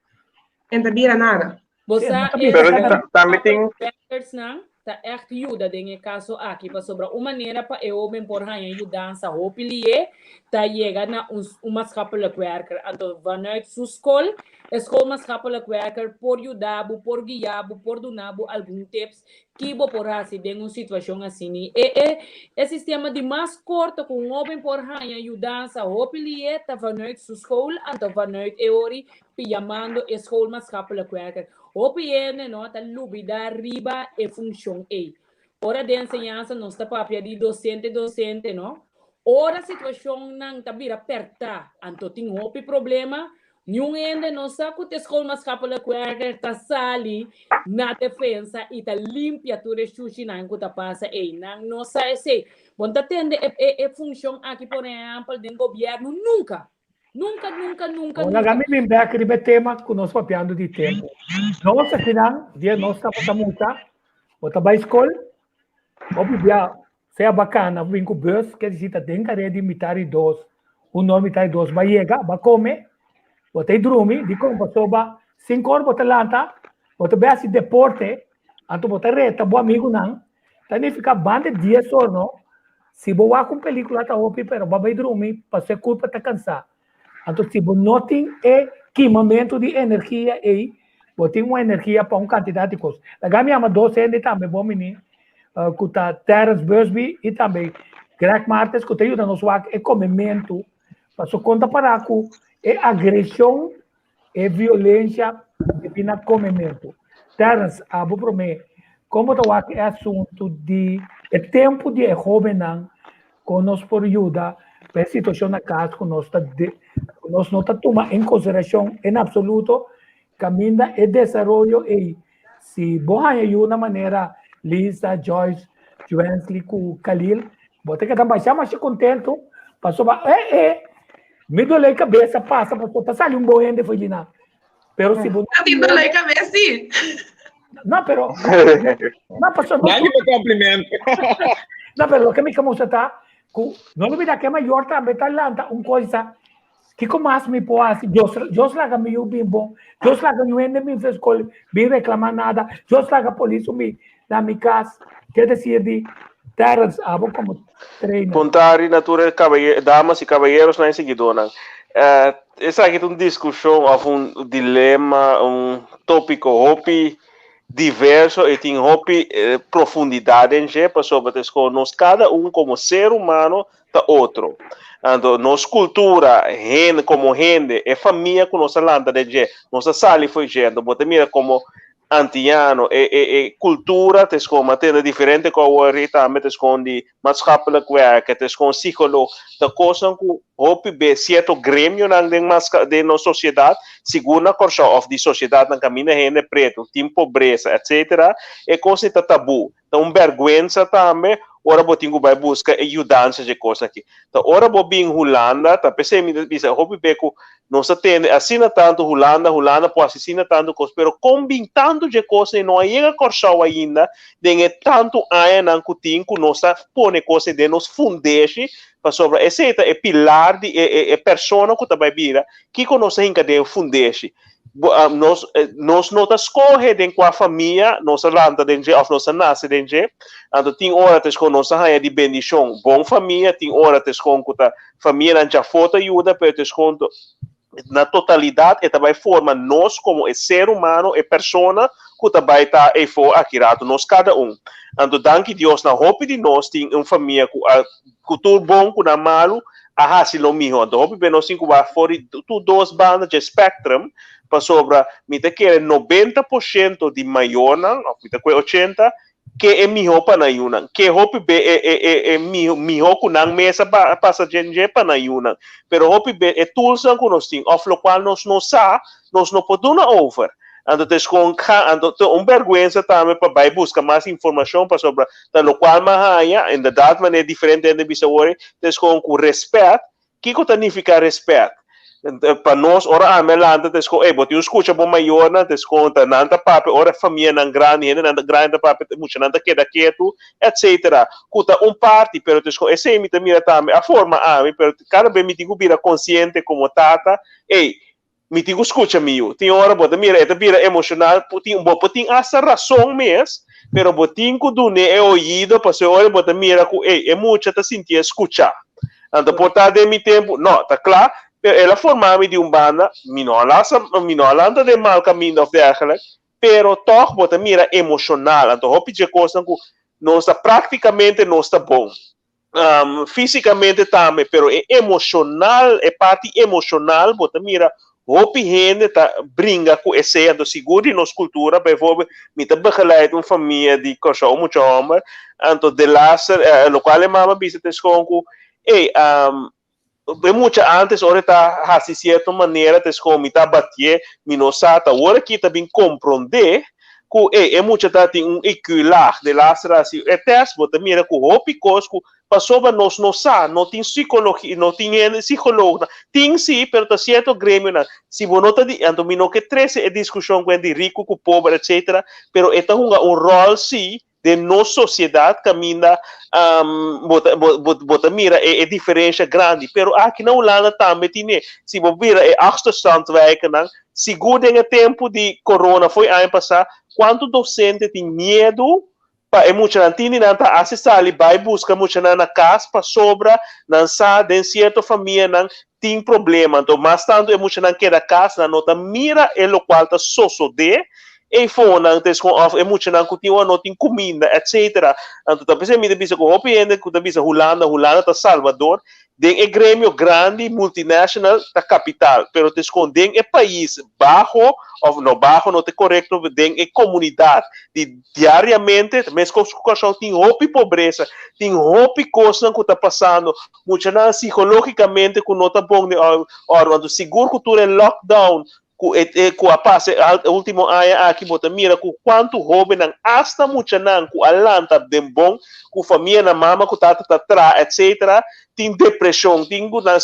en ta bira nada. Bo sa e Pero tambe tin werkersnan. ta ègt yuda den e kaso aki pasobra un manera pa e hóben por haña yudansa hopi lié ta yega na un un maatschappelijk werker. Anto vanuit su skol e schoolmaatschappelijk werker por yuda bo, por guia bo, por duna bo algun tips ki bo por hasi den un situashon asini. E e e sistema di mas korto ku un hóben por haña yudansa hopi lié ta vanuit su skol anto vanuit e ori yamando e schoolmaatschappelijk werker. Hopi hende no ta lubidá riba e funshon ei. Ora den enseñansa nos ta papia di dosente dosente no. Ora situashonnan ta bira pèrtá anto tin hopi problema, niun hende no sa ku te schoolmaatschappelijk werker ta sali na defensa i ta limpia tur e shushinan ku ta pasa ei. Nan no sa esei. Bo no ta tende e e e funshon aki por ehèmpel den gobièrnu nunka. Nunka, nunka, nunka, Bon, laga nunka. mi bin bek riba e tema ku nos papiando di tempu. Nos akinan, dia nos tabata mucha, bo ta bai skol, hopi bia sea bakana bo bin ku bus, ke disi ta den karea di mitar di dos, un or mitar di dos ba yega, ba kome, bo ta drumi, dikon? Pasobra sinku or bo ta lanta, bo ta bai hasi deporte, anto bo ta reta bo amigunan, Ta nifica banda dies or no, si bo wak un pelicula ta hopi pero bo a bay drumi pasobra e curpa ta cansa. Anto si bo no tin e kimamento di energia ey, bo tin un energia pa un cantidad di cos. Laga mi yama dos hende tambe bon bini cu ta Terence Busby y tambe Greg Martes cu ta yuda nos wak e comemento pasobra con ta para cu e agresion E violencia debi na comemento. Terence, abo prome, con bo ta wak e asunto di e tempo di e hobennan con nos por yuda pa e situacion na cas cu nos ta de cu nos no ta tuma en consideracion en absoluto caminda e desaroyo ey si bo haña yu na manera Lisa, Joyce, Joensley cu Khalil bo ta keda masha masha contento pasobra e e Mi dolé cabeza pasa pasobra ta sali un bon hende fo'i di nan. Pero si bo A ti dolé cabeza sí. No, pero no, pasobra Danki pa compliment. No, pero loke mi ke mustra ta ku no lubida ke mayor tambe ta lanta un cosa kiko mas mi por hasi? Dios Dios laga mi yu bin bon, Dios laga niun hende bin for skol bin reklama nada, Dios laga polis bin na mi kas. Ke desir di Terrence abo komo trainer? Puntari na tur e kabaye, damas i kabayerosnan i siguidónan. Esaki ta un diskushon òf un dilema, un tópiko hopi diverso i tin hopi profundidat den dje pasobra ta esko nos kada un komo ser humano ta otro. Anto nos kultura, hende komo hende, e famia ku nos a lanta den dje, nos a sali fo'i dje, anto bo ta mira komo Antiano, e e e cultura ta escon ma tende diferente cu awor y tambe ta escon di maatschappelijk werker, ta escon psicoloog, ta cosnan cu hopi be cierto gremionan den maatska den nos sociedad, sigur na Corsou of di sociedadnan caminda hende preto tin pobresa etcetera, e cos ei ta tabu, ta un berguensa tambe ora bo tin cu bay busca e yudansa dje cos aki. Ta ora bo bin Hulanda, ta p'esei mi ta bisa hopi be cu nos ta tende asina tantu Hulanda, Hulanda por haci asina tantu cos, pero con bin tantu dje cos ei no a yega Corsou ainda den e tantu añanan cu tin cu nos ta pone cos ei den nos fundeshi, pasobra esei ta e pilar di e e e persona cu ta bay bira, kico nos ta hinca den e fundeshi? Nos nos no ta scoge den cua famia nos a lanta den dje of nos a nace den dje, anto tin ora ta escon nos a haya di bendicion bon famia, tin ora ta escon cu ta famianan djafo ta yuda, pero ta escon na totalidad e ta bay forma nos como e ser humano, e persona cu ta bay ta eyfo aki rato, nos cada un. Anto danki Dios na hopi di nos tin un famia cu a cu tur bon cu nan malu a haci lo miho. Anto hopi be nos tin cu wak for di tur dos banda dje spectrum, pasobra mi ta kere 90% di mayornan, of mi ta kue 80, ke e miho pa nan yunan. Ke hopi be e e e e miho miho cu nan mes a pasa dje dje pa nan yunan. Pero hopi be e toolsnan cu nos tin, of locual nos no sa, nos no por duna over. Anto ta eskon ga, anto ta un berguensa tambe pa bai buska mas informashon pasobra ta lokual m'a haña, inderdaad manera diferente hende bisa wor, ta eskon ku respèt, kiko ta nifiká respèt? Pa nos ora ami a lanta ta eskon, ey bo tin un skucha bo mayornan, ta eskon ta nan ta papia ora famianan grandi, hendenan grandi ta papia muchanan ta keda ketu, etcetera, ku ta un parti, pero ta eskon esei mi ta mira tambe a forma ami, pero kada bes mi tin ku bira konsiente komo tata, ey. Mi tin ku skucha mi yu. Tin ora bo ta mira e ta bira emoshonal, tin bo por tin asta rason mes, pero bo tin ku dun'é e oido pasobra e ora bo ta mira ku ey e mucha ta sintié skuchá. Anto por ta den mi tempu, no, ta kla, pero el a forma mi di un banda, mi no a lasa, mi no a lanta den mal kaminda òf dergelijk, pero tòg bo ta mira emoshonal. Anto hopi dje kosnan ku nos ta práktikamente nos ta bon. Físikamente tambe, pero e emoshonal, e parti emoshonal, bo ta mira hopi hende ta bringa ku esei, anto sigur di nos kultura, bijvoorbeeld, mi ta begeleid un famia di Kòrsou, un mucha hòmber, anto delaster, lokual e mama bisa ta eskon ku, ey, e mucha antes ora e ta hasi sierto manera ta eskon mi ta batié, mi no sa, ta awor aki ta bin komprondé ku ey e mucha ta tin un IQ laag, delaster a hasi e tèst bo ta mira ku hopi kos ku pasobra nos no sa, no tin psikologi, no tin hende psikoloognan, tin si pero ta sierto gremionan, si bo no ta di, anto mi no ke trese e diskushon ku hende riku ku pober etcetera, pero e ta hunga un ròl si Den nos sociedad caminda bo ta bo ta mira e diferencia grandi, pero aki na Hulanda tambe tine. Si bo mira e achterstandwijkennan, sigur den e tempo di corona fo'i aña pasa, cuanto docente tin miedo pa e muchanan tin di nan ta haci sali bay busca muchanan na cas pasobra nan sa den cierto famianan tin problema. Anto mas tanto e muchanan keda cas nan no ta mira e locual ta sosode Ei fonan ta eskon òf e muchanan ku tin ora no tin kuminda etsetera. Anto ta p'esei mi ta bisa ku hopi hende ku ta bisa Hulanda, Hulanda ta salbador. Den e gremio grandi multinational ta kapital, pero ta eskon den e pais baho òf no baho no ta korekto den e komunidat di diariamente meskos ku Kòrsou tin hopi pobresa, tin hopi kosnan ku ta pasando, muchanan sikológikamente ku no ta bon den òrdu. Anto sigur ku tur e lockdown ku e ku a pasa e ultimo aña aki bo ta mira ku kuantu hobennan asta muchanan ku a lanta den bon ku famianan mama ku tata ta traha etc tin depreshon tin ku nan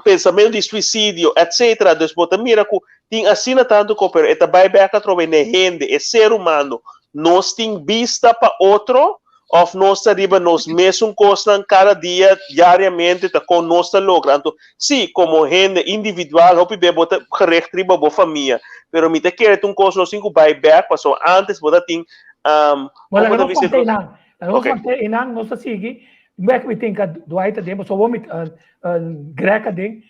pensamentu di suisidio etc dus bo ta mira ku tin asina tantu ko pero e ta bai bek atrobe n'e hende e ser humano nos tin bista pa otro Of nos ta riba nos mesun kosnan kada dia, diariamente, ta kon nos ta logra. Anto, sí, komo hende individual, hopi be bo ta gericht riba bo famia. Pero mi ta kere ta un kos nos tin ku bai bèk, pasobra antes bo ta tin, Bo kon laga bo ta nos bisa mant'é einan. Laga nos Oké. mant'é einan, nos ta sigui. Bèk mi tin ka Dwight aden, pasobra bo mi Greg aden,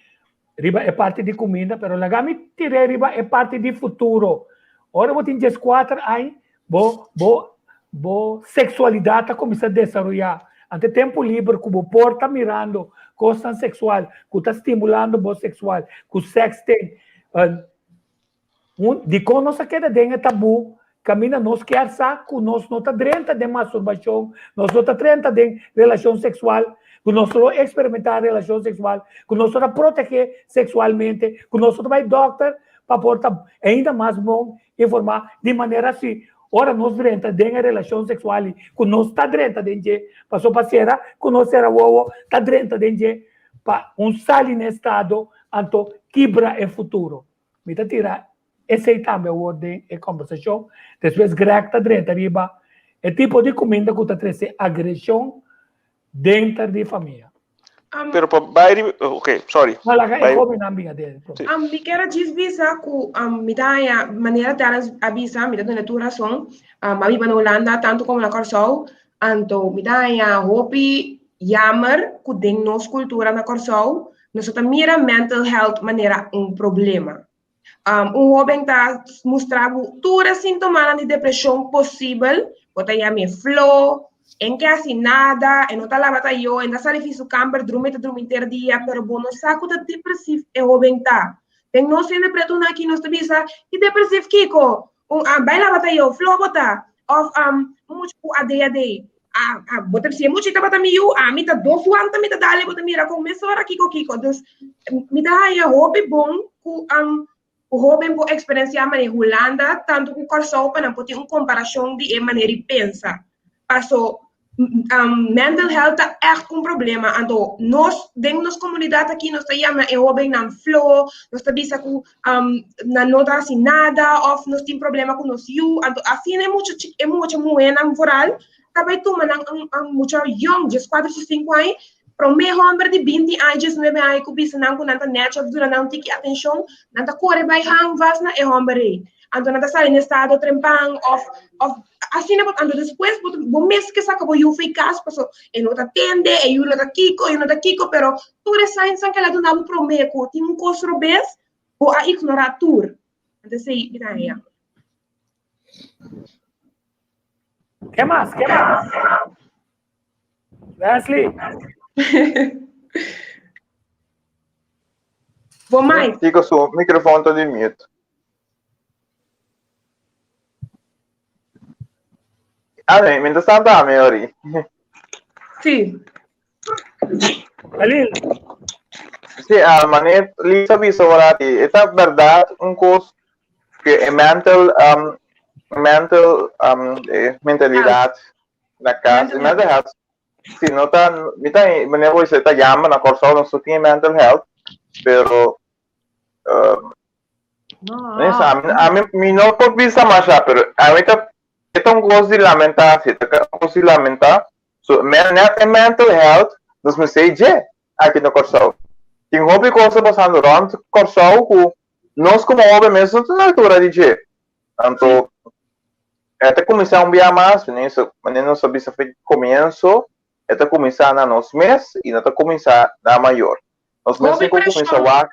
riba e parti di kuminda, pero laga mi tir'é riba e parti di futuro. Ora bo tin dieskuater aña, bo bo bo seksualidat ta kuminsá desaroyá. Ante tempu liber ku bo por ta mirando kosnan seksual ku ta stimulando bo seksual, ku sexting, Un, dikon nos a keda den e tabú kaminda nos kier sa ku nos no ta drenta den masturbashon, nos no ta drenta den relashon seksual, ku nos no eksperimentá relashon seksual, ku nos no ta protegé seksualmente, ku nos no ta bai dòkter pa por ta ainda mas bon informá di manera si ora nos drenta den e relashon seksual i ku nos ta drenta den dje, pasobra pa sera ku nos sera wowo ta drenta den dje pa un sali na estado anto kibra e futuro. Mi ta tira esei tambe awor den e kombersashon. Despues Greg ta drenta riba e tipo di kuminda ku ta trese agreshon denter di famia. Pero pa bai riba, ok, sorry. No, laga e hobennan bin aden. Sí. Mi kier a djis bisa ku mi ta haña manera Terence a bisa, mi ta duna tur rason. Mi a biba na Hulanda tantu komo na Kòrsou, anto mi ta haña hopi jammer ku den nos kultura na Kòrsou Nos no ta mira mental health manera un problema. Um, un hoben ta mustra bo tur e sintomanan di depreshon posibel, bo ta yam'é flo, en ke hasi nada, e no ta laba ta yo, en ta sali fi su kamber, drumi ta drumi henter dia, pero bo no sa ku ta depresiv e hoben ta. Den nos hende pretunan aki nos ta bisa, ki depresiv kiko? Un a bai laba ta yo, flo bo ta. Of um, un mucha ku ADHD. A, a, bo ta si e mucha tabata mi yu, ami ta dos wanta mi ta dale, bo ta mira kon mesora kiko kiko. Dus mi ta haña hopi bon ku um, ku hoben por eksperensiá manera Hulanda tantu ku Kòrsou pa nan por tin un komparashon di e manera di pensa. Paso um, mental health ta echt un problema. Anto nos den nos komunidat aki nos ta yama e hobennan flo, nos ta bisa ku um, nan no ta hasi nada of nos tin problema ku nos yu. Anto asina e mucha e mucha muhénan vooral ta bai tuma nan un, un mucha yong, 14, 15 aña, Promé hòmber di binti aña, diesnuebe aña ku bisa nan ku nan ta nèchi òf duna nan un tiki atenshon, nan ta kore bai hang vast na e hòmber ei. Anto nan ta sali na estado trempan òf òf asina bo anto despues bo bo mes ke saka bo yu fo'i kas paso e no ta tende, e yu no ta kiko, e yu no ta kiko, pero tur e signsnan ku el a duna bo promé ku tin un kos robes, bo a ignorá tur. Anto esei mi ta haña. Ke mas? Ke mas? Wesley. Bo mic. Kiko su microfoon ta di mute. Ah, mi, mi ta santa a mi ori. Sí. Alil. Sí, ah, mané Lisa bisa ora ti, esta verdad un cos que e mental um, mental um, eh, mentalidad na cas, Mental mental health si no ta mi ta meneer bo ta yama na Kòrsou nos no tin mental health pero um, No. no sa, ami, mi no por bisa masha pero ami ta e ta un kos di lamentá si ta un kos di lamentá so men net e mental health nos mester dje aki na Kòrsou tin hopi kos ta pasando rònt Kòrsou ku nos komo hoben mes no ta na altura di dje anto E ta kuminsá un bia mas, manera nos a bisa for di komienso, e ta kuminsá na nos mes i no ta kuminsá na mayor. Nos mes Hopi tin ku kuminsá preshon. wak.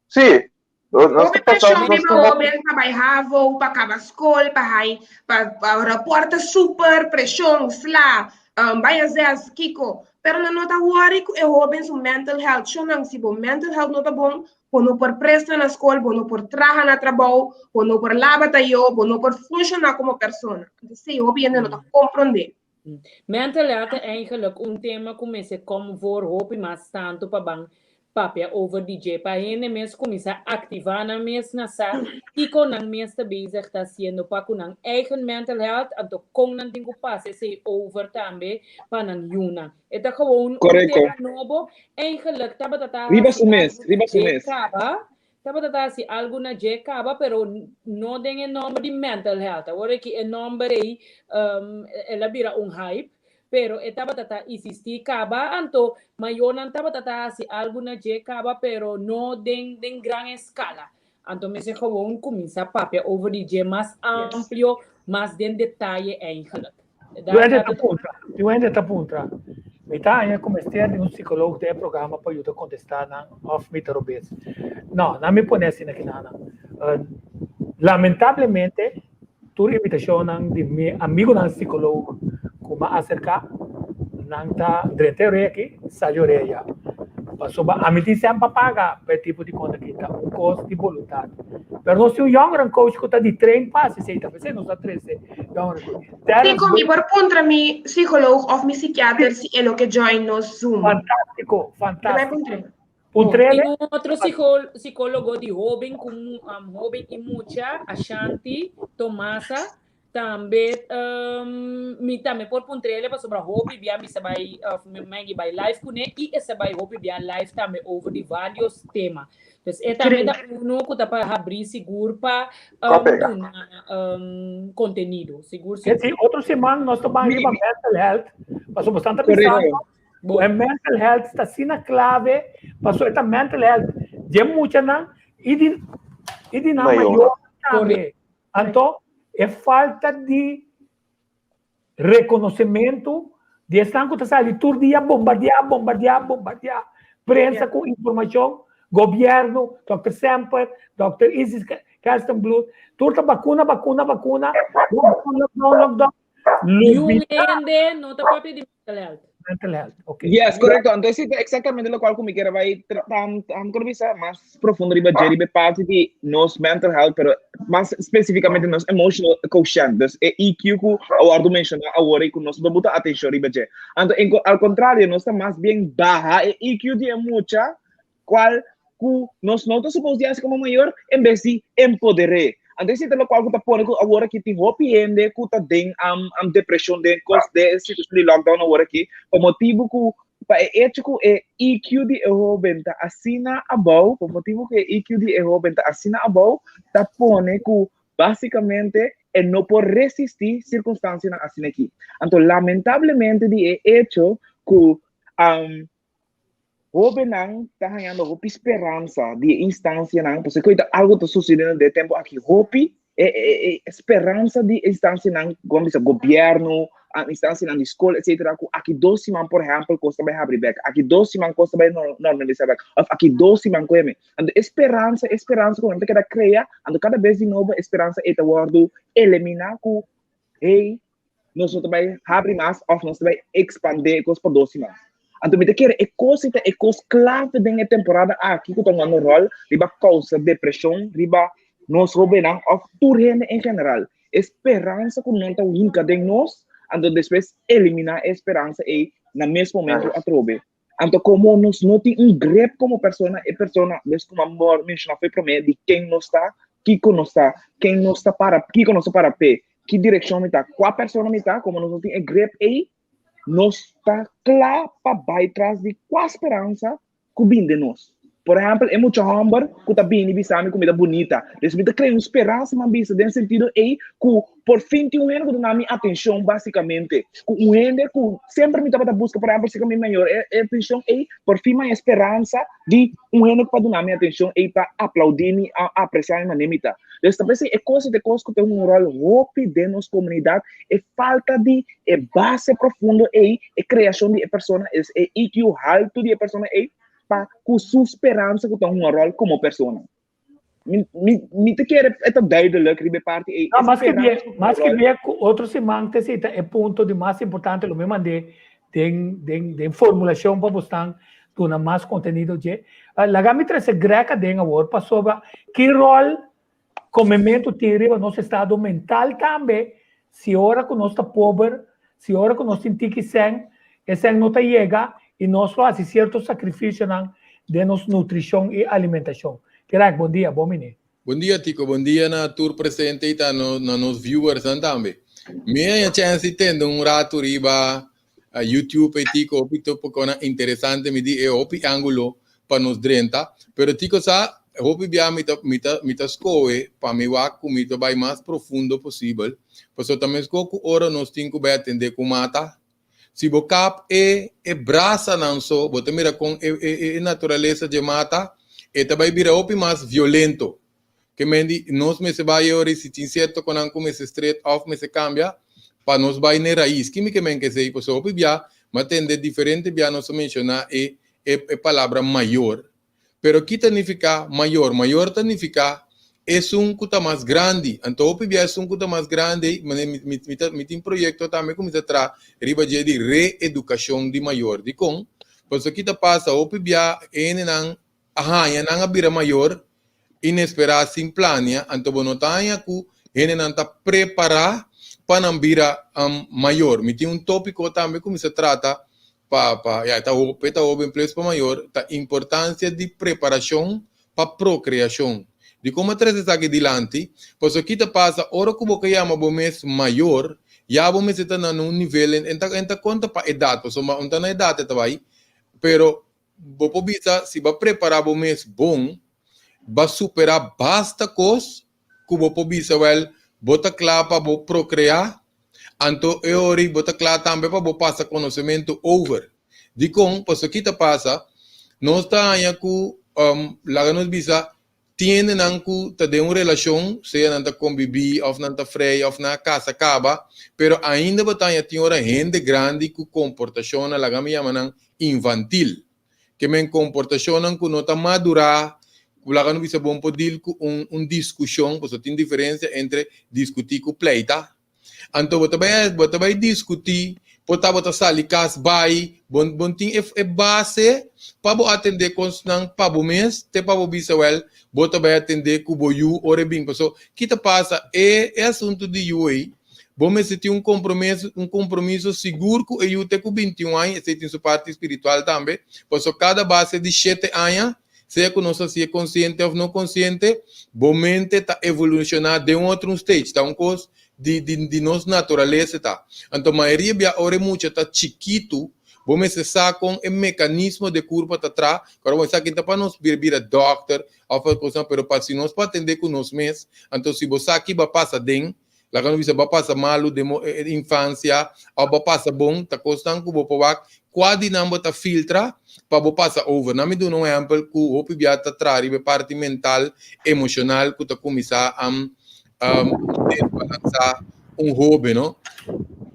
Sí, nos Hopi ta pasá, preshon nos riba tin hopi. hoben pa bai havo, pa kaba skol, pa hai, pa, pa raporta super, preshon, sla, um, bai a zes, kiko. Pero nan no ta worry ku e hoben su mental health. Shonnan, si bo mental health no ta bon, Bo no por presta na skol, bo no por traha na trabou, bo no por laba tayó, bo no por funshoná komo persona. Anto esei hopi hende no ta komprondé. Mental health ta eigenlijk un tema ku mester kom voor hopi mas tantu pa ban papia over di dje, pa hende mes kuminsá aktivá nan mes na sa kiko nan mes ta bezig ta hasiendo pa ku nan eigen mental health, anto kon nan tin ku pasa esei over tambe pa nan yunan. E ta gewoon un Correcto. tema nobo. Eigenlijk tabata ta Riba hasi su mes, algo riba na su dje mes. kaba. Tabata ta hasi algo na dje kaba, pero no den e nomber di mental health. Awor aki e nomber ei um, el a bira un hype, pero e tabata ta existi kaba. Anto mayornan tabata ta hasi algo na dje kaba, pero no den den gran escala. Anto mester gewoon kuminsá papia over di dje mas amplio, mas den detaye eigenlijk. Duende ta puntra, Duende ta puntra, Mi ta haña ku mester di un psikoloog den e programa pa yuda kontestá nan òf mi ta robes? No, nan mi pone asina kina nan. Lamentablemente, tur invitashonnan di mi amigunan psikoloog ku mi a aserká, nan ta drenta e orea aki, sali orea ayá. Pasobra ami tin sèn pa paga pa e tipo di kos aki, ta un kos di boluntat. Pero nos tin un yòngeren coach ku ta di train pa hasi esei, ta p'esei nos a trese yòngeren coach. Terence Kiko, mi por puntra mi psikoloog òf mi sikiater si e lo ke join nos Zoom? Fantástiko, Te bai fantástiko. puntr'é. Puntr'é. Tin un otro psikólogo di hóben ku hóben i mucha, Ashanti Tomasa, Tambe mi tambe por puntrele pasobra hopi bia mi sa bai of mi mengi bai live kuné i e sa bai hopi bia live tambe over di varios tema. Dus e tambe ta uno ku ta pa habrí sigur pa duna kontenido. Sigur sigur. Si otro siman nos ta ban riba mental health pasobra bo ta bisando ku e mental health ta asina klave pasobra e ta mental health dje muchanan i di i di nan mayornan tambe. Anto, e falta di rekonosementu di esnan ku ta sali tur dia bombardiá, bombardiá, bombardiá prensa ku informashon, gobièrnu, dòkter Semper, dòkter Isis Gerstenbluth, tur ta bakuna, bakuna, bakuna, lockdown, lockdown, lockdown. Niun hende no ta papia di mental health. Mental health, ok. Yes, correcto. Anto esi ta exactamente locual cu mi kier a bay tam tam kor bisa mas profundo riba dje riba e parti di nos mental health, pero mas specificamente nos emotional quotient, dus e EQ cu a wordo menciona awor y cu nos no buta atencion riba dje. Anto en al contrario nos ta mas bien baha e EQ di e mucha cual cu nos no ta supos di haci como mayor en bes di empoder'é. Anto esei ta locual cu ta pone cu awor aki tin hopi hende cu ta den depresion den cos den e situacion di lockdown awor aki pa motibu cu pa e hecho cu e EQ di e hoben ta asina abou, pa motibu cu e EQ di e hoben ta asina abou ta pone cu basicamente e no por resisti circunstancianan asina aki. Anto lamentablemente di e hecho cu. Hóbennan ta hañando hopi speransa di e instansianan, pasobra ku ta algu ta susediendo den e tempu aki, hopi e e e speransa di instansianan, komo bisa gobièrnu, instansianan di skol etsetera, ku aki dos siman por ehèmpel kos ta bai habri bèk, aki dos siman kos ta bai normalisa bèk, òf aki dos siman ku heme. Anto e speransa, e speransa ku nan ta keda krea, anto kada bes di nobo e speransa ei ta wòrdu eliminá ku hey, nos no ta bai habri mas of nos ta bai expande e kos pa dos siman. Anto mi ta kere e kos ei ta e kos klave den e temporada aki ku ta hungando ròl riba kousa depreshon riba nos hóbennan of tur hende en general. E speransa ku nan ta hinka den nos, anto despues eliminá e speransa ei na mes momento atrobe. Anto komo nos no tin un grip komo persona, e persona, mes ku m'a menshoná for e promé, di ken nos ta, kiko nos ta, ken nos ta para, kiko nos ta para p'e, ki direkshon mi ta, kua persona mi ta, komo nos no tin e grip ei, nos ta kla pa bai tras di kua speransa ku bin den nos. Por ehèmpel, e mucha hòmber ku ta bini bisa mi ku mi ta bunita. Des mi ta krea un speransa, mi a bisa, den sentido ei ku por fin tin un hende ku ta duna mi atenshon básikamente. Ku un hende ku semper mi tabata buska, por ehèmpel, si ku mi mayor e atenshon ei, por fin mi haña speransa di un hende ku por duna mi atenshon ei pa aplaudí mi, a apresiá mi manera mi ta. Des ta p'esei e kos ei ta e kos ku ta hunga un ròl hopi den nos komunidat, e falta di e base profundo ei, e kreashon di e persona, es e IQ haltu di e persona ei, pa ku su speransa ku ta hunga ròl komo persona. Mi, mi, mi ta kere e ta duidelijk riba e parti ei. No, mas ke bien, mas ke bien ku otro siman te si ta e punto di mas importante lo mi mand'é den, den, den formulashon pa bosnan duna mas kontenido dje. Laga mi trese Greg aden awor pasobra ki ròl Komementu tin riba nos estado mental tambe, si ora ku nos ta pober, si ora ku nos tin tiki sèn, e sèn no ta yega i nos lo hasi sierto sakrifisionan den nos nutrishon i alimentashon. Greg, bon dia, bon bini. Bon dia Tico, bon dia na tur presente i ta na nos viewersnan tambe. Mi a haña chèns di tende un ratu riba YouTube ei Tico, hopi topiconan interesante, mi di e hopi angulo pa nos drenta, pero Tico sa hopi bia mi ta mi ta mi ta scohe pa mi wak cu mi ta bay mas profundo posibel, pasobra ta mesco cu ora nos tin cu bay atende cu mata, si bo kap e e brasanan so bo ta mira con e e e naturalesa dje mata e ta bay bira hopi mas violento, Ke men di nos mester bai e ora si tin sierto konan ku mester stret òf mester kambia pa nos bai n'e rais. Ki mi ke men kesei? Pasobra hopi bia mi a tende diferente bia nos a menshoná e e palabra mayor. Pero ki ta nifiká mayor? Mayor ta nifiká esun ku ta mas grandi. Anto hopi bia esun ku ta mas grandi ei, manera mi mi mi ta mi tin proyekto tambe ku mi ta traha riba dje di reedukashon di mayor. Dikon? Pasobra ki ta pasa hopi bia e hendenan a haña nan a bira mayor inesperá sin plania, anto bo no ta haña ku hendenan ta prepará pa nan bira mayor. Mi tin un tópiko tambe ku mi sa trata pa pa ya e ta e ta hoben plus pa mayor, ta importansia di preparashon pa prokreashon. Dikon bo a trese esaki dilanti? Pasobra ki ta pasa ora ku bo ka yama bo mes mayor, ya bo mester ta na un nivel, en ta en ta konta pa edat, pasobra un ta na edat e ta bai, pero Bo por bisa si bo a prepará bo mes bon, bo a superá basta kos ku bo por bisa wèl bo ta kla pa bo prokreá, anto e ora ei bo ta kla tambe pa bo pasa konosementu over. Dikon? Pasobra ki ta pasa, nos ta haña ku laga nos bisa Tin hendenan ku ta den un relashon, sea nan ta kombibí òf nan ta frei òf nan a kasa kaba, pero ainda bo ta haña tin ora hende grandi ku komportashonnan, laga mi yama nan infantil. Ke men komportashonnan ku no ta madurá, ku laga no bisa bon por dil ku un un diskushon, pasobra tin diferensia entre diskutí ku pleita. Anto bo ta bai bo ta bai diskutí, por ta bo ta sali kas bai, bo bo tin e e base pa bo atendé kosnan pa bo mes te pa bo bisa wèl bo ta bai atendé ku bo yu ora e bin. Pasobra ki ta pasa e e asuntu di yu ei bo mester tin un kompromeso un kompromiso sigur ku e yu te ku 21 aña, esei tin su parti spiritual tambe, pasobra kada base di shete aña Sea ku nos hasié konsiente òf no konsiente, bo mente ta evolushoná den un otro un stage. Ta un kos di di di nos naturalesa ta. Anto mayoria bia ora e mucha ta chikitu, bo mester sa kon e mekanismo di e kurpa ta traha. Kòrda bo esaki no ta pa nos bira bira dòkter òf pa kosnan, pero pa si nos por atendé ku nos mes. Anto si bo sa ki bo a pasa den. Laga nos bisa bo a pasa malu den bo infansia òf bo a pasa bon, ta kosnan ku bo por wak kua di nan bo ta filtra pa bo pasa over. Nan mi duna un ehèmpel ku hopi bia ta traha riba e parti mental, emoshonal ku ta kuminsá desbalansá un hóben, no.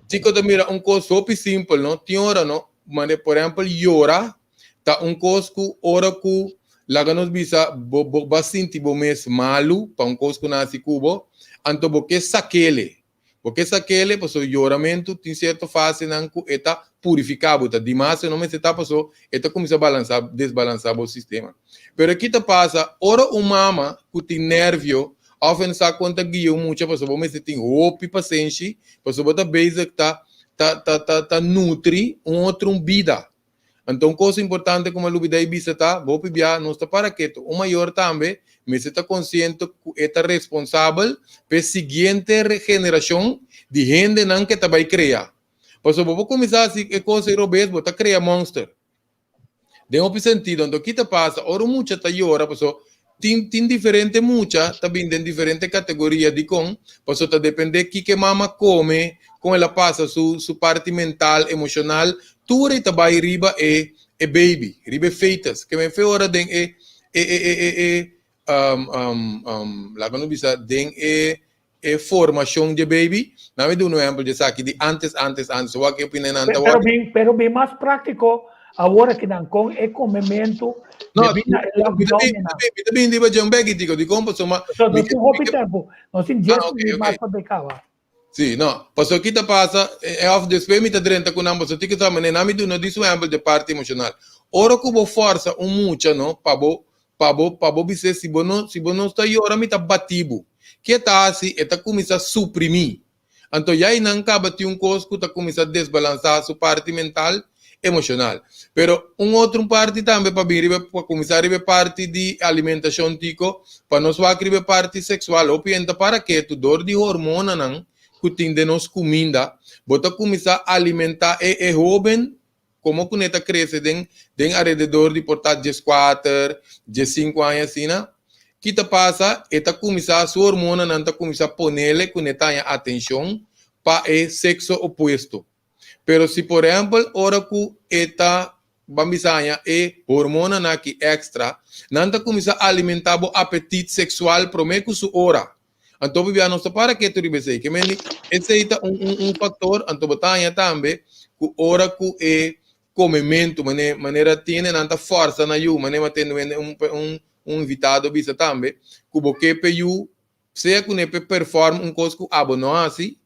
Chiko ta mira un kos hopi simpel, no, tin ora, no, manera por ehèmpel yora ta un kos ku ora ku laga nos bisa bo bo ba sinti bo mes malu pa un kos ku nan hasi ku bo, anto bo ke sakele. Bo ke sakele pasobra yoramentu tin sierto fasenan ku e ta purifiká bo, ta dimas e no mester ta paso e ta kuminsá balansá desbalansá bo sistema. Pero ki ta pasa ora un mama ku tin nervio òf e no sa kon ta guia un mucha pasobra bo mester tin hopi pasenshi pasobra bo ta bezig ta ta ta ta ta nutri un otro un bida. Anto un kos importante ku mi a lubida i bisa ta, hopi bia nos ta para ketu. Un mayor tambe mester ta konsiente ku e ta responsabel pa e siguiente generashon di hendenan ku e ta bai krea. Pasobra bo por kuminsá hasi e kos ei robes, bo ta krea monster. Den hopi sentido. Anto ki ta pasa ora un mucha ta yora? Pasobra Tin tin diferente mucha ta bin den diferente kategoria dikon? Paso ta depende kiko e mama kome, kon el a pasa su su parti mental, emoshonal, tur ei ta bai riba e e baby, riba e fetus. Ke men fe ora den e e e e e e laga nos bisa den e E formacion dje baby. Nan mi duna un ehempel dje esaki di antes, antes, antes. Wak e opina nan ta Pero wak. bin, pero bin mas práctico awor aki nan con e comemento No, debí na e mi ta lockdown bin, nan. mi ta bin riba dje un beki tico. Dicon? Pasobra So, mi nos ke, tin mi hopi ke, tempo. Nos tin ah, dies ok, minuut ok. mas pa bekaba. Sí, no. Pasobra ki ta pasa, e of despues mi ta drenta cu nan, pasobra tin ke sa manera nan mi duna dis un ehempel dje parti emocional. Ora cu bo forsa un mucha, no, pa bo Pa bo, pa bo bis'é, si bo no, si bo no sta yora, mi ta bati bo. Ke ta hasi? E ta kuminsá suprimí. Anto ya einan kaba tin un kos ku ta kuminsá desbalansá su parti mental, emoshonal. Pero un otro parti tambe pa bin riba, pa kuminsá riba e parti di alimentashon tiko, pa nos wak riba e parti seksual. Hopi hende ta para ketu dor di hormonanan ku tin den nos kuminda, bo ta kuminsá alimentá e e hóben Komo ku ne ta krese den den arededor di por ta dieskuater, diesinku aña asina, ki ta pasa? E ta kuminsá, su hormonanan ta kuminsá ponele ku ne ta haña atenshon pa e sekso opuesto. Pero si por ehèmpel ora ku e ta ban bisa haña e hormonanan aki èkstra, nan ta kuminsá alimentá bo apetit seksual promé ku su ora. Anto bibia nos ta para ketu riba esei. Ke mende esei ta un un un faktor, anto bo ta haña tambe ku ora ku e komementu mane manera tiene nan ta fòrsa na yu, mane ma tende wende un un un invitado bisa tambe ku bo ke p'e yu sea ku ne p'e perform un kos ku abo no hasi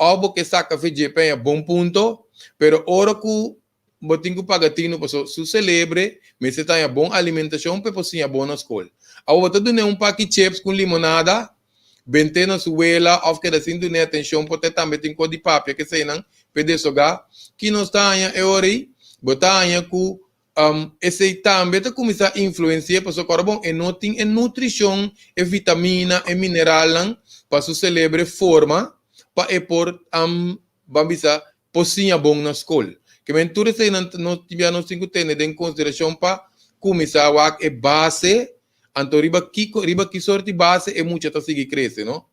òf bo ke saka fe dje p'e haña bon punto, pero ora ku Bo tin ku paga tinu paso su selebre mester ta haña bon alimentashon pa e por siña bon na skol. Awor bo ta dun'é un paki chips ku un limonada, bent'é na su wela òf keda sin dun'é atenshon por ta e tambe tin kos di papia keseinan pa e desogá. Ki nos ta haña e ora ei? Bo ta haña ku esei tambe ta kuminsá influensi'é pasobra kòrda bon e no tin e nutrishon, e vitamina, e mineralnan pa su selebre forma pa e por ban bisa por siña bon na skol. Ke men tur eseinan nos tin bia nos tin ku tene den konsiderashon pa kuminsá wak e base, anto riba kiko riba ki sort di base e mucha ta sigui krese, no?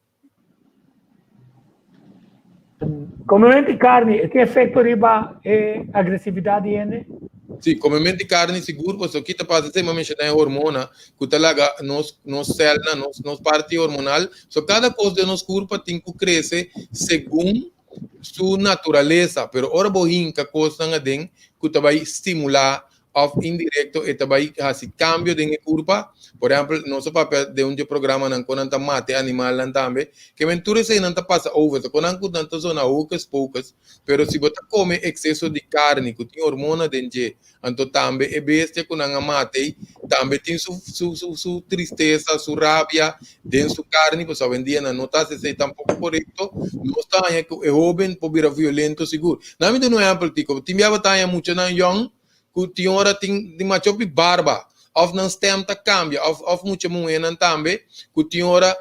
Komementu di karni e tin efekto riba e agresividat di hende? Sí, komementu di karni sigur, pasobra ki ta pasa esei mi a menshoná e hormona ku ta laga nos nos sèlnan, nos nos parti hormonal, so kada kos den nos kurpa tin ku krese segun su naturalesa, pero ora bo hinka kosnan aden ku ta bai stimulá òf indirekto e ta bai hasi kambio den e kurpa, por ehèmpel nos a papia den un di e programanan kon nan ta mata e animalnan tambe, ke men tur eseinan ta pasa over, ta kon nan ku nan ta zona hocus pocus, pero si bo ta kome ekseso di karni ku tin hormona den dje, Anto tambe e bestia ku nan a mata ei tambe tin su su su su tristesa, su rabia den su karni, pasobra awendia nan no ta hasi esei tampoko korekto. Nos ta haña ku e hóben por bira violento sigur. Nan mi duna un ehèmpel tiko, tin bia bo ta haña muchanan yòn ku tin ora tin tin macho hopi barba òf nan stèm ta kambia òf òf mucha muhénan tambe ku tin ora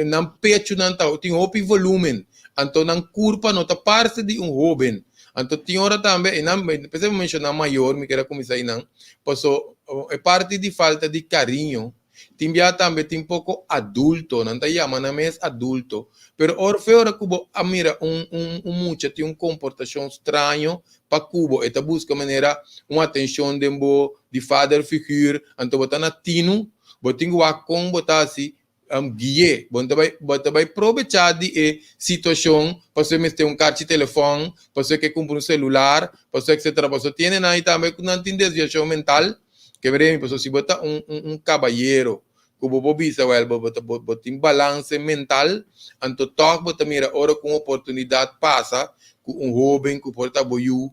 nan pechunan ta tin hopi volúmen, anto nan kurpa no ta parse di un hóben. Anto tin ora tambe einan, p'esei mi menshoná mayor, mi kere a kuminsá einan, paso e parti di falta di kariño. Tin bia tambe tin poko adulto, nan ta yama nan mes adulto, pero ora fe ora ku bo a mira un un un mucha tin un komportashon straño pa ku bo, e ta buska manera un atenshon den bo di vader figuur, anto bo ta na tinu, bo tin ku wak kon bo ta hasi gui'é. Bo no ta bai bo ta bai probechá di e situashon pasobra e mester un karchi telefòn, pasobra e ke kumpra un selular, pasobra etsetera. Pasobra tiene nan ei tambe ku nan tin desviashon mental. Ke mira mi pasobra si bo ta un un un kabayero ku bo por bisa wèl bo bo ta bo bo tin balanse mental, anto tòg bo ta mira ora ku un oportunidat pasa ku un hóben ku por ta bo yu,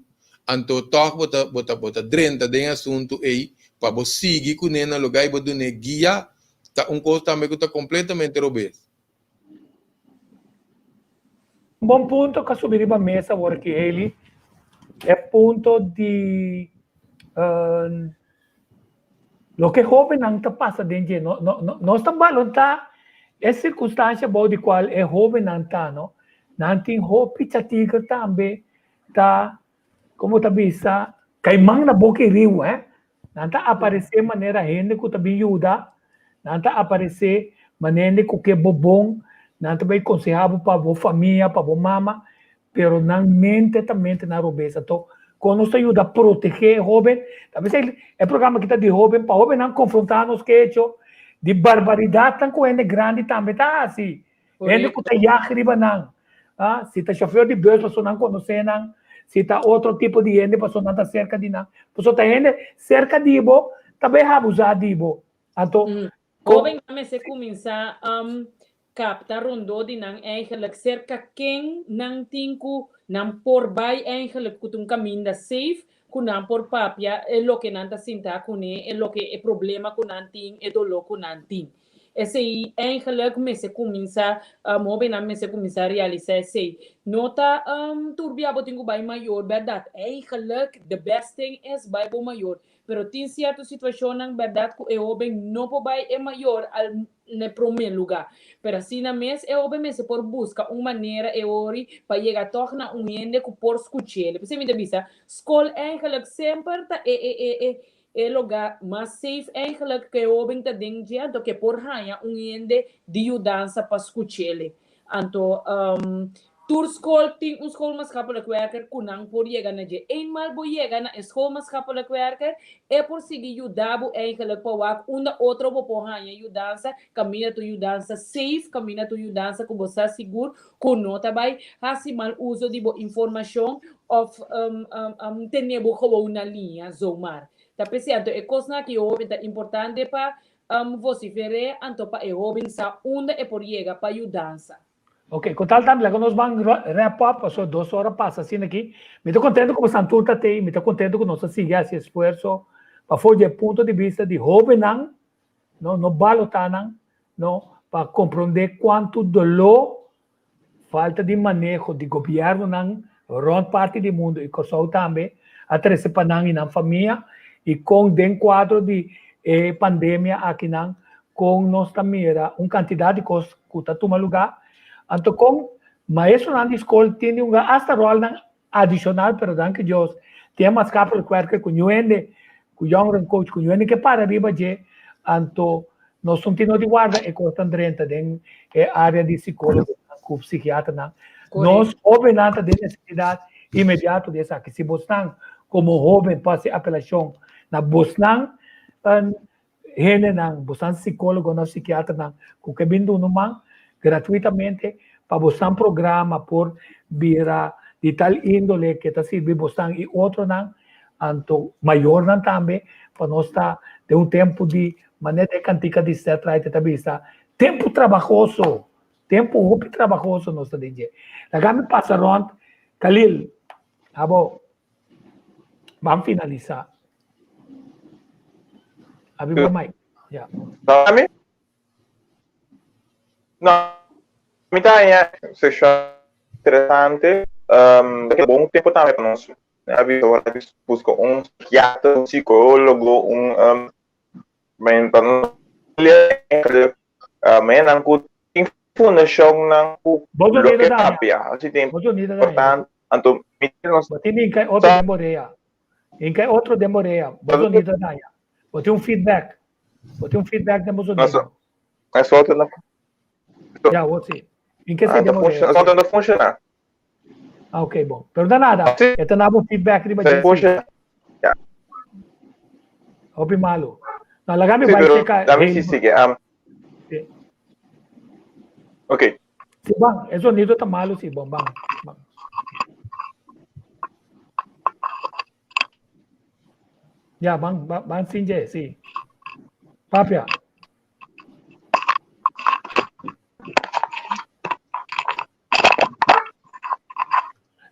anto tòg bo ta bo ta bo ta drenta den e asuntu ei pa bo sigui kuné na lugá i bo dun'é guia, ta un kos tambe ku ta kompletamente robes. Un bon punto ku a subi riba mesa awor aki Hailey e punto di loke hobennan ta pasa den dje. Nos ta balotá e sirkunstansia bou di kual e hobennan ta no. Nan tin hopi chatiger tambe ta Como ta bisa, caiman na boca e riu, eh. Nan ta aparece manera hende cu ta bin yuda, nan ta aparece manera hende cu ke bo bon, nan ta bay conseha bo pa bo famia, pa bo mama, pero nan mente ta mente nan robes. Anto, con nos ta yuda protege e hoben? Ta bisa e programa aki ta di hoben, pa hobennan confronta nos ke hecho di barbaridadnan cu hende grandi tambe ta haci. Hende ku ta yag riba nan. Ah, si ta chauffeur di bus pasobra nan konosé nan, si ta otro tipo di hende pasobra nan ta serka di nan. Pasobra ta hende serka di bo ta bai abusá di bo. Anto, Mm. Hoben nan mester kuminsá um, kapta rondó di nan eigenlijk serka ken nan tin ku nan por bai eigenlijk ku ta un kaminda safe ku nan por papia e loke nan ta sinta kuné, e loke e problema ku nan tin, e doló ku nan tin. Esei eigenlijk mester kuminsá, hóbennan mester kuminsá realisá esei. No ta tur bia bo tin ku bai mayor, bèrdat? Eigenlijk the best thing is bai bo mayor. Pero tin sierto situashonnan, bèrdat, ku e hóben no por bai e mayor al na e promé lugá. Pero asina mes e hóben mester por buska un manera e ori pa yega tòg na un hende ku por skuch'el. P'esei mi ta bisa, skol eigenlijk semper ta e e e E lugá mas safe eigenlijk ku e hóben ta den dje anto ku e por haña un hende di yudansa pa skuch'ele. Anto tur skol tin un schoolmaatschappelijk werker ku nan por yega na dje. Eenmaal bo yega na e schoolmaatschappelijk werker e por sigui yuda bo eigenlijk pa wak unda otro bo por haña yudansa, kaminda ta un yudansa safe, kaminda ta un yudansa ku bo sa sigur ku no ta bai hasi mal uso di bo informashon òf tene bo gewoon na liña zomaar. Ta p'esei anto e kosnan aki hoben ta importante pa vosifer'é anto pa e hoben sa unda e por yega pa yudansa. Ok, ku tal tambe laga nos ban wrap up pasobra dos ora pasa asina aki. Mi ta kontento ku bosan tur ta tei, mi ta kontento ku nos a sigui hasi esfuerso pa for di e punto di bista di hobennan no, no balotá nan, no, pa komprondé kuantu doló falta di maneho di gobièrnunan rònt parti di mundu i Kòrsou tambe a trese pa nan i nan famia i kon den kuadro di e pandemia akinan kon nos ta mira un kantidat di kos ku ta tuma lugá anto kon maestronan di skol tin di un asta ròlnan Adicional pero danki Dios tin e maatschappelijk werker cu ñu hende cu jongeren coach cu ñu hende ke para riba dje anto nos no tin no di warda e cosnan drenta den e area di psicologonan cu psiquiaternan. Nos hobennan ta den necesidad inmediato di esaki. Si bosnan como hoben por haci apelacion na bosnan Hendenan, bosan psicólogonan of psiquiaternan cu ke bin duna un man gratuitamente pa bosan programa por bira di tal índole ke ta sirbi bosan y otronan, anto mayornan tambe, pa nos ta den un tempo di, manera e cantica di Seth Wright ta bisa, tempo trabahoso, tempo hopi trabahoso nos ta den dje. Laga mi pasa rond, Khalil, abo. Ban finalisá. Abi bo mic. Ja. Dami? No, mi ta haña seshon interesante. Um, bon tempo tambe pa nos. Abi ora busca un psiquiatra, un psicólogo, un um, men pa nos men ku tin fundashonnan ku loke papia, así ta importante. Anto mi nos Bo tin inka otro den borea. Inka otro den borea. Bo zonido daña. Bo tin un feedback. Bo tin un feedback den bo sonido. E soto no. Ja, wot si. In ke Ah, se ta funciona, soto no funciona. Ah, ok, bon. Pero da nada. Sí. E ta na bo feedback riba Sí, dje, sí. funciona. Ja. Hopi malo. Nou, laga mi Sí, bai pero checa. dame Hey, si sigue. Um, Sí. ok. Sí, ban, e sonido ta malo, sí, bon, ban. ban. Ja, ban, ban, ban sin dje, sí. Papia.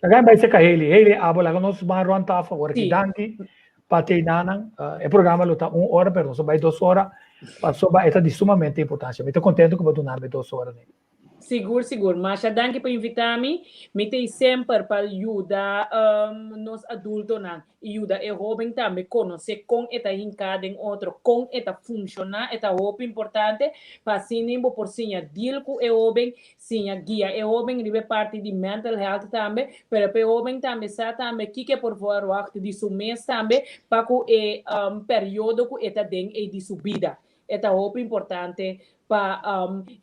Laga bai seka Haley. Haley, abo laga nos ban rond tafel. Ora ki Sí. danki pa te nanan. E programa lo ta un ora, pero nos bai dos ora. Pasobra e ta di sumamente importancia. Mi ta contento ku bo dunami dos ora ni. Sigur, sigur. Masha danki pa invitá mi. Mi ta ei semper pa yuda nos adultonan i yuda e hóben tambe konosé kon e ta hinká den otro, kon e ta funshoná. E ta hopi importante pa asina bo por siña deal ku e hóben, siña guia e hóben riba e parti di mental health tambe, pero pa e hóben tambe sa tambe kiko e por verwagt di su mes tambe pa ku e periodo ku e ta den ei di su bida. E ta hopi importante pa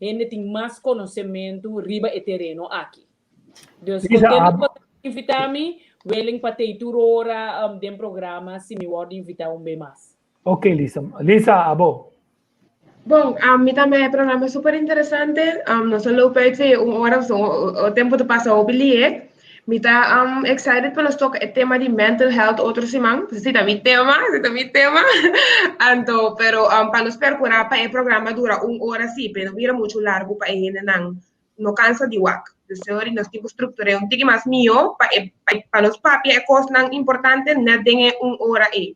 hende tin mas konosementu riba e tereno aki. Dus Lisa, kontento ab- ku bo ta invitá mi, willing pa tei tur ora den programa si mi wòrdu invitá un be mas. Ok, Lisa. Lisa, abo. Bon, mi tambe e programa super interesante. Nos a loop uit via un ora, so o tempo ta pasa hopi lihe. Mi ta excited pa nos toca e tema di mental health otro siman. Si ta mi tema, si ta mi tema. Anto, pero pa nos percura pa e programa dura un ora si, pa e no bira mucho largo pa e hendenan no cansa di wak. Dus sorry, nos tin cu structura un tiki mas mihó pa e pa nos papia e cosnan importante net den e un ora ei.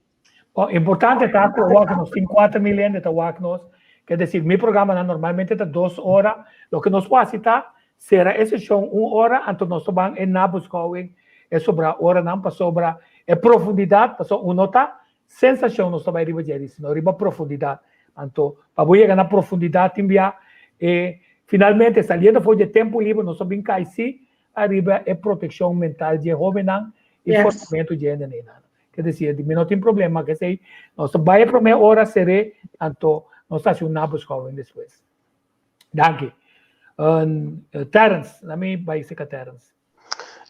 Bon, importante ta cu wak nos tin 4.000 hende ta wak nos. Ker decir, mi programanan normalmente ta dos ora. Loke nos por haci ta cera e sesion un ora, anto nos ta ban e nabeschouwing e sobra oranan pasobra e profundidad, pasobra un no ta sensacion nos ta bay riba dje, sino riba profundidad. Anto, pa bo yega na profundidad tin bia e finalmente saliendo for dje tempo liber nos ta bin cay si ariba e proteccion mental dje hobennan y formamento dje hendenan. Ke decir, di mi no tin problema, ke esei, nos ta bai e prome ora seré, anto nos ta haci un nabeschouwing despues. Danki. Terence, laat mi bai seca Terence.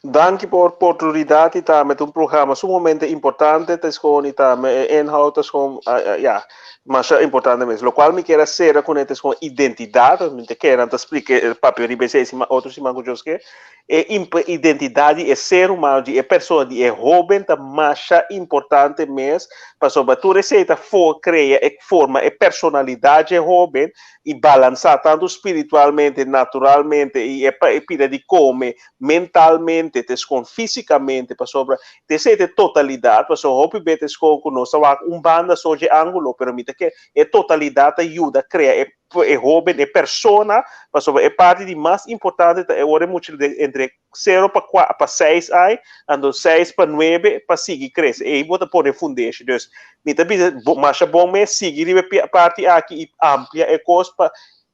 Danki pa oportunidad y tambe ta un programa sumamente importante, ta escoge y tambe e inhoud ta escoge, ya, masha importante mes. Locual mi kier a cera cu ne ta escoge identidad, mi ta kere nan ta splica e papia riba esey otro siman cu Dios ke. E identidad di e ser humano, di e persona, di e hoben ta masha importante mes, pasobra tur esey ta crea e forma e personalidad dje hoben y balansa tanto spiritualmente, naturalmente y e e pida di come mentalmente, te scon fisicamente, pasobra te esey ta e totalidad, pasobra hopi be te scon cu nos ta wak un banda so dje angulo, pero mi ta kere e totalidad ta yuda crea e e hoben, e persona, pasobra e parti di mas importante ta e ora e mucha den entre sero pa kua pa seis ai, anto seis pa nuebe pa sigui krese. Ei bo ta pone e fundeshi. Dus mi ta bisa bo masha bon mes sigui riba e parti aki i amplia e kos pa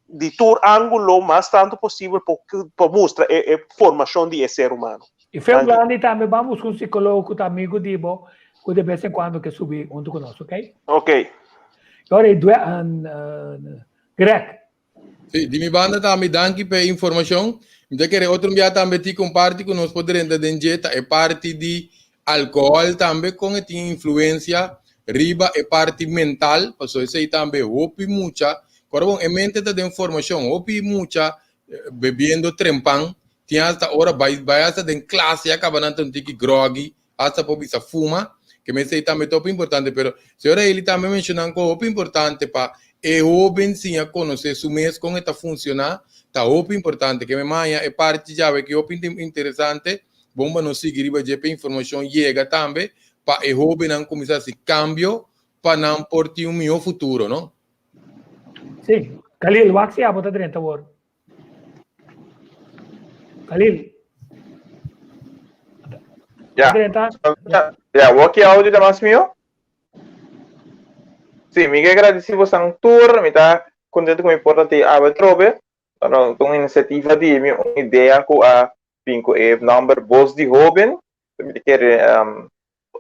di tur angulo mas tantu posibel por pa mustra e e formashon di e ser humano. I fe Danki. grandi tambe ban buska un psicologo ku ta amigo di bo ku de bes en kuando ke subi huntu ku nos, ok? Ok. Ora e due, Greg. Sí, di mi banda tambe danki pa e informacion. Mi ta kere otro bia tambe ti comparti cu nos por drenta den dje ta e parti di alcohol tambe con e tin influencia riba e parti mental, pasobra esey tambe hopi mucha, ora bon e mente ta den formacion, hopi mucha bebiendo trempan tin hasta ora bai bai hasta den clase ya caba nan ta un tiki groggy hasta por bisa fuma, ke mester ei tambe ta hopi importante, pero señora Eli tambe menshonan ku hopi importante pa e hoben siña konosé su mes kon e ta funshoná, ta hopi importante, ke mi maña e parti djawe ki hopi interesante, bon pa nos sigui riba dje pa e informashon yega tambe pa e hobennan kuminsá hasi kambio pa nan por tin un mihó futuro, no? Sí, Khalil, wak si abo ta drenta awor. Khalil. Ja. Drenta. Ja, wak audio ta mas mio? Sí, mi ke agradeci bosan tur, mi ta contento ku mi por ta te awe trobe. Bueno, un iniciativa di mi, un idea ku a bin ku e nomber Voz di Hoben. Mi ta kere um,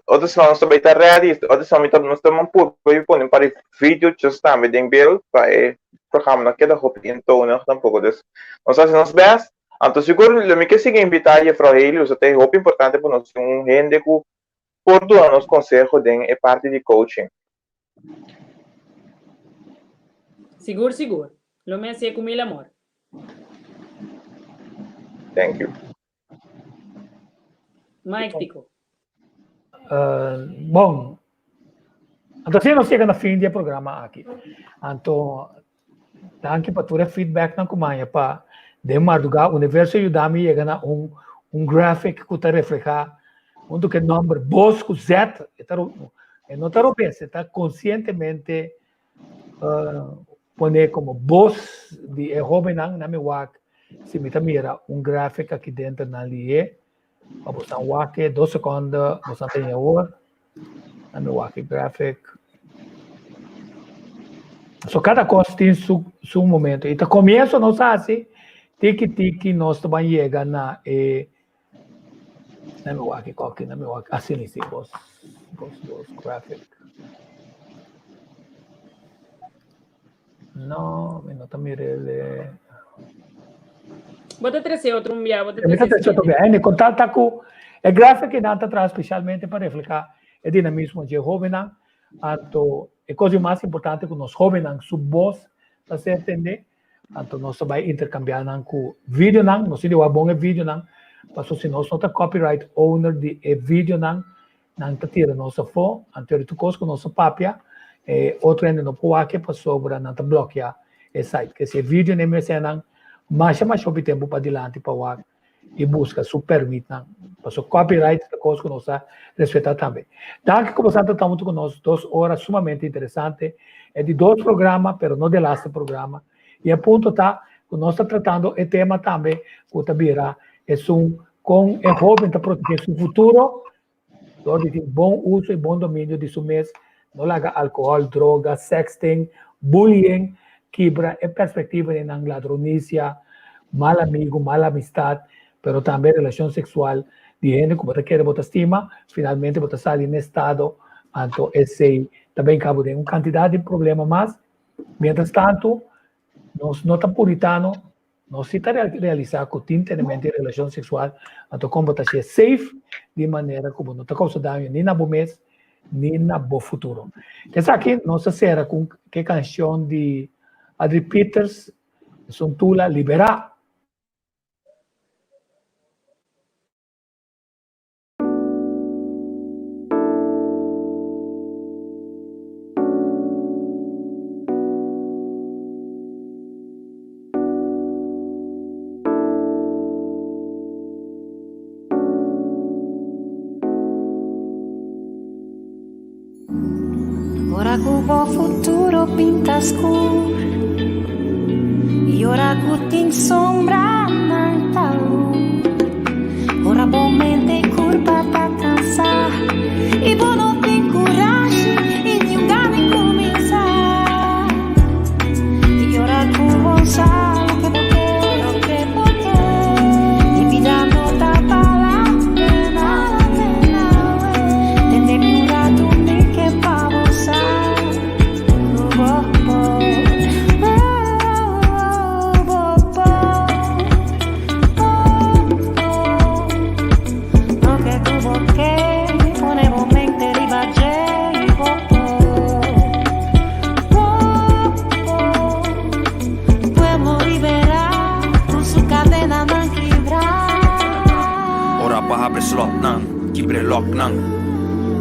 Otro siman nos ta bai ta ready. Otro siman mi ta nos ta man purba i pone un par di video's tambe den beeld pa e programa no keda hopi eentonig tampoco. Dus nos ta hasi nos best. Anto sigur lo mi ke sigui invita Juffrouw Haley, pasobra ta hopi importante pa nos tin un hende ku por duna nos conseho den e parti di coaching. Sigur sigur. Lo mi hasié ku mil amor. Thank you. Mike Tico. Bon, anto asina nos yega na fin di e programa aki. Anto, danki pa tur e feedbacknan ku maya pa den mardugá Universo yuda mi yega na un un graphic ku ta reflehá huntu ku e nòmber Bos ku Z, e ta e no ta robes, e ta konsientemente pone komo bos di e hóbennan na mi wak si mi ta mira un graphic aki denter nan lié. Pa bosan wak e dos sekonde bosan ta awor. Na mi wak e graphic. So kada kos tin su su momento. I ta komienso nos hasi tiki tiki nos ta ban yega na e na mi wak e koki na mi wak asina si bos bos bos graphic. No, mi no ta mira el. Bo ta trece otro un bia, bo ta Mi ta trece trece otro bia. En con tal ta cu e graphic nan ta traha specialmente pa refleha e dinamismo dje hobennan. Anto e cos di mas importante cu nos hobennan su bos ta ser tende. Anto nos ta bay intercambia nan cu videonan. Nos tin di wak bon e videonan paso si nos no ta copyright owner di e videonan Nan ta tira nos afó, anto tur kos ku nos a papia, e otro hende no por wak pasobra nan ta blòkia e site. Ke si e video n'e mester nan masha masha hopi tempu padilanti pa wak i buska su pèrmitnan. Pasobra copyright ta kos ku nos ta respetá tambe. Danki ku boso a ta huntu ku nos dos ora sumamente interesante. E di dos programa, pero no delaste programa. I e punto ta ku nos ta tratando e tema tambe ku ta bira esun kon e hóben ta protegé su futuro dor di tin bon uso i bon dominio di su mes, no laga alkohòl, droga, sexting, bullying kibra e perspektiva di nan ladronisia, mal amigu, mal amistat, pero tambe relashon seksual di hende ku bo ta kere bo ta stima, finalmente bo ta sali n'e estado, anto esei ta bin kabo den un kantidat di problema mas. Mientras tantu, nos no ta puritano, nos si ta realisá ku tin tenemento di relashon seksual, anto kon bo ta hasié safe di manera ku bo no ta kousa daño ni na bo mes ni na bo futuro. Esaki nos ta sera ku e kanshon di Adri Pieters, Esun Tula Liberá. Ora ku bo futuro pinta skur I ora ku tin sombranan ta lur Ora bo mente i kurpa ta kansá I bo no tin kurashi i niun gana di kuminsá I ora ku bo sa loke bo ke loke bo ke I bida no ta bala pena Tende mi un ratu mi ke pa bo sa ku bo por Bo por Bo por Loke ku bo ke pone bo mente riba dje i bo por Bo por Pueblo liberá ku su kadenanan kibrá. Ora pa habri slotnan, kibre loknan.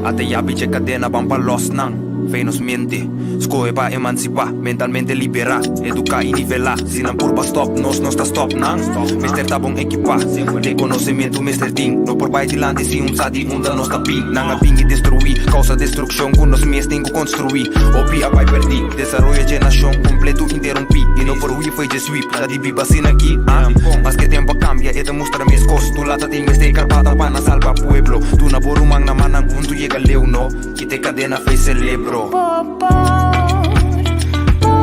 Ata yabi dje kadena ban pa los nan. Fe nos mente, skohe pa emansipá, mentalmente liberá, eduká i nivelá. Si nan purba stòp nos, nos ta stòp nan. Mester ta bon ekipá, den konosementu mester tin. No por bai dilanti si un sa di unda nos ta bin. Nan a bin i destruí, kousa destrukshon ku nos mes tin ku konstruí. Hopi a bai pèrdí, desaroyo dje nashon kompletu interumpí. I no por hui fo'i dje sweep, ta di biba asina aki, ah. Maske tempu a kambia, e ta mustra meskos. Tu lata tin mester karpata pa nan salba pueblo. Duna bo ruman na mannan huntu yega leu, no. Kita e kadena fei celebro. Bo por, bo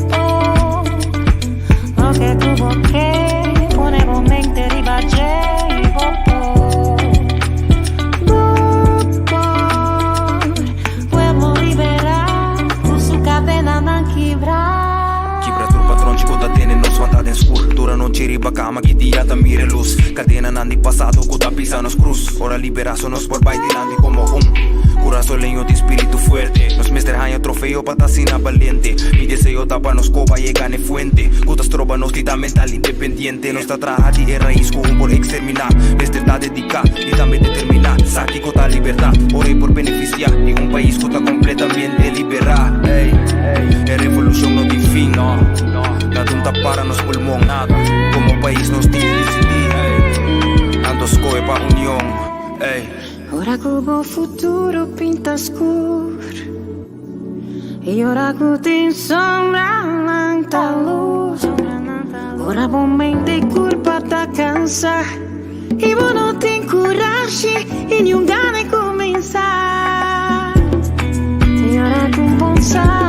por Loke ku bo ke pone bo mente riba dje i bo por, bo por. mira lus. Kadenanan di pasado ku ta pisa nos krus. Ora liberá so nos por bai dilanti komo un kurasoleño di spiritu fuerte. Nos mester haña trofeo pa ta asina balente. Mi deseo ta pa nos koba yega n'e fuente ku ta stroba nos di ta mental independiente. Nos ta traha di e rais ku un por eksterminá. Mester ta dediká i tambe determiná. Sa kiko ta libertad ora e por benefisiá di un pais ku ta kompletamente liberá. Ey, e revolushon no tin fin. Nada un ta para nos pulmon. Komo pais nos tin disidí. Anto skohe pa union. Ey. Ora ku bo futuro pinta skur I ora ku tin sombra lanta lus Ora bo mente i kurpa ta kansa I bo no tin kurashi i niun gana di kuminsá I ora ku bon sa.